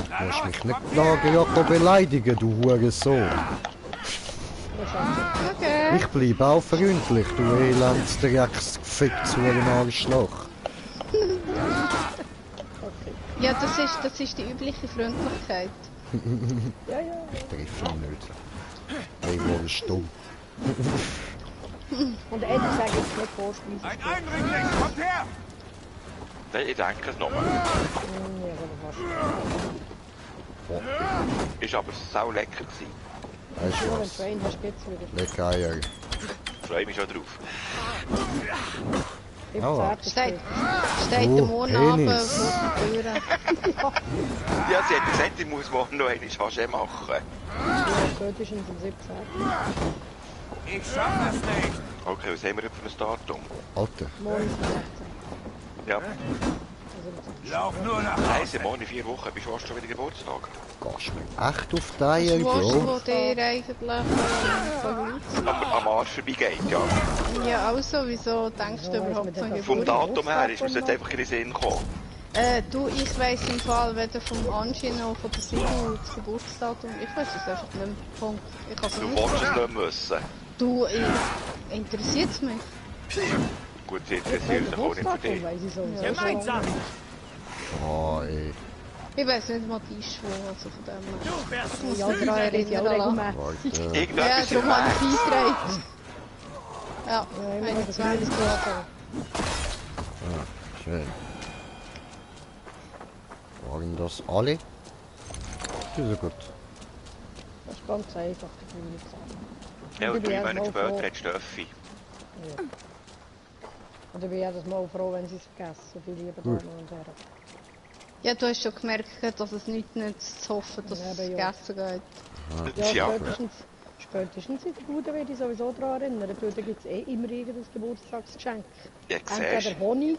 S3: Du hast mich nicht Jakob beleidigen, du Hurensohn.
S1: Okay.
S3: Ich bleibe auch freundlich, du elends Drecksgeficktes Arschloch.
S1: Ja, das ist die übliche Freundlichkeit.
S2: Ja.
S3: Trifft ihn nicht. Hey, wo ist dumm?
S2: Und Eddie sagt jetzt nicht vorspielen.
S14: Ein Eindringling, kommt her!
S7: Ich denke es nochmal. Ist aber sau lecker gewesen.
S3: Weißt du was? Lecker Eier.
S7: Freue mich schon drauf.
S1: Steht der Mond runter vor der Tür.
S7: Ja, sie hat gesagt, ich muss morgen noch eine Charge machen.
S2: Ja, spätestens um 17.
S14: Ich schaff das nicht!
S7: Okay, was haben wir denn für ein Datum?
S3: Alter.
S2: Morgen ist 16.
S7: Ja.
S14: Lauf nur nach
S7: Scheiße, morgen in 4 Wochen bist du fast schon wieder Geburtstag.
S3: Gehst du mir echt auf die Eier,
S1: Bro?
S3: Bro?
S1: Wo dir eigentlich
S7: Am Arsch vorbeigeht, ja.
S1: Ja, also, wieso denkst du überhaupt von Geburtstag?
S7: Vom Datum her ist mir jetzt einfach in den Sinn gekommen.
S1: Du, ich weiss im Fall weder vom Angie noch von der Sibu das Geburtsdatum. Ich weiss es einfach nicht mehr. Punkt.
S7: Du willst es nicht mehr wissen.
S1: Du, interessiert es mich?
S7: Gut, sie interessiert sich auch nicht für dich.
S14: Gemeinsam!
S3: Oh, ey.
S1: Ich weiss nicht mal die ist schwul, also von dem her.
S14: Du wärst
S1: Ich muss mich daran erinnern.
S7: Irgendetwas
S1: Ja, darum habe ich beigetragen. Ja,
S2: ich das alles gehört.
S3: Ah, schön. Waren das alle? Das ist gut.
S2: Das ist ganz einfach, die grüne Zahl.
S7: Ja, und 3 Monate später hat Steffi.
S2: Ja. Und ich bin jedes Mal froh, wenn sie es vergessen, so viel liebe Damen und Herren.
S1: Ja, du hast schon gemerkt, dass es nicht nützt zu hoffen, dass es vergessen geht.
S2: Ja, spätestens in der Bude werde ich sowieso daran erinnern. Da gibt es immer irgendein Geburtstagsgeschenk.
S7: Ja,
S2: entweder Honig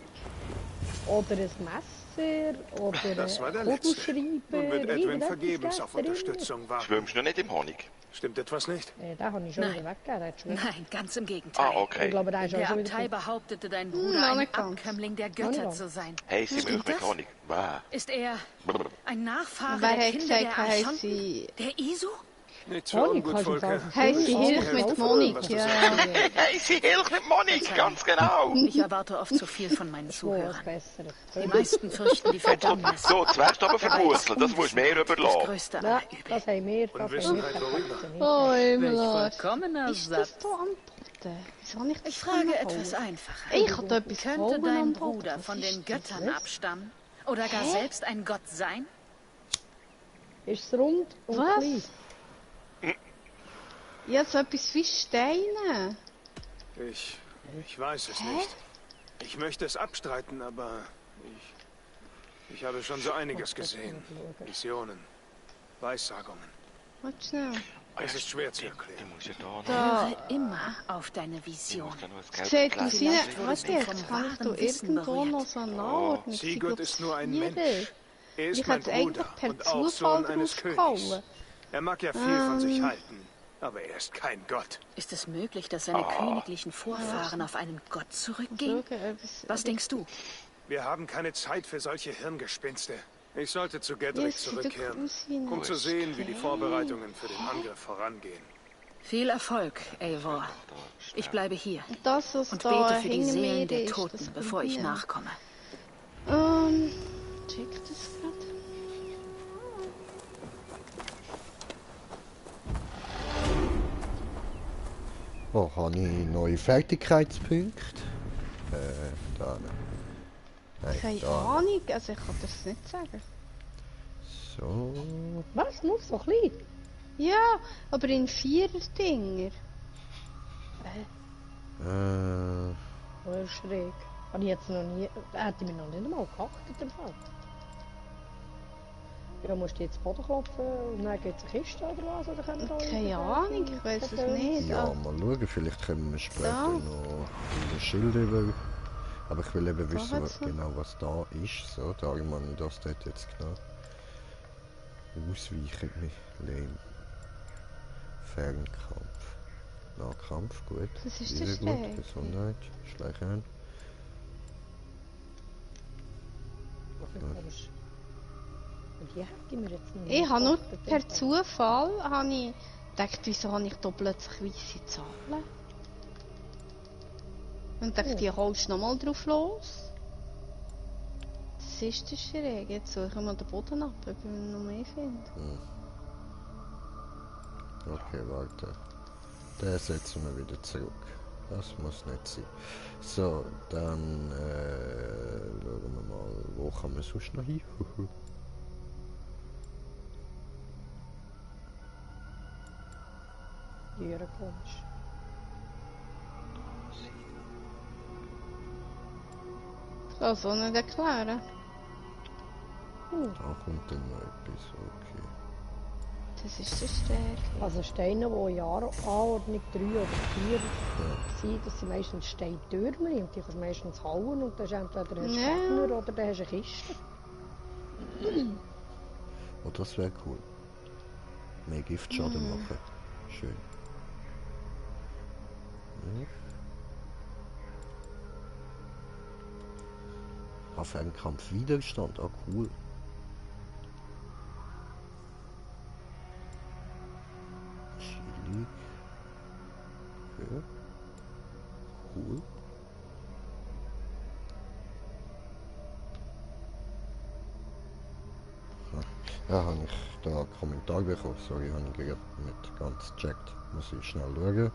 S2: oder ein Messer oder
S5: das war der letzte. Nun wird Edwin vergebens auf Unterstützung warten.
S7: Schwimmst du noch nicht im Honig?
S5: Stimmt etwas nicht?
S2: Den habe ich schon wieder weggegeben.
S13: Nein, ganz im Gegenteil.
S7: Ah, okay.
S2: Ich glaube, der
S13: Der Abtei behauptete, dein Bruder ein Abkömmling der Götter zu sein.
S7: Hey, sie Milch mit Honig. Wow.
S13: Ist er ein Nachfahre
S1: Wer
S13: der
S1: hat
S13: Kinder
S1: gesagt,
S13: der
S1: heisst
S13: Ashanti?
S1: sie...
S13: Der Isu?
S5: Nicht so ungut, Volker.
S1: Heisst sie Hilch mit Monik, ja.
S7: Hey, sie Hilch mit Monik, ganz genau.
S13: Ich erwarte oft zu viel von meinen Zuhörern. Die meisten fürchten die Verdammnis.
S7: So, zuerst aber verwurzeln, das musst du mehr überlassen.
S13: Das größte
S2: Ja,
S13: aller Übel.
S2: das haben wir.
S5: Unwissenheit worüber?
S1: Oh,
S13: Welch
S1: Emma.
S13: vollkommener
S1: Ist
S13: Satz.
S1: das so antworten? Wieso habe ich das
S13: Ich frage
S1: nicht
S13: etwas
S1: geholt?
S13: einfacher.
S1: Ich habe da etwas
S13: Könnte
S1: geholt
S13: dein
S1: antworten.
S13: Bruder
S1: Was
S13: von
S1: ist
S13: den
S1: das?
S13: Göttern abstammen? Oder gar selbst ein Gott sein?
S2: Ist es rund und
S1: Was?
S2: klein?
S1: Ja, so etwas wie Steine.
S5: Ich weiß es nicht.
S10: Ich möchte es abstreiten, aber ich habe schon so einiges gesehen. Visionen, Weissagungen.
S1: Warte schnell.
S10: Es ist schwer zu erklären.
S13: Höre immer auf deine Vision.
S1: Seht aus rein. Warte, jetzt kann ich da irgendwo noch so eine Anordnung.
S10: Sigurd ist nur ein Mensch. Er ist mein Bruder und auch Sohn eines Königs. Er mag ja viel von sich halten, aber er ist kein Gott.
S13: Ist es möglich, dass seine königlichen Vorfahren auf einen Gott zurückgehen? Was denkst du?
S10: Wir haben keine Zeit für solche Hirngespinste. Ich sollte zu Gedrick zurückkehren, um zu sehen, wie die Vorbereitungen für den Angriff vorangehen.
S13: Viel Erfolg, Eivor. Ich bleibe hier
S1: das,
S13: und bete für die Seelen der Toten, bevor ich nachkomme.
S1: Check das gerade.
S3: Oh, habe ich neue Fertigkeitspunkte? Da nicht. Nein,
S1: keine Ahnung, also ich kann das nicht sagen.
S3: So.
S2: Was? Nur so klein?
S1: Ja, aber in 4 Dinger.
S2: Das ist schräg. Habe ich jetzt noch nie... Hätte ich mich noch nicht einmal geachtet im Fall. Ja, musst du jetzt Boden klopfen und dann geht es eine Kiste oder was? Oder
S1: keine Ahnung, ich weiß es nicht.
S3: Ja, mal schauen, vielleicht können wir später noch in den Schild über... Aber ich will eben wissen, was da ist. So, darum muss ich das dort jetzt genau ausweichen. Lehn. Fernkampf. Nahkampf, gut.
S1: Das ist der Schläge.
S3: Gesundheit, Schleichen.
S1: Ich habe nur per Zufall gedacht, wieso habe ich da plötzlich weisse Zahlen? Und dachte, die holst du nochmal drauf los. Das ist der schräg. Jetzt suche ich mal den Boden ab, ob ich noch mehr finde.
S3: Okay, warte. Den setzen wir wieder zurück. Das muss nicht sein. So, dann schauen wir mal, wo kann man sonst noch hin?
S2: Ja, komisch.
S1: Ich kann es auch nicht erklären.
S3: Da kommt dann noch etwas, okay.
S1: Das ist so stark.
S2: Also Steine, die in Anordnung 3 oder 4 sind, das sind meistens Steintürme und die kannst du meistens hauen und dann hast du entweder einen Gegner oder dann hast du eine Kiste.
S3: Oh, das wäre cool. Mehr Giftschaden machen. Schön. Auf einen Kampf Widerstand, ah cool. Chili. Okay. Cool. Ja, habe ich da einen Kommentar bekommen, sorry, habe ich gerade nicht ganz gecheckt. Muss ich schnell schauen.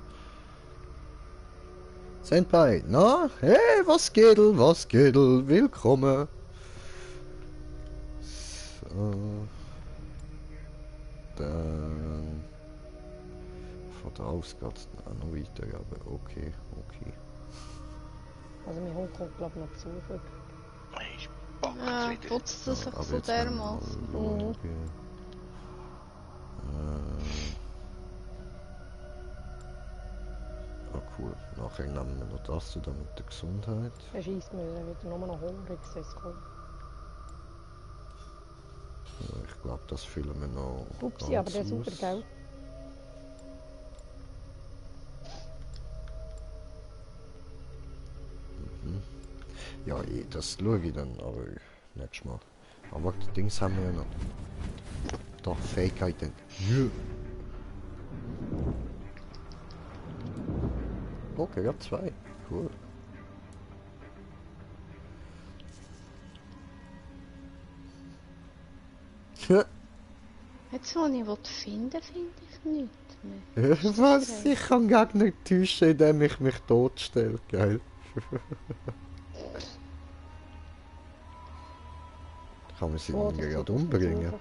S3: Senpai, na? Hey, was geht, willkommen. So. Dann... Von da aus geht es auch noch weiter, aber okay.
S2: Also mein Hund kommt glaube ich noch zu.
S1: Ja, putzt das sich so dermaßen.
S3: Ah cool, nachher nehmen wir noch das zu mit der Gesundheit.
S2: Er schießt mir wieder nur noch hungrig,
S3: ich glaube, das füllen wir noch.
S2: Upsi, aber der ist super, gell?
S3: Ja, das schaue ich dann, aber nächstes Mal. Aber die Dings haben wir ja noch. Doch, Fähigkeiten. Yeah. Okay, ja, 2. Cool.
S1: Jetzt, wo ich finden finde ich nichts
S3: mehr. Was? Ich kann Gegner täuschen, indem ich mich totstelle, geil. Kann man sie gerade umbringen?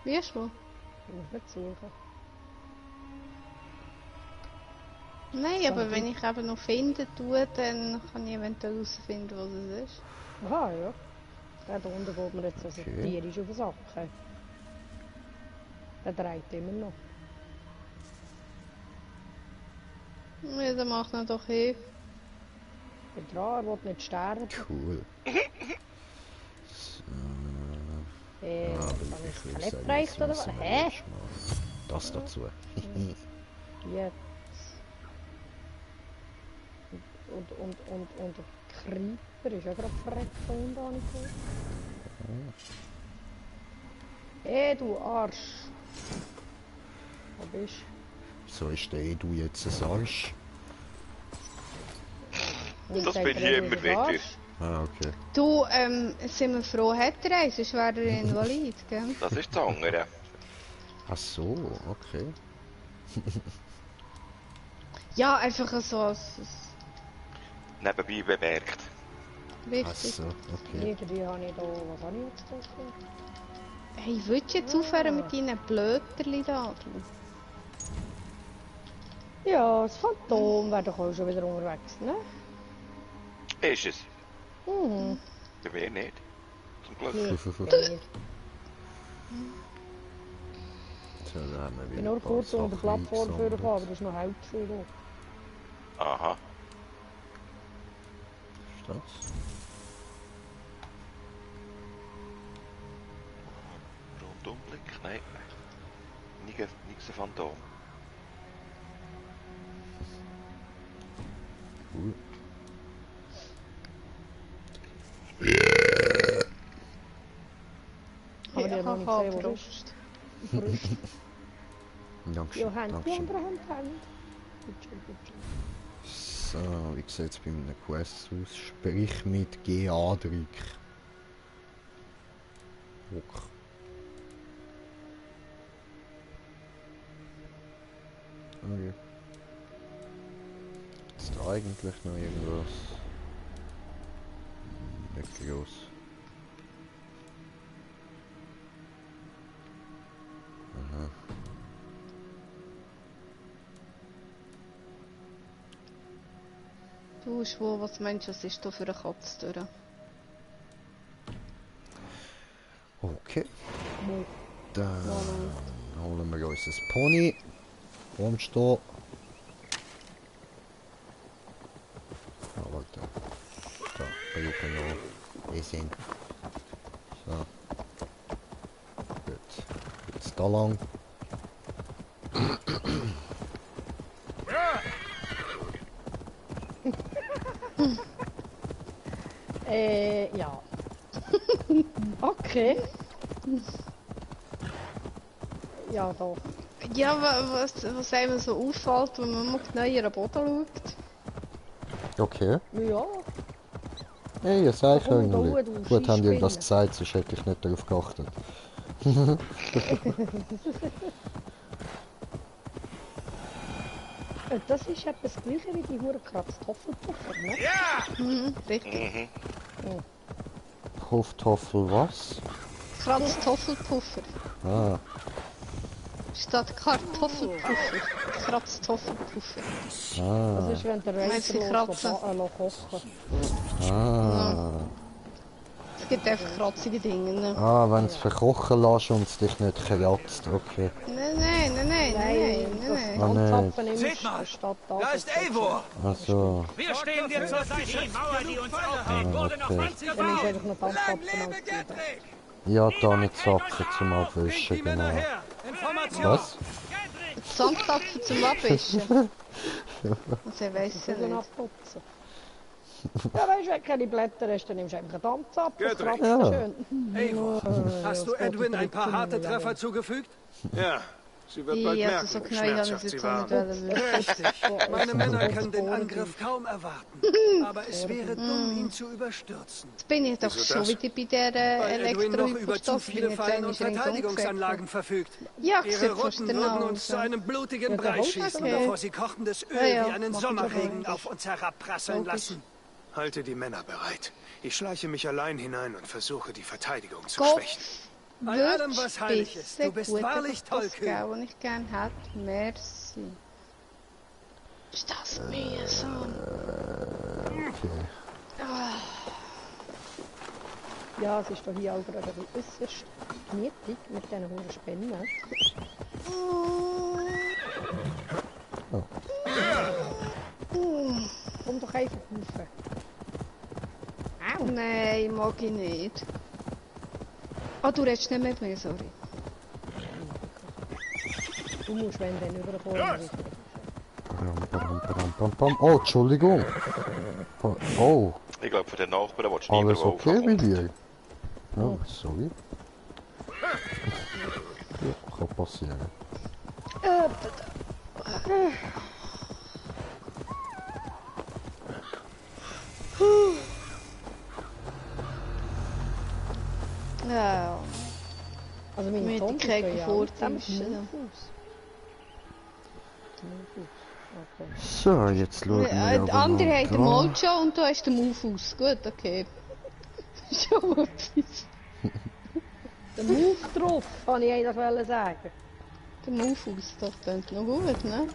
S1: Wie ist wo?
S2: Ich muss nicht suchen.
S1: Nein, aber wenn ich eben noch finden tue, dann kann ich eventuell herausfinden, was es ist.
S2: Aha, ja. Da unten geht mir jetzt also tierisch auf den Sack. Der dreht immer noch.
S1: Ja, dann macht er doch hin.
S2: Der dran, er will nicht sterben.
S3: Cool.
S2: Habe ich es nicht gereicht oder was? Hä?
S3: Das dazu.
S2: Jetzt. Und der Creeper ist ja gerade verreckt da unten, habe ich gehört. Hey, du Arsch! Wo bist du?
S3: So ist der du jetzt ein Arsch.
S7: Das bin ich immer wieder.
S3: Ah, okay.
S1: Du, sind wir froh, hat er eins, sonst wäre er invalid, gell?
S7: Das ist das andere.
S3: Ach so, okay.
S1: Ja, einfach so.
S7: Nebenbei bemerkt.
S1: Richtig.
S3: Ach so, okay.
S2: Irgendwie habe ich da... Was habe ich jetzt da gemacht?
S1: Hey, willst du jetzt aufhören mit deinen Blöterli da?
S2: Ja, das Phantom wäre doch auch schon wieder unterwegs, ne?
S7: Ist es?
S2: Mhm.
S7: Bei mir nicht. Zum Glück.
S3: So, da haben wir
S2: Ich bin nur kurz unter der Plattform vorgekommen, aber das ist noch halb schön.
S7: Aha.
S3: Was ist das?
S7: Rundumblick? Nein. Nichts ein Phantom.
S3: Cool.
S2: Aber die haben noch nicht gesehen, wo du bist.
S3: Dankeschön.
S2: Johann, die andere Hand.
S3: So, wie sieht es bei meinen Quests aus? Sprich mit Geadrik. Okay. Okay. Ist da eigentlich noch irgendwas? Nicht groß. Aha.
S1: Du, Schwur, was meinst du, was ist da für eine Katze durch?
S3: Okay. Dann holen wir uns ein Pony. Rumstehen. Oh, warte. Da, brauchen wir noch Essen. So. Gut. Jetzt da lang.
S2: Ja. Okay. Ja, doch.
S1: Ja, was einem so auffällt, wenn man mal näher am Boden schaut.
S3: Okay.
S2: Ja.
S3: Hey, ihr seid Hörnerli. Gut, haben die das gesagt, sonst hätte ich nicht darauf geachtet.
S2: Das ist etwas das gleiche wie die Hurenkratztoffelpuffer, ne?
S1: Ja! Mhm, richtig.
S3: Pufftoffel was?
S1: Kratztoffelpuffer.
S3: Ah.
S1: Statt Kartoffelpuffer. Kratztoffelpuffer.
S3: Ah.
S2: Das ist, wenn der Racer kochen.
S3: Ah.
S1: Es gibt einfach kratzige Dinge. Ne?
S3: Ah, wenn es verkochen lässt und es dich nicht kratzt, okay.
S1: Nein.
S3: Ah, nein.
S8: Seht mal, da ist Eivor.
S3: Also.
S8: Wir stehen dir zur Seite. Die Mauer, die uns aufhält, wurde noch ganz gebaut. Lang lebe Gedrick!
S3: Ja, da nicht Zapfen zum Abwischen, genau. Was?
S1: Sandtapfen zum Abwischen? Also, ich weiss ja nicht.
S2: Ja, weißt du, wenn keine Blätter hast, dann nimmst du einfach einen Dampfzapfen.
S3: Ja.
S2: Schön.
S5: Eivor, hast du Edwin ein paar harte Treffer zugefügt? Ja. Sie wird bald merken,
S1: so
S5: wie schmerzhaft sie waren. Richtig. Meine Männer können den Angriff kaum erwarten. Aber es wäre dumm, ihn zu überstürzen.
S1: Jetzt bin ich doch schon wieder bei der
S5: Weil Edwin noch über zu viele Fallen und Verteidigungsanlagen verfügt.
S1: Ja,
S5: ihre Rotten würden uns zu einem blutigen Brei schießen, bevor sie kochendes Öl wie einen Sommerregen auf uns herabprasseln lassen. Halte die Männer bereit. Ich schleiche mich allein hinein und versuche, die Verteidigung zu schwächen. Bei allem, was heilig ist. Du bist wahrlich tollkühn.
S1: Und ich gern hätte. Merci. Ist das mühsam?
S3: Okay.
S2: Ja, es ist doch hier auch gerade äußerst gemütlich mit diesen hohen Spinnen.
S3: Oh.
S2: Komm doch einfach rauf.
S1: Au. Nein, mag ich nicht. Ah, du redest nicht mit mir, sorry.
S2: Du musst, wenn dann überkommen.
S3: Oh, Entschuldigung. Oh.
S7: Ich glaube, für den Nachbarn willst du nie
S3: alles okay mit dir? Oh, sorry. Ja, kann passieren.
S1: Ja.
S2: Also meine Zombies
S1: können ja
S2: vortischen.
S3: So, jetzt schauen wir
S1: ja,
S3: aber
S1: andere
S3: mal
S1: hat den Mojo und da ist der Move-Haus. Gut, okay. Schon etwas.
S2: Der Move drauf, kann ich eigentlich sagen.
S1: Der Move-Haus, das klingt noch gut, ne?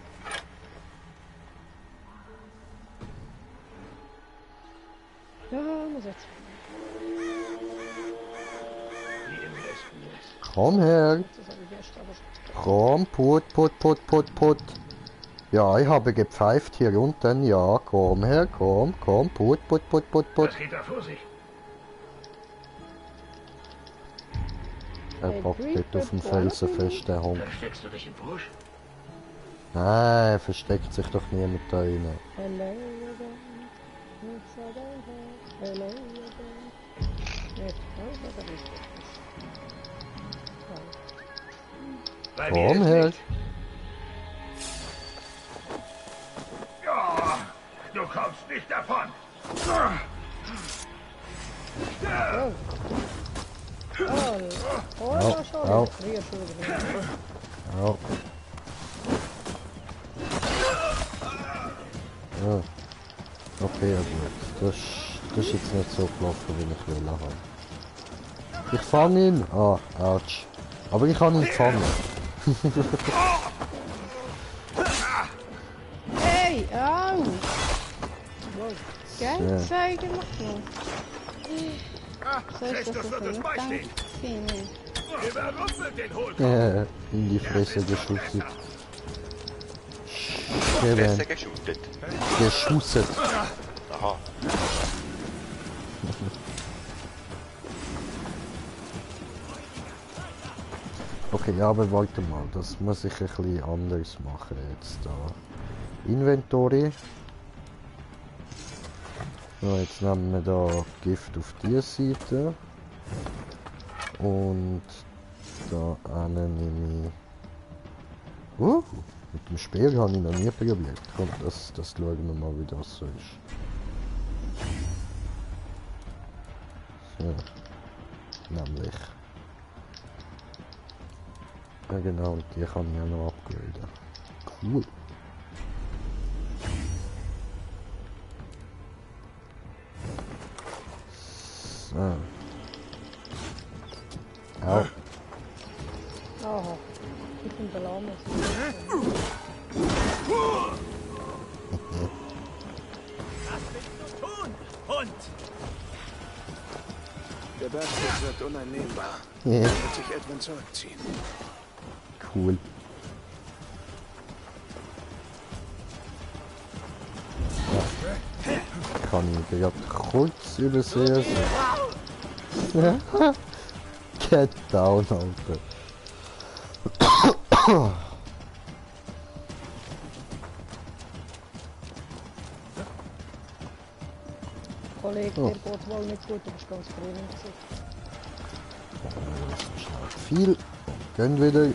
S2: Ja, muss jetzt.
S3: Komm her. Komm, put. Ja, ich habe gepfeift hier unten. Ja, komm her, komm, put.
S12: Was geht da vor sich?
S3: Er packt dort auf dem Felsen fest, der Hund.
S12: Versteckst du dich im Busch?
S3: Nein, versteckt sich doch niemand da rein. Komm her.
S12: Ja, du kommst nicht davon.
S3: Au. Ja. Okay, ja gut. Das ist jetzt nicht so gelaufen, wie ich will haben. Ich fange ihn. Ah, ouch. Aber ich kann ihn fangen.
S1: Hey, au! Geht's eigentlich noch? So ist das so verrückt.
S3: Ja, in die Fresse geschossen.
S7: Fresse geschootet.
S3: Geschusset.
S7: Aha.
S3: Okay, ja, aber warte mal, das muss ich ein bisschen anders machen jetzt da. Inventory. So, jetzt nehmen wir da Gift auf diese Seite. Und da nehme ich... mit dem Speer habe ich noch nie probiert. Komm, das schauen wir mal, wie das so ist. So. Nämlich... Ja genau, und die kann ich auch noch upgraden. Cool. So. Au.
S2: Aha. Ich bin der Lama.
S8: Was willst du tun, Hund?
S10: Der Bergfluss wird uneinnehmbar.
S3: Ja.
S10: Er wird sich Edwin zurückziehen.
S3: Cool. Ja. Kann ich gerade kurz übersehen. Get down, Alter.
S2: Kollege, der geht wohl nicht gut, du bist ganz grün im Gesicht.
S3: Das ist halt viel. Gehen wieder.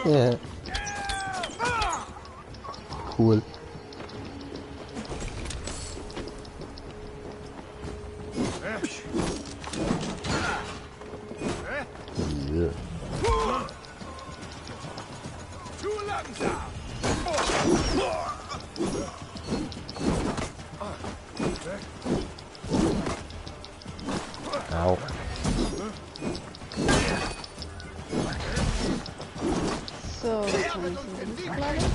S3: Ja. Cool. Yeah.
S8: Zu langsam!
S1: So, jetzt haben wir es ausgeladen.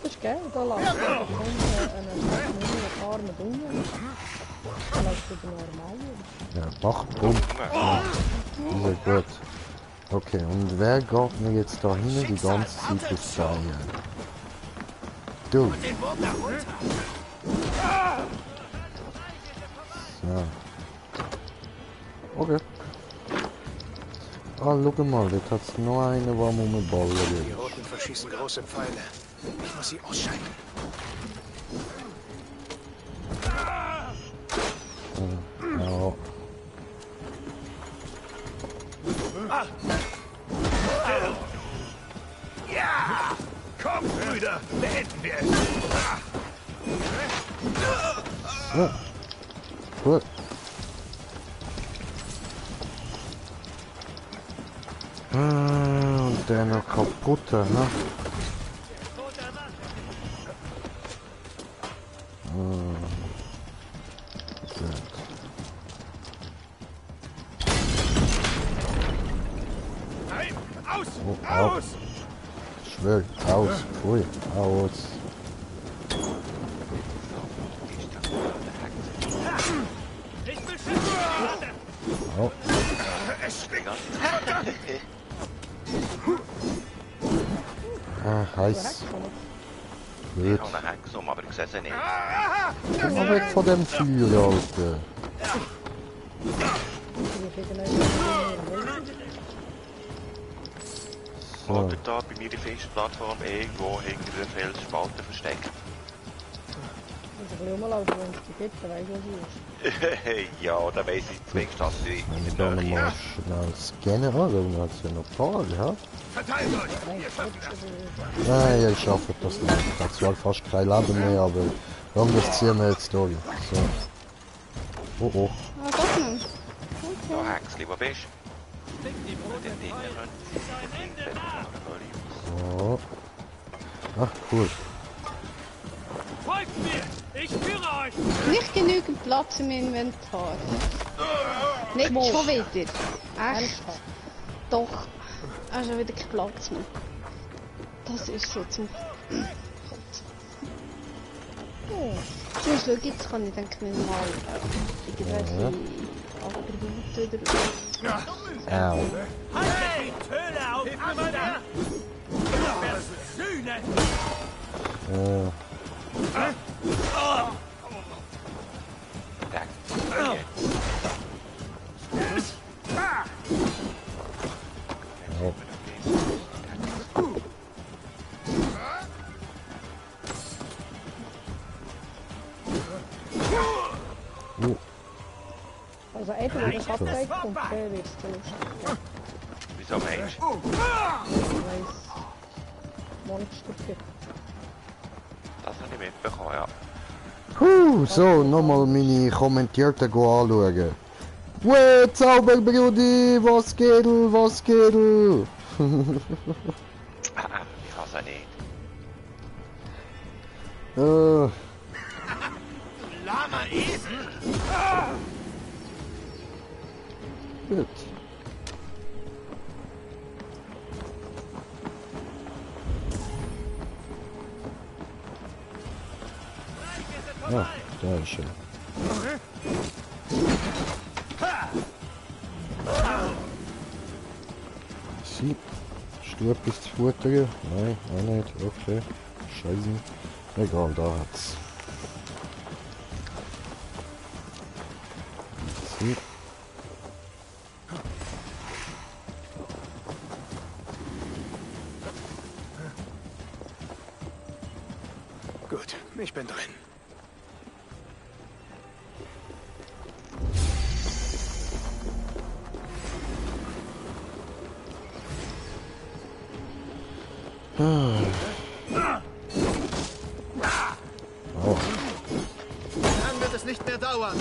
S2: Das ist geil, da lässt man einen armen Dunge. Da lässt du den normal.
S3: Ja, mach, bumm. Sehr gut. Okay, und wer geht mir jetzt da hin die ganze Zeit aufs Bein? Du! So. Okay. Ah, schau mal, dort hat es noch einen, der mit Ball geht.
S5: Die Roten verschießen große Pfeile. Ich muss sie ausschalten.
S3: Ja.
S8: Ja! Komm, Brüder, beenden wir es!
S3: Ja. Gut. Und der noch kaputter, ne?
S8: Nein, aus!
S3: Oh,
S8: aus!
S3: Schwör, aus, pfui, aus.
S8: Ich beschütze!
S3: Oh.
S8: Es schlägt!
S3: Ah, heiß. Blöd.
S7: Ich habe einen Hex um, aber ich sehe sie nicht.
S3: Komm mal weg von dem Feuer, Alter. So.
S7: Oder da bei mir die Festplattform irgendwo hinter der Felsspalte versteckt.
S2: Ich muss ein bisschen rumlaufen, wenn es die gibt, dann weiss ich, was sie ist.
S7: Ja, dann weiss ich zumindest, dass sie
S3: Wenn ich da nochmal schnell scannen, oh, dann hat es ja noch ein paar gehabt.
S8: Verteilt euch! Ihr schafft das!
S3: Nein, ich schaffe das nicht. Ich habe zwar fast kein Leben mehr, aber das ziehen wir jetzt durch. So. Oh oh.
S1: Ah, doch nicht.
S7: So, Hexli, wo bist du?
S3: So. Ach, cool.
S8: Folgt mir! Ich führe euch!
S1: Nicht genügend Platz im Inventar. Nicht schon wieder. Echt? Doch. Also wieder kein Platz mehr. Das ist so zum Schau, jetzt kann ich denke mir mal irgendwelche Attribute oder...
S3: Au.
S8: Hey! Töle auf Abwehr! Sühne!
S2: Also eben, wenn das abgeht, kommt der wird es lustig.
S7: Wieso meinst du?
S2: Weil es Monster gibt.
S7: Das habe ich mitbekommen, ja.
S3: So, nochmal meine Kommentierten anschauen. Weh, Zauberbrudi, was geht, was geht?
S7: Ich kann es auch nicht.
S8: Lama Esel!
S3: Gut. Ja, da ist er. Sie. Hast du etwas zu futtern? Nein, auch nicht. Okay. Scheiße. Egal, da hat's. Sie.
S5: Gut, ich bin drin.
S3: Oh.
S8: Dann wird es nicht mehr dauern.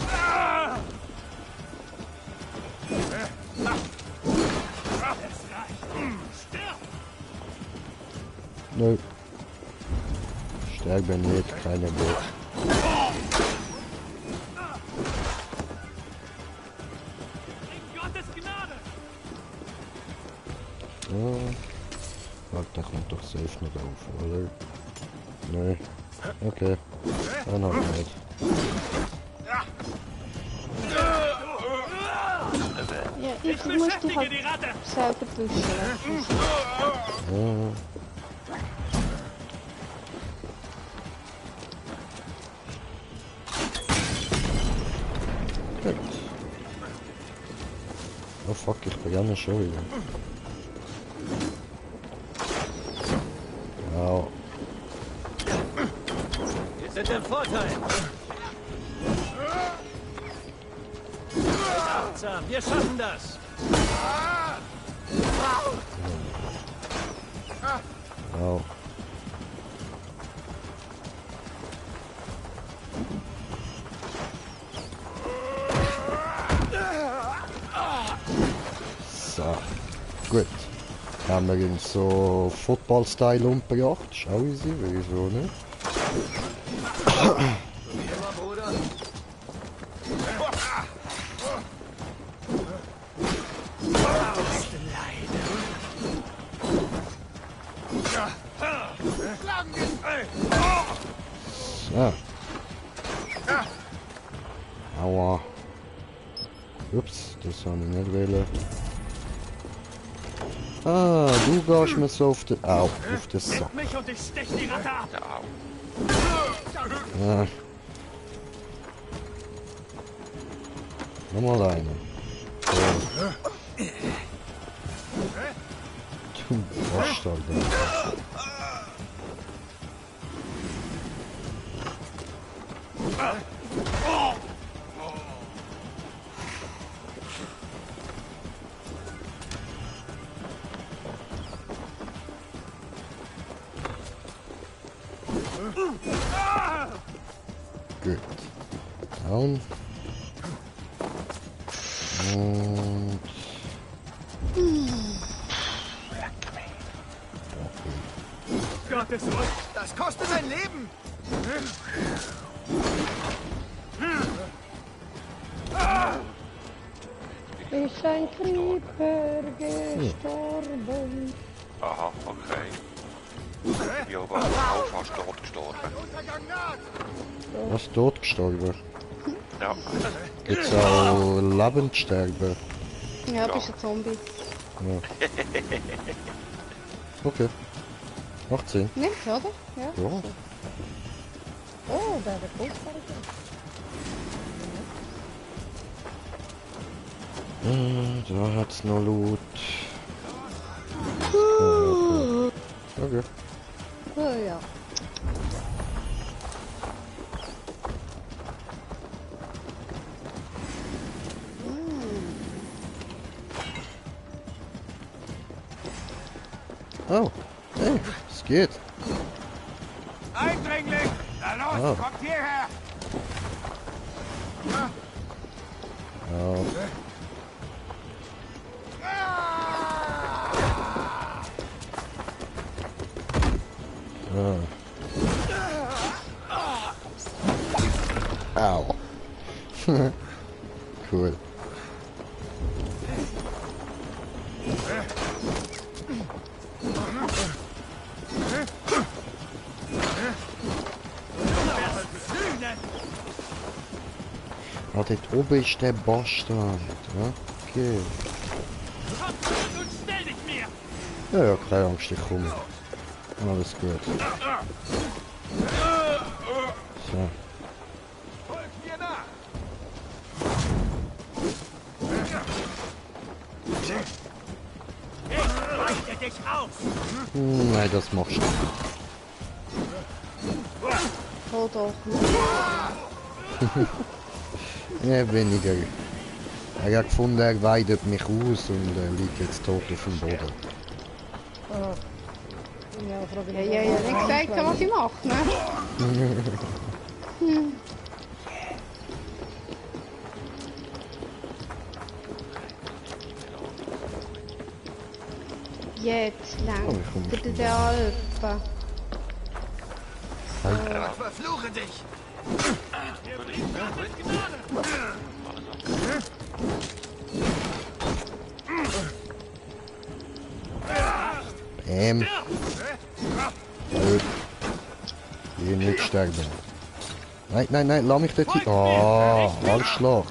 S3: Nö. Stärker nicht, keine Boot.
S8: In Gottes
S3: So. Halt, da kommt doch safe nicht auf, oder? Nee. Okay. Dann halt nicht.
S1: Ja, ich muss dich halt selber duschen.
S3: Ja. Gut. Oh fuck, ich bin gerne schon wieder. Wow.
S8: Wir sind im Vorteil. Achtsam, wir schaffen das.
S3: Wow. So, gut. Haben wir ihn so Football-Style umgebracht. Schau easy, wieso nicht? So. Aua. Ups, das haben wir nicht wollen. Ah, du gehst mir so auf den... Au, auf den Sack.
S8: Mich und ich stech die Ratte ab.
S3: Ja. Nochmal einen. So. Du Bastard, Alter. Gut. Down. Und...
S8: Gottes Willen, das kostet ein Leben.
S2: Ist ein Creeper gestorben.
S7: Aha, okay. Ja, aber auch fast tot gestorben.
S3: Was tot gestorben?
S7: Ja.
S3: Gibt's auch Lebendsterben?
S1: Ja, bist ein Zombie.
S3: Ja. Okay. Macht Sinn.
S1: Nicht, oder? Ja.
S3: Ja.
S2: Oh, da der Kostbar.
S3: Da hat's noch Loot. Okay.
S1: Oh ja.
S3: Oh, hey, es geht.
S8: Eindringling! Na los, kommt hierher!
S3: Oh. Au. Cool. Ah, dort oben ist der Bastard. Okay. Ja, ja, keine Angst, ich komme. Alles gut. So. Nein, das machst du nicht.
S1: Oh doch.
S3: Ja, weniger. Er hat gefunden, er weidet mich aus und liegt jetzt tot auf dem Boden.
S1: Ja, nicht gesagt, was ich mache, ne? Jetzt lang. Bitte der Alpen.
S8: Verfluche dich!
S3: Ich will nicht sterben. Nein, nein, nein, lass mich dort hin. Ah, Arschloch.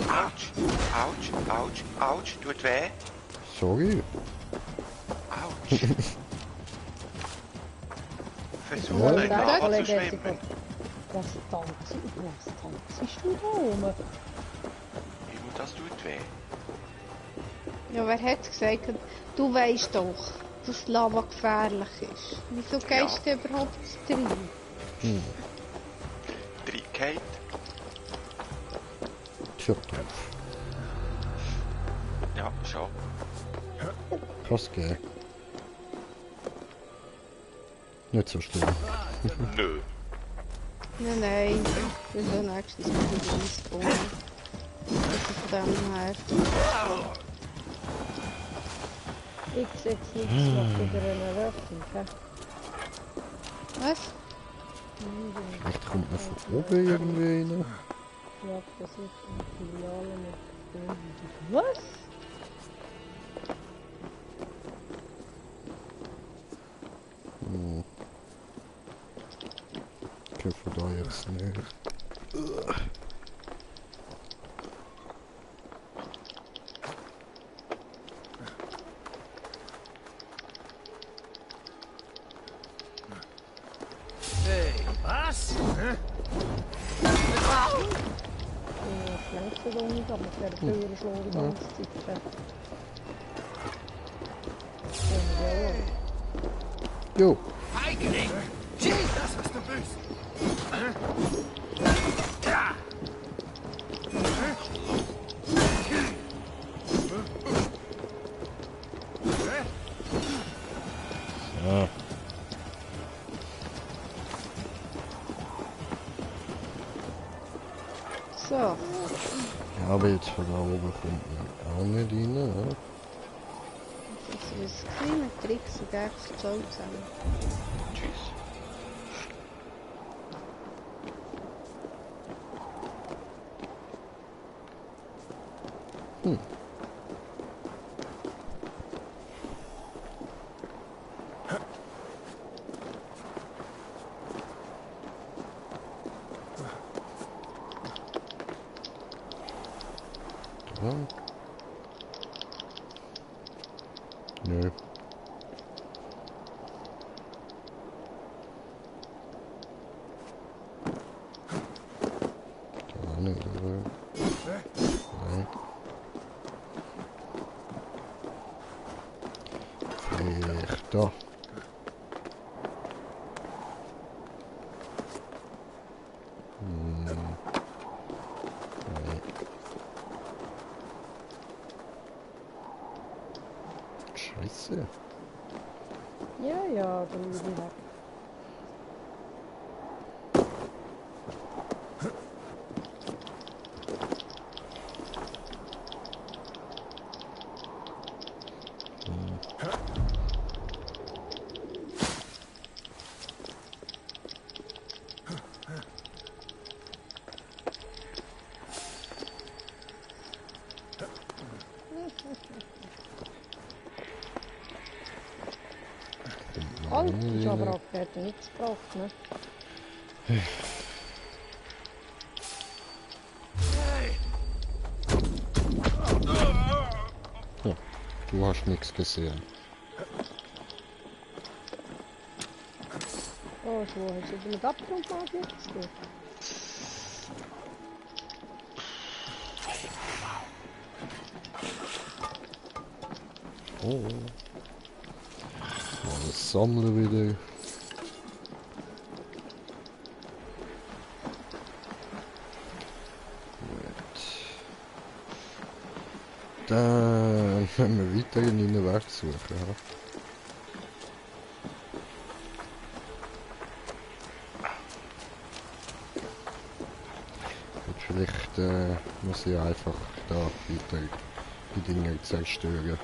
S7: Autsch, Autsch, Autsch, tut weh.
S3: Sorry.
S7: Autsch. Versuch nicht nachzuschwimmen.
S2: Was tanzst du da oben?
S7: Das tut weh.
S1: Ja, wer hat gesagt? Du weißt doch, dass Lava gefährlich ist. Wieso gehst du überhaupt rein?
S7: Trickheit.
S3: Tja, drauf.
S7: Ja, schon.
S3: Kann's gehen. Nicht so schlimm.
S7: Nö.
S1: Nein, nein. Ich will nächstes Mal wieder einspawnen. Also von dem her.
S2: Ich setze nichts noch wieder eine Öffnung, hä?
S1: Was?
S3: Vielleicht kommt man von oben irgendwie rein.
S2: Ja, das ist eine Filiale mit Was?
S3: Ich hoffe da jetzt nicht.
S8: Hey, was?
S2: Schlenkvergång, aber ich werde früher schon die ganze Zeit.
S3: Jo.
S8: Feigling! Schieß das, was du bist! Ja!
S3: So.
S1: So.
S3: Ja, aber jetzt von da oben kommt man auch nicht rein, ja?
S1: Das ist ein kleiner Trick, so gleich zusammen.
S7: Tschüss.
S3: Ja. Nö. Da nicht, oder? Nein. Vielleicht da. Nein. Scheiße.
S2: Ja, dann bin ich weg. Alt ist aber auch nichts gebraucht, ne?
S3: Ja, du hast nichts gesehen.
S2: Oh, so, hast du mit Abgrund mal jetzt?
S3: Oh. Alles sammeln wieder. Gut. Dann können wir weiter in den Weg suchen. Ja. Gut, vielleicht muss ich einfach da weiter die Dinge zerstören.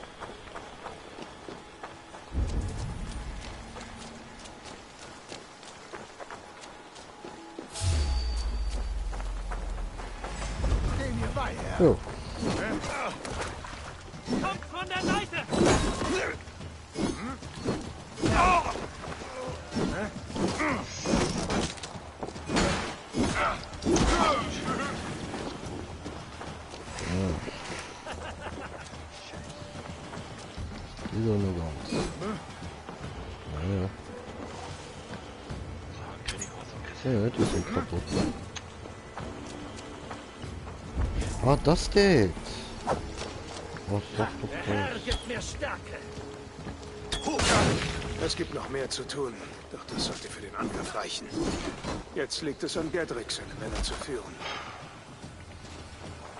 S3: Jo.
S8: Kommt von der Seite!
S3: Die sind nur ganz. Ja, die sind kaputt. Ah, das geht. Was das
S8: gibt mir Stärke.
S5: Es gibt noch mehr zu tun, doch das sollte für den Angriff reichen. Jetzt liegt es an Gedrick, seine Männer zu führen.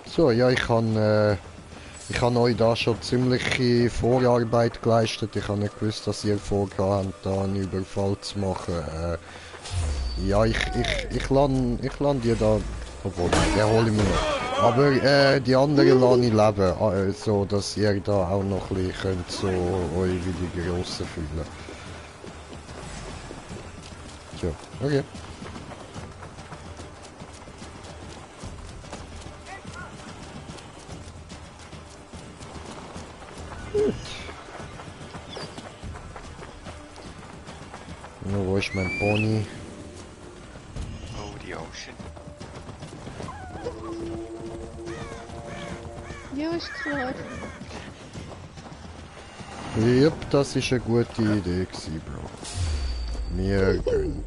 S3: So, ja, ich habe euch da schon ziemliche Vorarbeit geleistet. Ich habe nicht gewusst, dass ihr vorgehabt habt, da einen Überfall zu machen. Ja, ich lande dir da, obwohl, den hole ich mir noch. Aber die anderen lasse ich leben, so dass ihr da auch noch ein bisschen könnt, so euch wie die Grossen fühlen. Tja, okay. Gut. Ja, wo ist mein Pony?
S7: Oh, die Ocean.
S1: Ja, ist klar.
S3: Yep, das ist eine gute Idee gewesen, Bro. Wir gehen.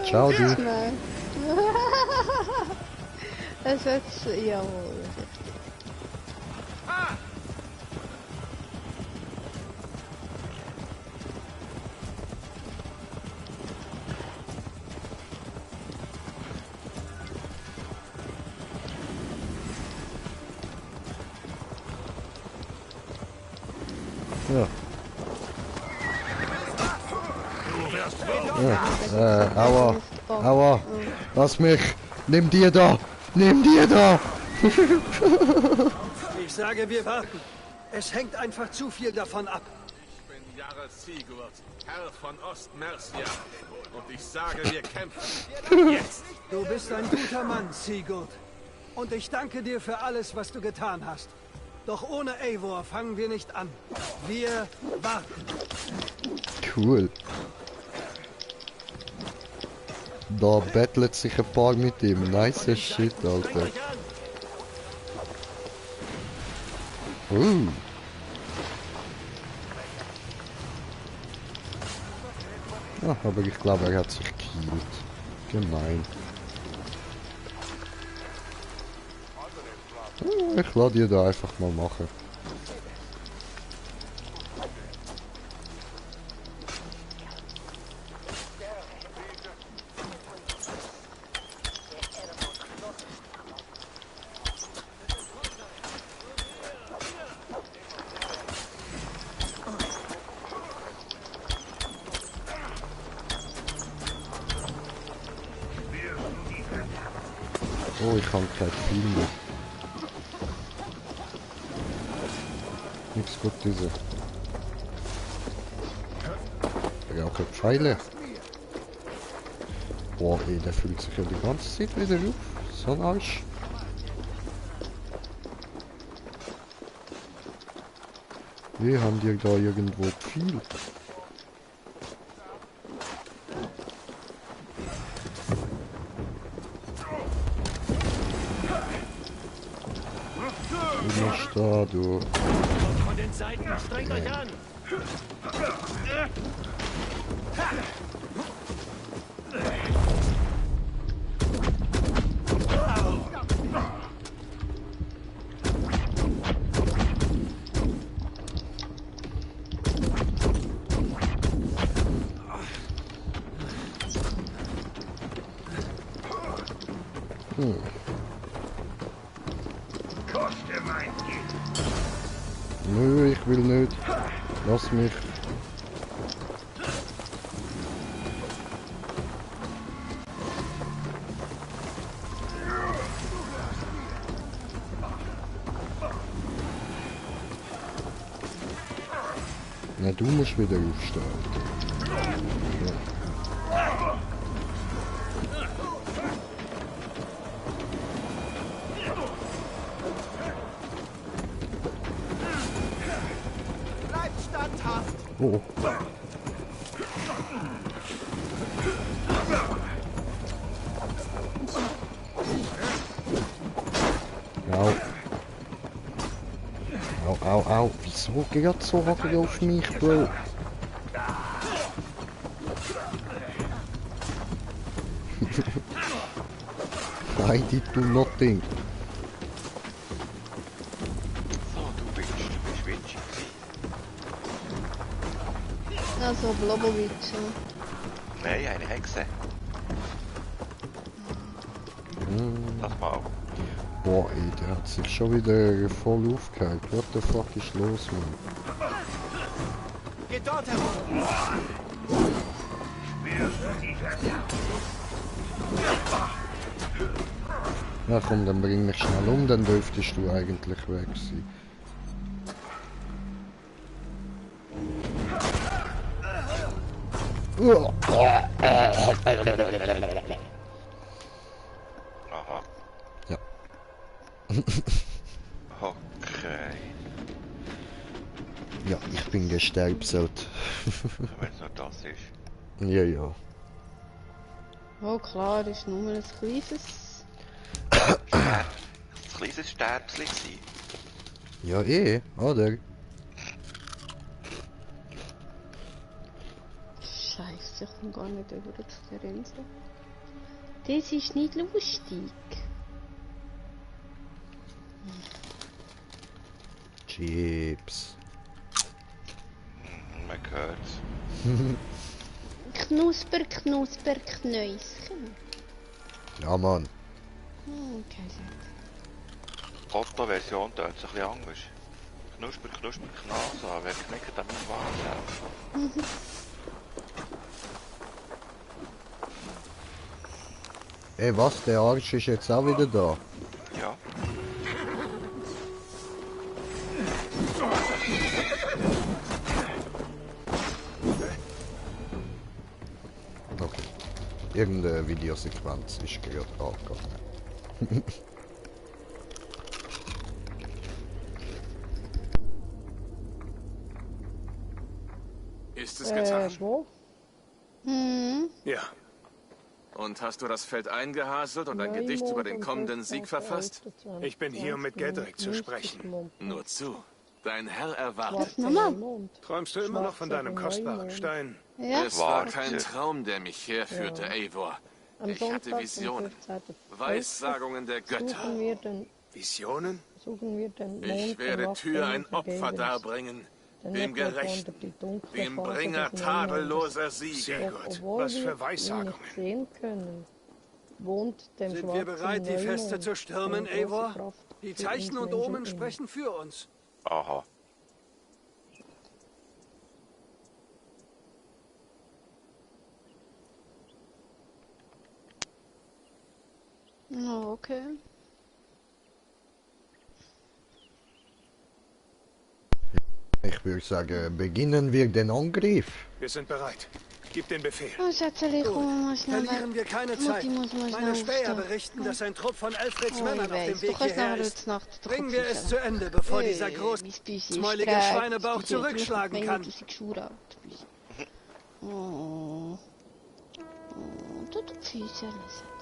S3: Ciao, du.
S1: Es ist, jawohl.
S3: Ja. Aua. Aua. Lass mich. Nimm dir da. Nimm dir da.
S12: Ich sage, wir warten. Es hängt einfach zu viel davon ab.
S4: Ich bin Jarl Sigurd, Herr von Ostmercia. Und ich sage, wir kämpfen. Jetzt.
S12: Du bist ein guter Mann, Sigurd. Und ich danke dir für alles, was du getan hast. Doch ohne Eivor fangen wir nicht an. Wir warten.
S3: Cool. Da bettelt sich ein paar mit ihm. Nice shit, Alter. Ach, aber ich glaube, er hat sich gekillt. Gemein. Ich lasse dir da einfach mal machen. Oh, ich kann gleich filmen. Nichts gut diese. Ich brauche Pfeile. Boah, ey, der fühlt sich ja die ganze Zeit wieder auf. So ein Arsch. Wie haben die da irgendwo viel? Du musst da, du.
S8: Von den Seiten, strengt euch an!
S3: Nö, ich will nicht. Lass mich. Na, du musst wieder aufstehen. Ja. Oh. Au. Au, au, au. Wieso geht so hart auf mich, Bro? I did do nothing.
S7: So, du bist Witchy.
S1: Also Blobowitsch.
S7: Nein, eine Hexe. Das mal.
S3: Boah, ey, der hat sich schon wieder voll aufgehört. What the fuck ist los, Mann?
S8: Geht dort herum!
S3: Na komm, dann bring mich schnell um, dann dürftest du eigentlich weg sein.
S7: Aha.
S3: Ja.
S7: Okay.
S3: Ja, ich bin gesterbselt.
S7: Wenn es nur das ist.
S3: Ja, ja.
S1: Oh klar, ist nur ein kleines...
S7: ein kleines Sterbsli sein.
S3: Ja, oder?
S1: Scheiße, ich komme gar nicht über zu der Insel. Das ist nicht lustig.
S3: Chips.
S7: Man hört's.
S1: Knusper, Knusper, Knäuschen.
S3: Ja, Mann.
S1: Okay.
S7: Otto-Version tut es ein bisschen anders. Knusper, Knusper, Knase, wer knickt, dann muss warten.
S3: Ey, was? Der Arsch ist jetzt auch wieder da?
S7: Ja.
S3: Okay. Irgendeine Videosequenz ist gerade angegangen.
S10: Ist es getan?
S4: Ja. Und hast du das Feld eingehaselt und ein Gedicht über den kommenden Sieg verfasst?
S10: Ich bin hier, um mit Gedrick zu sprechen.
S4: Nur zu. Dein Herr erwartet.
S10: Träumst du immer noch von deinem kostbaren Stein?
S1: Ja.
S4: Es war kein Traum, der mich herführte, Eivor. Ich hatte Visionen. Weissagungen der Götter.
S10: Visionen?
S4: Ich werde Tyr ein Opfer darbringen. Dem Gerechten, dem Bringer tadelloser Siege.
S10: Sehr gut. Was für Weissagungen.
S12: Sind wir bereit, die Feste zu stürmen, Eivor? Die Zeichen und Omen sprechen für uns.
S7: Aha.
S1: Oh, okay.
S3: Ich würde sagen, beginnen wir den Angriff.
S10: Wir sind bereit. Gib den Befehl.
S1: Oh, Schätzeli, komm,
S12: Verlieren wir keine Zeit. Meine Späher berichten, dass ein Trupp von Elfrieds Männern auf dem Weg hierher ist. Bringen wir es zu Ende, bevor dieser großmäulige Schweinebauch zurückschlagen kann.
S1: Oh. Du Füße, du Füße.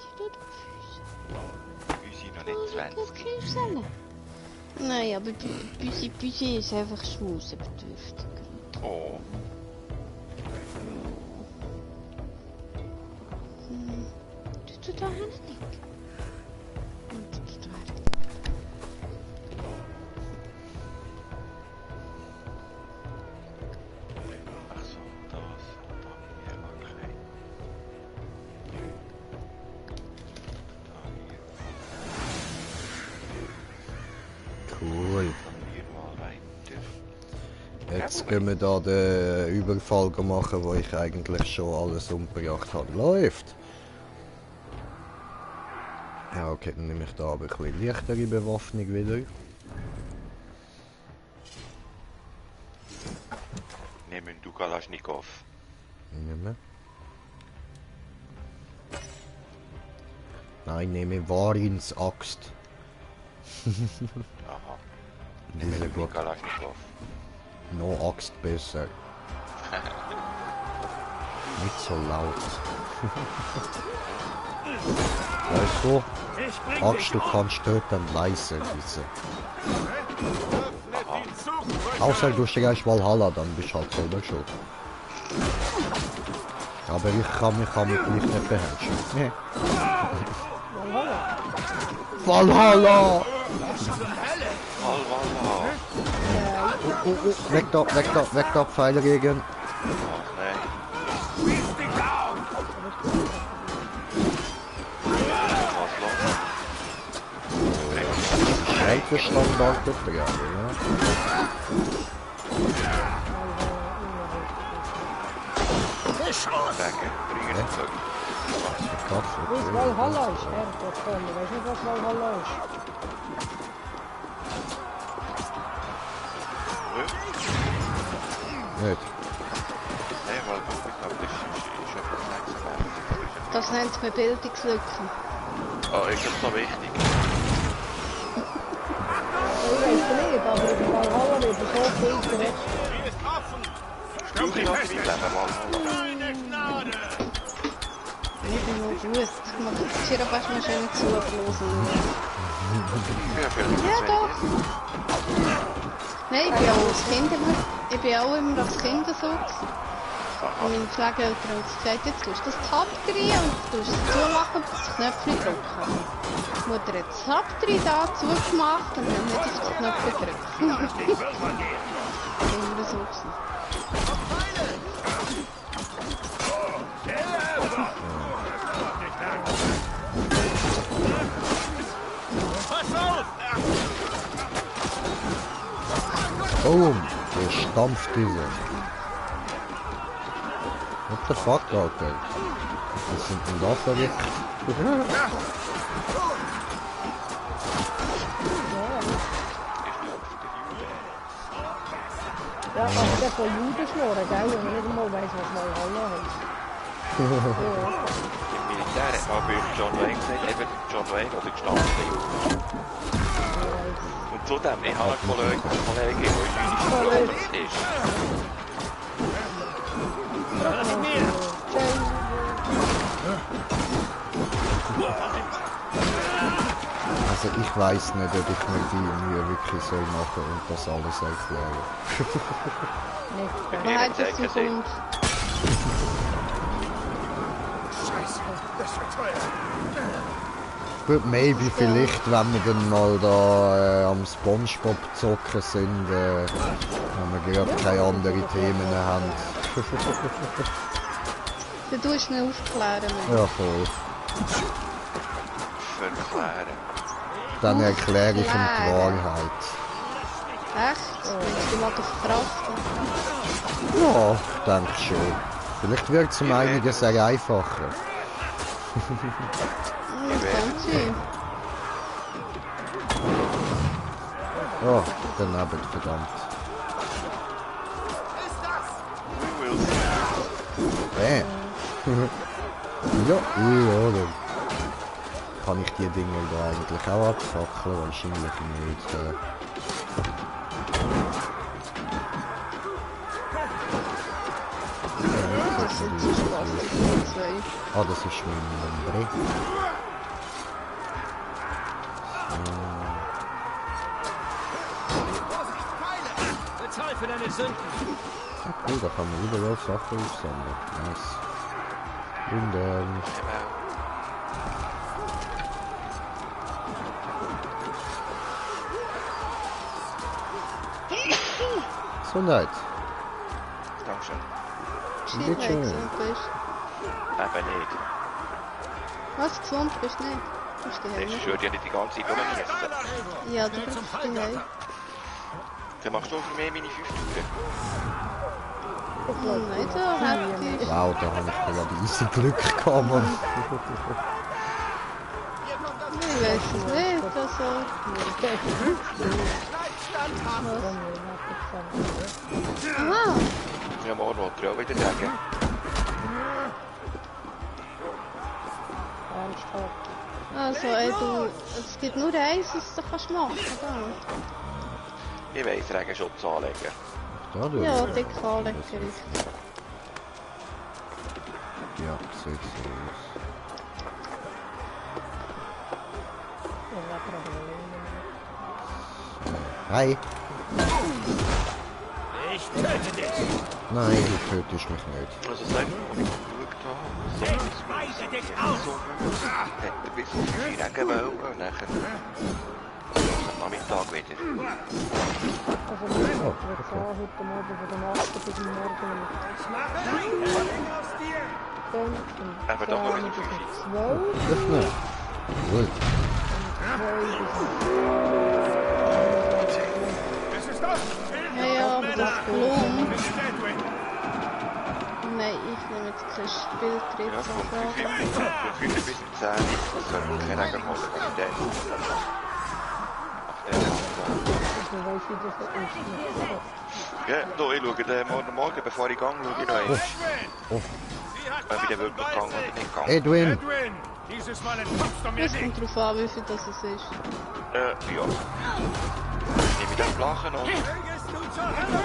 S7: Büsi noch nicht 20.
S1: Nein, aber Büsi ist einfach schmusebedürftig.
S7: Oh.
S1: Du da hinten nicht.
S7: Ach so, das. Ja, okay.
S3: Cool. Jetzt gehen wir da den Überfall machen, wo ich eigentlich schon alles umgebracht habe. Läuft! Ja, okay, dann nehme ich da aber ein bisschen leichtere Bewaffnung wieder.
S7: Nehmen du Kalaschnikow.
S3: Nehmen. Nein, nehme Warins Axt.
S7: Aha.
S3: Diese
S7: Nehmen Kalaschnikow.
S3: No Axt besser. Nicht so laut. Weißt du? Magst du kannst töten leise diese. Außer du steigst Valhalla, dann bist du halt selber schuld. Aber ich kann mich gleich nicht beherrschen. Nee. Valhalla! Weg da, Pfeile gegen. Standard dort, ja.
S2: Wo ist Valhalla? Ist er dort vorne? Weißt du nicht, was Valhalla ist?
S3: Nicht.
S1: Das nennt man Bildungslücken.
S7: Oh, ist das so wichtig?
S2: Ich weiß nicht, aber in Valhalla wird so viel gerecht.
S7: Stopp die Fest!
S1: Keine Gnade! Ich bin noch gut. Ich mache die Tierabwaschmaschine zu ablosen. Ja, doch. Nein, ich bin auch immer als Kind so. Und meine Pflegeeltern haben gesagt, jetzt tust du das Tab rein und tust es zumachen und das Knöpfchen drücken. Die Mutter hat das Tab rein da zugemacht und dann hat ich das Knöpfchen gedrückt. Immer so gewesen.
S3: Boom, der stampft diese. What the fuck, Alter? Was sind denn da für dich?
S2: Ja, aber der von Juden schmoren, gell? Wenn man nicht einmal weiss, was Valhalla heißt.
S7: Im Militär hat man bei John Wayne gesagt, eben John Wayne oder gestanden. Und zudem, ich habe eine Kollegin, die jüdisch ist.
S3: Also ich weiss nicht, ob ich mir die Mühe wirklich soll machen und das alles erklären.
S1: Was heißt das zum Grund?
S3: Gut, maybe vielleicht, wenn wir dann mal da am Spongebob zocken sind, wenn wir gerade keine anderen Themen haben.
S1: Du tust ihn aufklären.
S3: Ja, voll.
S7: Verklären.
S3: Dann erkläre ich ihm die Wahrheit.
S1: Echt? Willst du mal verkraften?
S3: Ja, ich denke schon. Vielleicht wird es um einiges sehr einfacher. Oh, daneben, verdammt. Ja, oder? Kann ich die Dinge da eigentlich auch abfackeln? Wahrscheinlich nicht. Ah, das ist mein Brett.
S8: Bezahl für deine Sünden.
S3: Ah, cool, da kann man überall Sachen aufsammeln. Nice. Und Gesundheit.
S7: Dankeschön.
S3: Geht schon.
S7: Eben nicht.
S1: Was? Gesund bist du nicht?
S7: Das würde ja nicht die ganze Zeit rumgenießen.
S1: Ja, du bist die Heim.
S7: Dann machst du für mich meine 5 Touren.
S1: Nein, so heftig.
S3: Wow, da habe ich gerade easy Glück gehabt, Mann.
S1: Ich weiß es nicht, also... Aha!
S7: Ja, morgen wollte ich auch wieder sagen.
S1: Also, ey, es gibt nur eins, was du kannst machen, oder?
S7: Ich weiss, Regenschutz anlegen.
S3: Da durch?
S1: Ja, dick anlegen, richtig.
S3: Ja, sieht so aus. Hi!
S8: Ich töte dich!
S3: Nein, du tötest mich nicht.
S7: Also sag mal, schau da, so
S8: weite dich aus!
S7: hätte bis auf die Regenwölbe und nachher am Nachmittag wieder.
S2: Also nicht, ich würde sagen, heute Morgen von der Nacht bis zum Morgen.
S8: Ich mache ein Ding aus dir!
S7: Aber doch noch bis um
S2: 12.
S3: Das nicht. Gut.
S8: Es ist das!
S1: Ja, aber das Blumen. Nein, ich nehme jetzt kein Spieltritt.
S7: Ja, von 5 bis 10 soll man keinen Regen holen, wenn ich den ja, da, ich schaue den morgen, bevor ich gehe, schaue ich noch einmal. Ob ich den wirklich gegangen oder nicht gegangen.
S3: Edwin!
S8: Dieses Mal entkommst du mir
S1: Es
S8: nicht!
S1: kommt drauf an, wie viel das es ist.
S7: Ja. Nehme ich den Flachen und...
S8: Gehst du zur Hölle?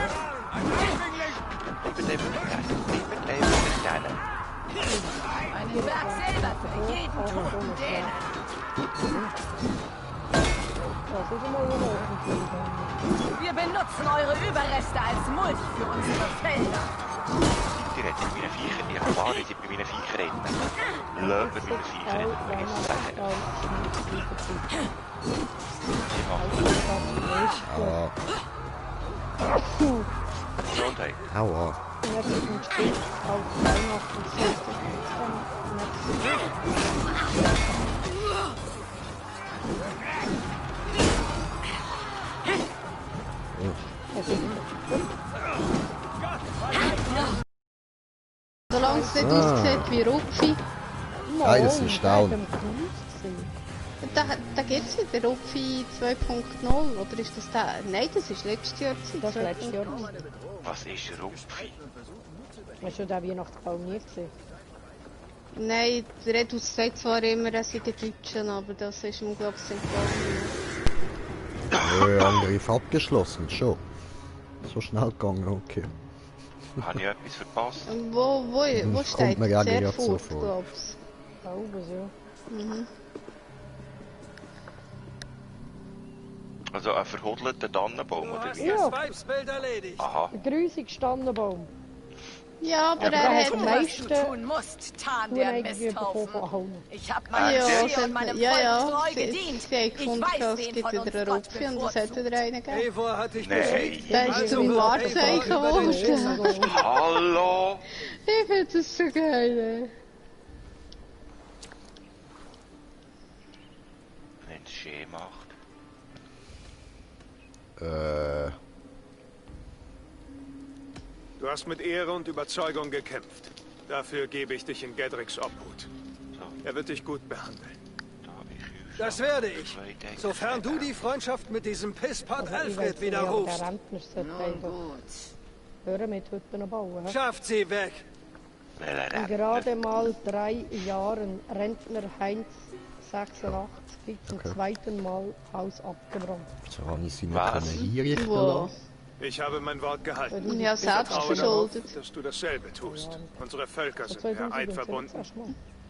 S8: Ein Eindringling!
S7: Mit dem mit deinen.
S15: Einen Berg Silber für jeden toten Dänen. Wir benutzen eure Überreste als Mulch für unsere Felder.
S7: Die retten meine Viecher, die erfahren, die bei meinen Viecher retten. Löwen meine Viecher retten, vergiss es sagen. Die machen das. Gesundheit.
S3: Aua.
S1: Solange es nicht aussieht wie Rupfi.
S3: Nein, das ist down.
S1: Da gibt es wieder Rupfi 2.0, oder ist das der? Nein, das ist letztes Jahr.
S2: Das ist letztes Jahr.
S7: Was ist Rupfi?
S2: Hast du den Weihnachtsbaum nie gesehen?
S1: Nein, der Redus sagt zwar immer, er sei der Deutsche, aber das ist ihm, glaube ich,
S3: Angriff abgeschlossen, schon. So schnell gegangen, okay.
S7: Habe ich etwas verpasst?
S1: Wo steht
S3: mir ja
S1: sehr
S3: gerade so
S1: fort,
S3: vor.
S1: glaube ich.
S2: Da oben, ja.
S1: Mhm.
S7: Also ein verhudelter Tannenbaum, oder wie?
S2: Ja.
S12: Weibsbild erledigt.
S7: Aha.
S2: Ein grüßiger Tannenbaum.
S1: Ja, aber
S2: Ja,
S1: er hat...
S15: Was du tun musst, Tarn der Misthaufen. Ich hab meinem Tier und meinem Volk treu gedient.
S1: Sie haben gefunden, es gibt wieder einen Rupfi und es hat wieder einen gegeben.
S12: Eivor hat dich
S7: Nein.
S1: Da ist zum Wahrzeichen geworden.
S7: Hallo?
S1: Ich finde das so geil.
S7: Wenn es schön macht.
S10: Du hast mit Ehre und Überzeugung gekämpft. Dafür gebe ich dich in Gedricks Obhut. Er wird dich gut behandeln.
S12: Das werde ich, sofern du die Freundschaft mit diesem Pisspot Alfred widerrufst.
S2: Hör mit Hütten bauen.
S12: Schafft sie weg!
S2: In gerade mal 3 Jahren Rentner Heinz 86 zum zweiten Mal Haus abgebrannt.
S3: So habe ich sie noch hier richten lassen.
S10: Ich habe mein Wort gehalten.
S1: Ja, selbst verschuldet.
S10: Dass du dasselbe tust. Unsere Völker sind per Eid verbunden.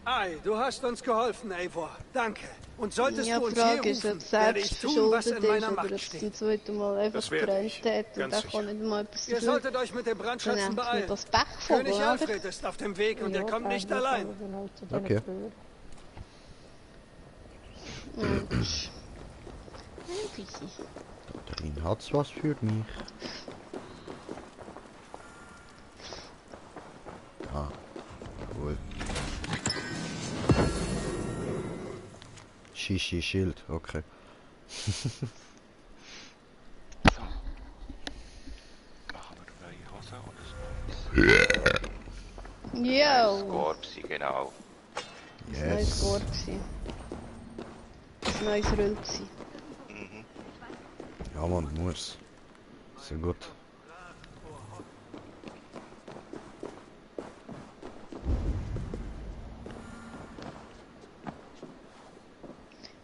S12: Ei, du hast uns geholfen, Eivor. Danke. Und solltest du uns
S1: Frage
S12: hier
S1: ist, ob
S12: rufen,
S1: es
S12: werde ich
S1: selbst
S12: tun, was in
S1: verschuldet
S12: meiner
S1: ist, oder ob
S12: Macht
S1: es
S12: steht.
S1: zum zweiten Mal einfach gebrannt hat und da kann nicht mal etwas
S12: Ihr solltet euch mit dem Brandschatzen beeilen.
S1: Das Bachvogel,
S12: König
S1: oder?
S12: Alfred ist auf dem Weg und er kommt nicht allein.
S3: Okay. Drin hat's was für mich. Ah, cool. Shishi Schild, okay.
S7: Machen wir eine neue Hose und ein
S1: Ja.
S7: Skorpsi, genau.
S1: Ein neues Gorpsi. Ein neues Rülpsi.
S3: Ja, man muss. Sehr gut.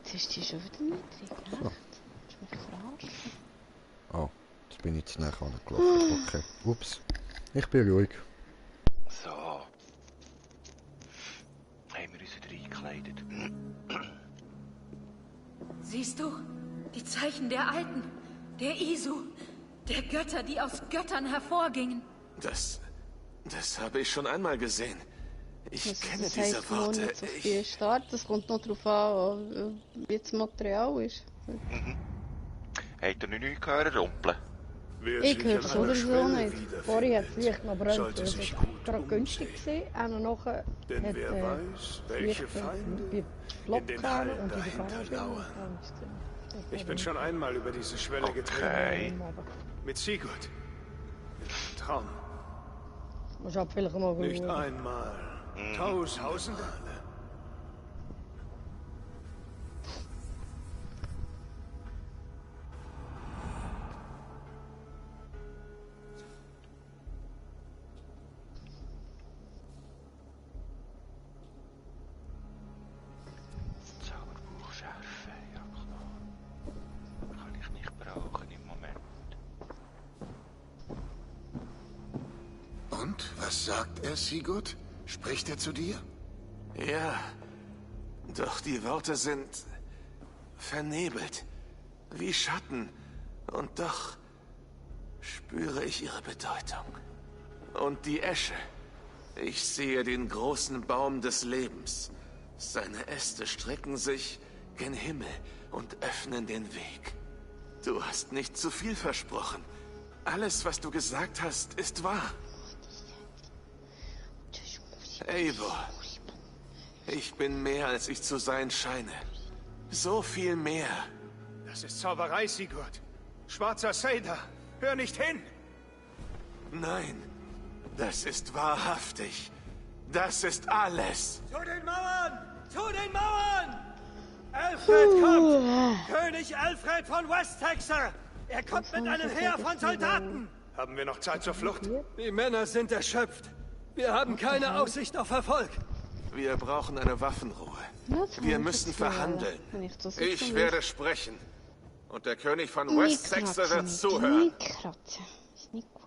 S1: Jetzt ist die schon wieder niedrig, echt?
S3: So.
S1: Hast du mich verarscht?
S3: Oh, jetzt Jetzt bin ich zu nah angelaufen. Okay. Ups. Ich bin ruhig.
S7: So. Haben wir uns wieder eingekleidet.
S13: Siehst du? Die Zeichen der Alten. Der Isu. Der Götter, die aus Göttern hervorgingen.
S4: Das habe ich schon einmal gesehen. Ich kenne
S1: das
S4: diese
S1: heisst,
S4: Worte.
S1: Nicht so viel Start. Das kommt noch darauf an, wie das Material ist.
S7: Habt ihr nicht gehört, rumpeln?
S1: Ich höre es sowieso nicht.
S2: Vorher hat es Licht noch brennt. Das war gerade günstig gewesen. Und nachher
S10: denn wer weiß, welche Feinde in den Hallen dahinter lauern. Ich bin schon einmal über diese Schwelle getreten. Mit Sigurd. Ein Traum. Nicht einmal. Tausende Male.
S7: Zauberbuch schärfen, ja klar. Kann ich nicht brauchen im Moment.
S6: Und? Was sagt er, Sigurd? Spricht er zu dir?
S4: Ja, doch die Worte sind vernebelt, wie Schatten. Und doch spüre ich ihre Bedeutung. Und die Esche. Ich sehe den großen Baum des Lebens. Seine Äste strecken sich gen Himmel und öffnen den Weg. Du hast nicht zu viel versprochen. Alles, was du gesagt hast, ist wahr. Eivor, ich bin mehr, als ich zu sein scheine. So viel mehr.
S10: Das ist Zauberei, Sigurd. Schwarzer Seider, hör nicht hin!
S4: Nein, das ist wahrhaftig. Das ist alles.
S12: Zu den Mauern! Zu den Mauern! Alfred kommt! König Alfred von Westhexer! Er kommt mit einem Heer von Soldaten!
S10: Haben wir noch Zeit zur Flucht?
S12: Die Männer sind erschöpft. Wir haben keine Aussicht auf Erfolg.
S4: Wir brauchen eine Waffenruhe. Wir müssen verhandeln. Ich werde sprechen. Und der König von Westhexer wird zuhören.
S1: Ist nicht gut.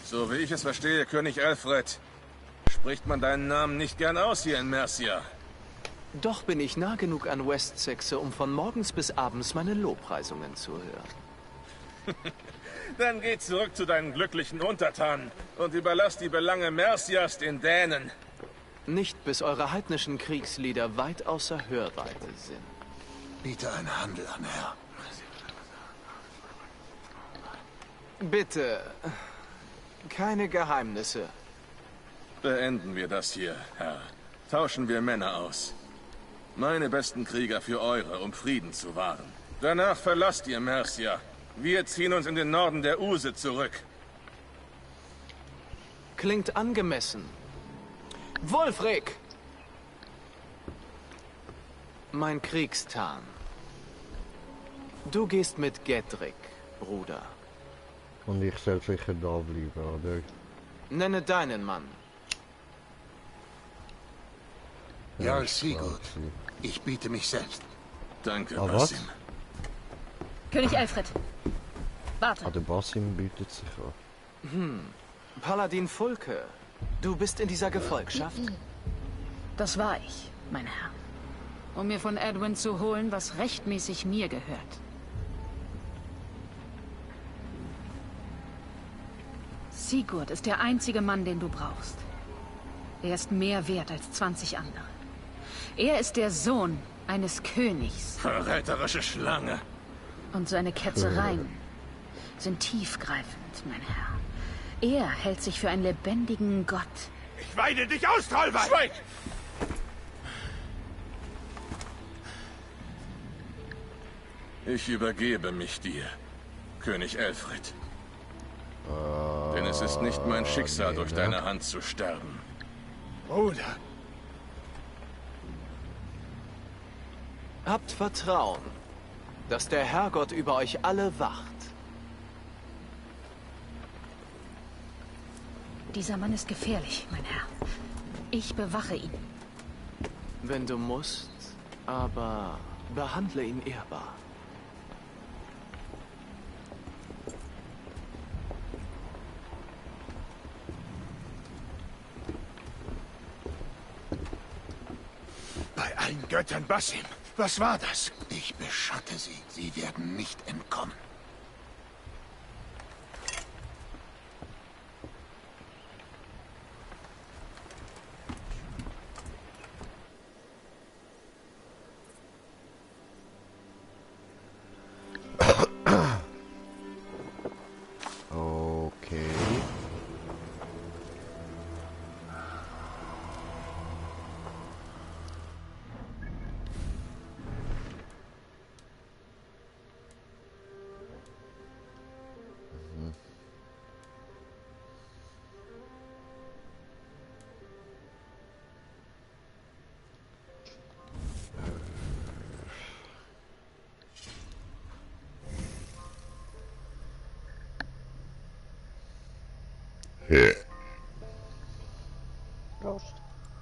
S14: So wie ich es verstehe, König Alfred, spricht man deinen Namen nicht gern aus hier in Mercia.
S16: Doch bin ich nah genug an Westhexer, um von morgens bis abends meine Lobpreisungen zu hören.
S14: Dann geh zurück zu deinen glücklichen Untertanen und überlass die Belange Mercias den Dänen.
S16: Nicht bis eure heidnischen Kriegslieder weit außer Hörweite sind.
S6: Biete einen Handel an, Herr.
S16: Bitte, keine Geheimnisse.
S14: Beenden wir das hier, Herr. Tauschen wir Männer aus. Meine besten Krieger für eure, um Frieden zu wahren. Danach verlasst ihr Mercia. Wir ziehen uns in den Norden der Use zurück.
S16: Klingt angemessen. Wulfric! Mein Kriegstarn. Du gehst mit Gedrick, Bruder.
S3: Und ich soll sicher da bleiben, oder?
S16: Nenne deinen Mann.
S6: Ja, Sigurd. Ich biete mich selbst.
S14: Danke,
S3: was?
S14: Basim.
S13: König Alfred. Warte.
S3: Der Basim bietet sich an.
S16: Paladin Fulke. Du bist in dieser Gefolgschaft?
S13: Das war ich, mein Herr. Um mir von Edwin zu holen, was rechtmäßig mir gehört. Sigurd ist der einzige Mann, den du brauchst. Er ist mehr wert als 20 andere. Er ist der Sohn eines Königs.
S14: Verräterische Schlange.
S13: Und seine Ketzereien sind tiefgreifend, mein Herr. Er hält sich für einen lebendigen Gott.
S10: Ich weide dich aus, Trollweib!
S14: Schweig! Ich übergebe mich dir, König Alfred. Denn es ist nicht mein Schicksal, durch deine Hand zu sterben.
S10: Bruder.
S16: Habt Vertrauen, dass der Herrgott über euch alle wacht.
S13: Dieser Mann ist gefährlich, mein Herr. Ich bewache ihn.
S16: Wenn du musst, aber behandle ihn ehrbar.
S5: Bei allen Göttern, Basim, was war das? Ich beschatte sie. Sie werden nicht entkommen.
S2: Prost.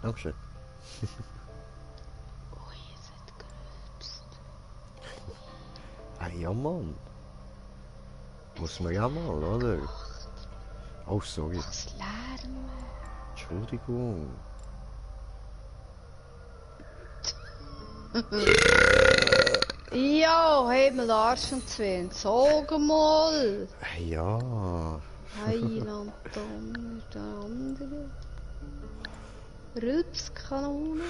S3: Dankeschön.
S1: Oh, ihr seid gerübst.
S3: Ah ja, Mann. Muss man ja mal, oder? Oh, sorry.
S1: Was Lärm.
S3: Entschuldigung.
S1: Ja, Himmel, Arsch und Zwirn. Sag mal.
S3: Ja.
S1: Heiland, der andere. Rülpskanone.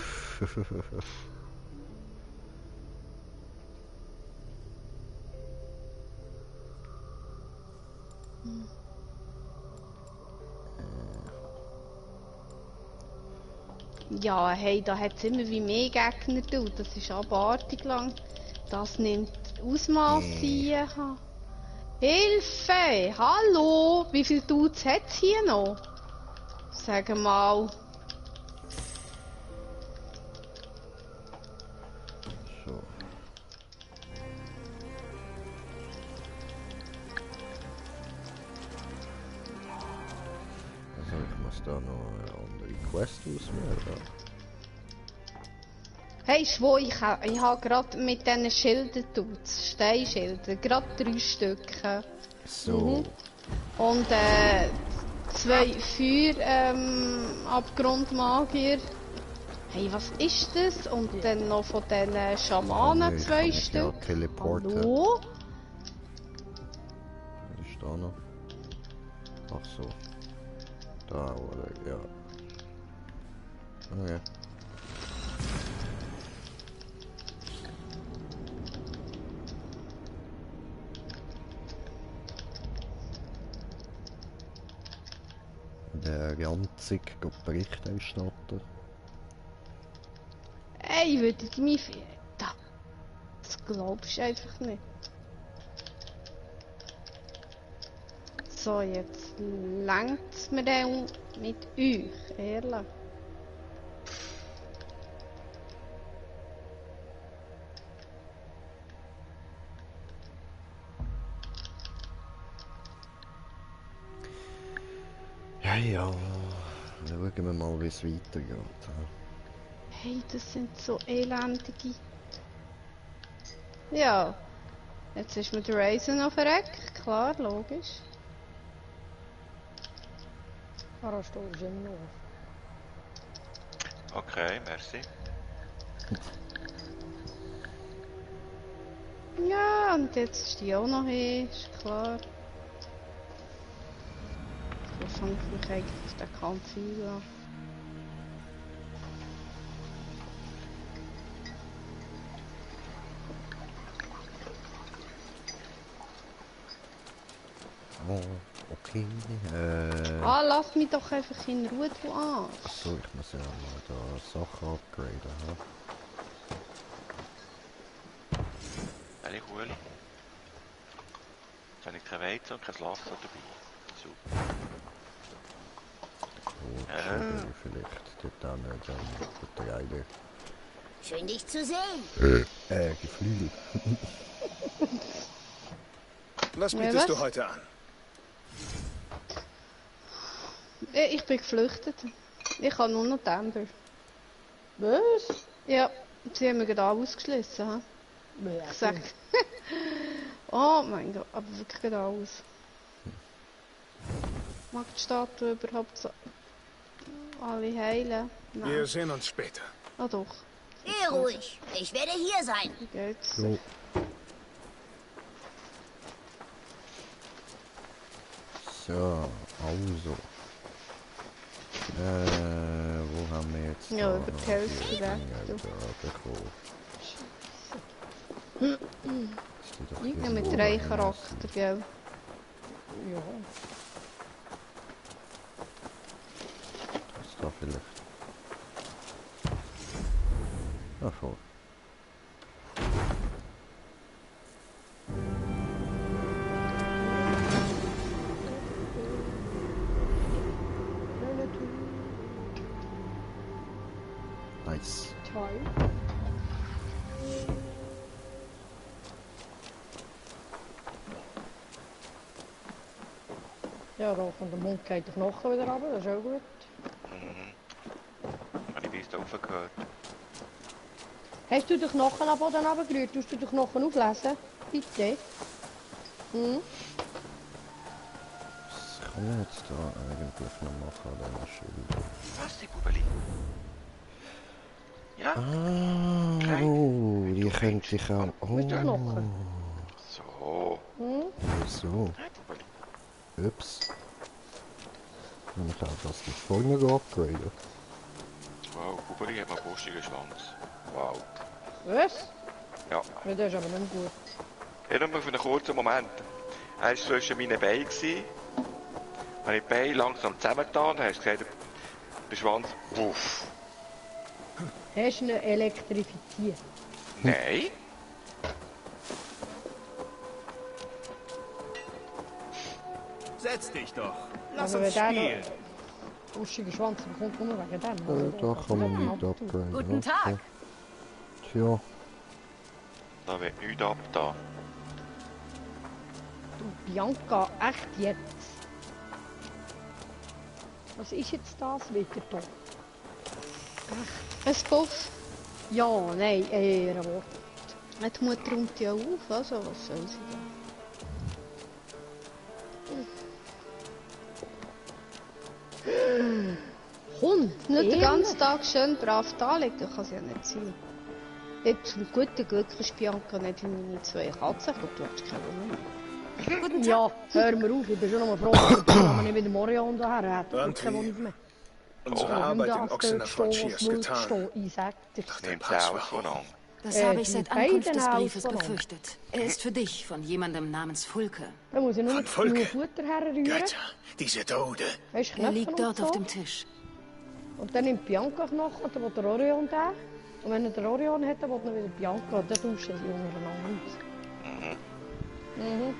S1: Ja, hey, da hat es immer wie mehr Gegner, du. Das ist abartig lang. Das nimmt Ausmaße ein. Hilfe! Hallo! Wie viele Dudes hat es hier noch? Sag mal.
S3: So. Also ich muss da noch eine andere Quest auswählen.
S1: Hey, schwör, ich habe gerade mit diesen Schildern Dudes, Steinschildern, gerade 3 Stück.
S3: So.
S1: Und 2 Feuer-Abgrundmagier. Hey, was ist das? Und dann noch von diesen Schamanen 2 Stück.
S3: Ja, teleporten.
S1: Hallo?
S3: Was ist da noch? Ach so. Da, oder? Ja. Okay. Der ganze Berichterstatter.
S1: Ey, würdet ihr mich... Das glaubst du einfach nicht. So, jetzt langt's mir dann mit euch, ehrlich.
S3: Ja, schauen wir mal, wie es weitergeht.
S1: Hey, das sind so elendige... Ja, jetzt ist mir der Raisin auf Reck, klar, logisch.
S7: Okay, merci.
S1: Ja, und jetzt ist die auch noch hier, ist klar. Ich fange vielleicht eigentlich den Kampf an.
S3: Oh, okay.
S1: Ah, lass mich doch einfach in Ruhe, du Arsch.
S3: So, ich muss ja mal da Sachen upgraden. Ja?
S7: Welche Kuhle? Jetzt habe ich kein Weizen und kein Lasso dabei. Super.
S3: Vielleicht dort dann der Geile.
S15: Schön, dich zu sehen.
S3: Geflügel.
S5: Was bietest du heute an?
S1: Ich bin geflüchtet. Ich habe nur noch die Amber.
S2: Was?
S1: Ja, sie haben mich gerade ausgeschlossen. Ha? Ich sag. Oh mein Gott, aber wirklich gerade alles. Mag die Statue überhaupt so alle heilen? Nein.
S5: Wir sehen uns später.
S1: Ah doch.
S17: Geh ruhig, ich werde hier sein.
S1: Wie geht's?
S3: So. So, also. Wo haben wir jetzt?
S1: Ja, über die Hälfte weg. Ja, mit 3 Charakter, gell?
S2: Ja.
S3: Was da vielleicht? Ach so. Nice.
S2: Toll. Ja, da von der Mund geht der Knochen wieder runter, das ist auch gut.
S7: Habe ich bis da aufgehört.
S2: Hast du den Knochen am Boden runtergerührt? Tust du den Knochen auflesen? Bitte? Hm?
S3: Was kann man jetzt da eigentlich noch machen an dieser Schule?
S7: Was, die Bubeli? Ja?
S3: Ah, oh, die können sich auch... Oh.
S7: So.
S2: Hm?
S3: So. Ups. Ich habe das die vorne geupgradet.
S7: Wow, Bubeli hat einen bustigen Schwanz. Wow.
S2: Was?
S7: Ja.
S2: Ja, das ist aber nicht gut.
S7: Ja, nur für einen kurzen Moment. Er war zwischen meinen Beinen. Wenn ich die Beine langsam zusammengetan habe, hast du gesagt, der Schwanz, wuff.
S2: Hast du ihn elektrifiziert?
S7: Nein.
S8: Setz dich doch. Lass
S2: Aber
S8: uns spielen.
S2: Buschiger Schwanz bekommt nur wegen dem.
S3: Da kann man nicht upgraden.
S17: Guten Tag.
S3: Tja.
S7: Da wird nichts ab da.
S2: Du Bianca, echt jetzt? Was ist jetzt das wieder da?
S1: Ein Puff.
S2: Ja, nein, Wort.
S1: Die Mutter räumt ja auf, also was soll sie da?
S2: Hund,
S1: nicht den ganzen Tag schön brav da liegen, kann es ja nicht sein. Jetzt zum guten Glück ist Bianca nicht wie meine 2 Katzen, ich glaube, du hast keine Wohnung.
S2: Ja, hör mir auf, ich bin schon noch mal froh, dass wir nicht wieder Morion daher hat.
S5: Unsere Arbeit in Oxenford ist getan.
S7: Nehmt sie auseinander.
S13: Das habe ich seit Ankunft des Briefes befürchtet. Er ist für dich, von jemandem namens Fulke.
S2: Da muss ich nur
S5: Fulke?
S2: nur Futter herrühren.
S5: Götter, diese Tode.
S13: Er liegt dort auf dem Tisch.
S2: Und dann nimmt Bianca Knochen, dann will der Orion da. Und wenn er den Orion hat, dann will er wieder Bianca. Dann tauschen sie untereinander aus. Mhm.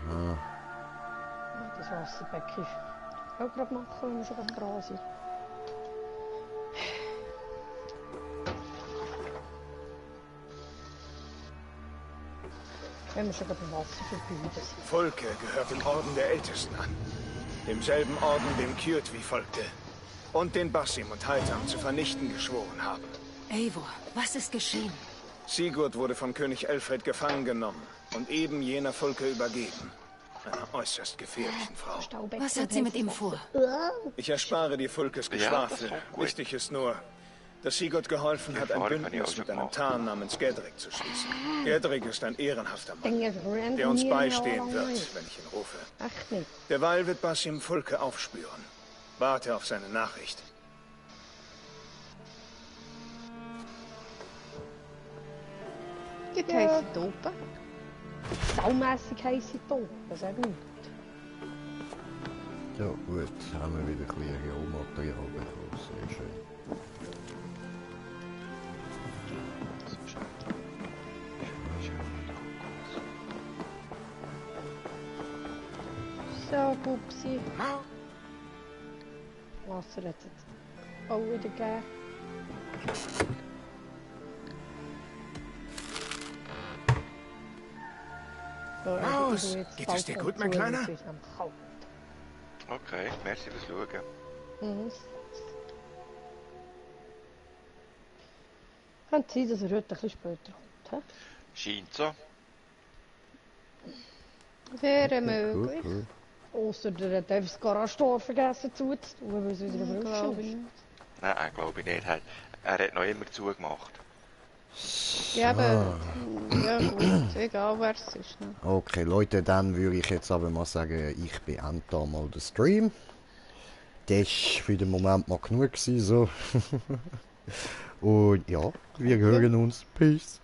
S3: Aha.
S2: Das Wasserbecken auch gerade machen, wenn wir schon dran sind. Wenn wir schon beim Wasser vorbei sind.
S5: Fulke gehört dem Orden der Ältesten an. Demselben Orden, dem Kjotvi folgte. Und den Basim und Haltam zu vernichten geschworen haben.
S13: Eivor, was ist geschehen?
S5: Sigurd wurde von König Elfred gefangen genommen und eben jener Fulke übergeben. Einer äußerst gefährlichen Frau.
S13: Was hat sie mit ihm vor?
S5: Ich erspare dir Fulkes Geschwafel. Wichtig ist nur, dass Sigurd geholfen hat, ein Bündnis mit einem Tarn namens Gedrick zu schließen. Gedrick ist ein ehrenhafter Mann, der uns beistehen wird, wenn ich ihn rufe. Derweil wird Basim Fulke aufspüren. Warte auf seine Nachricht.
S1: Geht heisst sie Dope?
S2: Saumässig heisst sie Dope, das sagt nichts.
S3: Ja gut, haben wir wieder ein bisschen Rohmaterial bekommen, sehr schön.
S2: So, Pupsi. Wasser hat jetzt auch wieder gegeben.
S5: Los, geht es dir gut, mein Kleiner?
S7: Okay, merci fürs Schauen.
S2: Mhm. Könnte sein, dass er heute ein bisschen später kommt.
S7: Scheint so.
S1: Wäre möglich.
S2: Ausser der hat einfach das Garagentor vergessen zuzutun, weil es wieder
S1: glaube ich nicht.
S7: Nein, glaube ich nicht. Er hat noch immer zugemacht.
S1: Ja, aber ja gut, egal wer es ist. Ne?
S3: Okay, Leute, dann würde ich jetzt aber mal sagen, ich beende da mal den Stream. Das war für den Moment mal genug gewesen, so. Und ja, wir hören uns. Peace.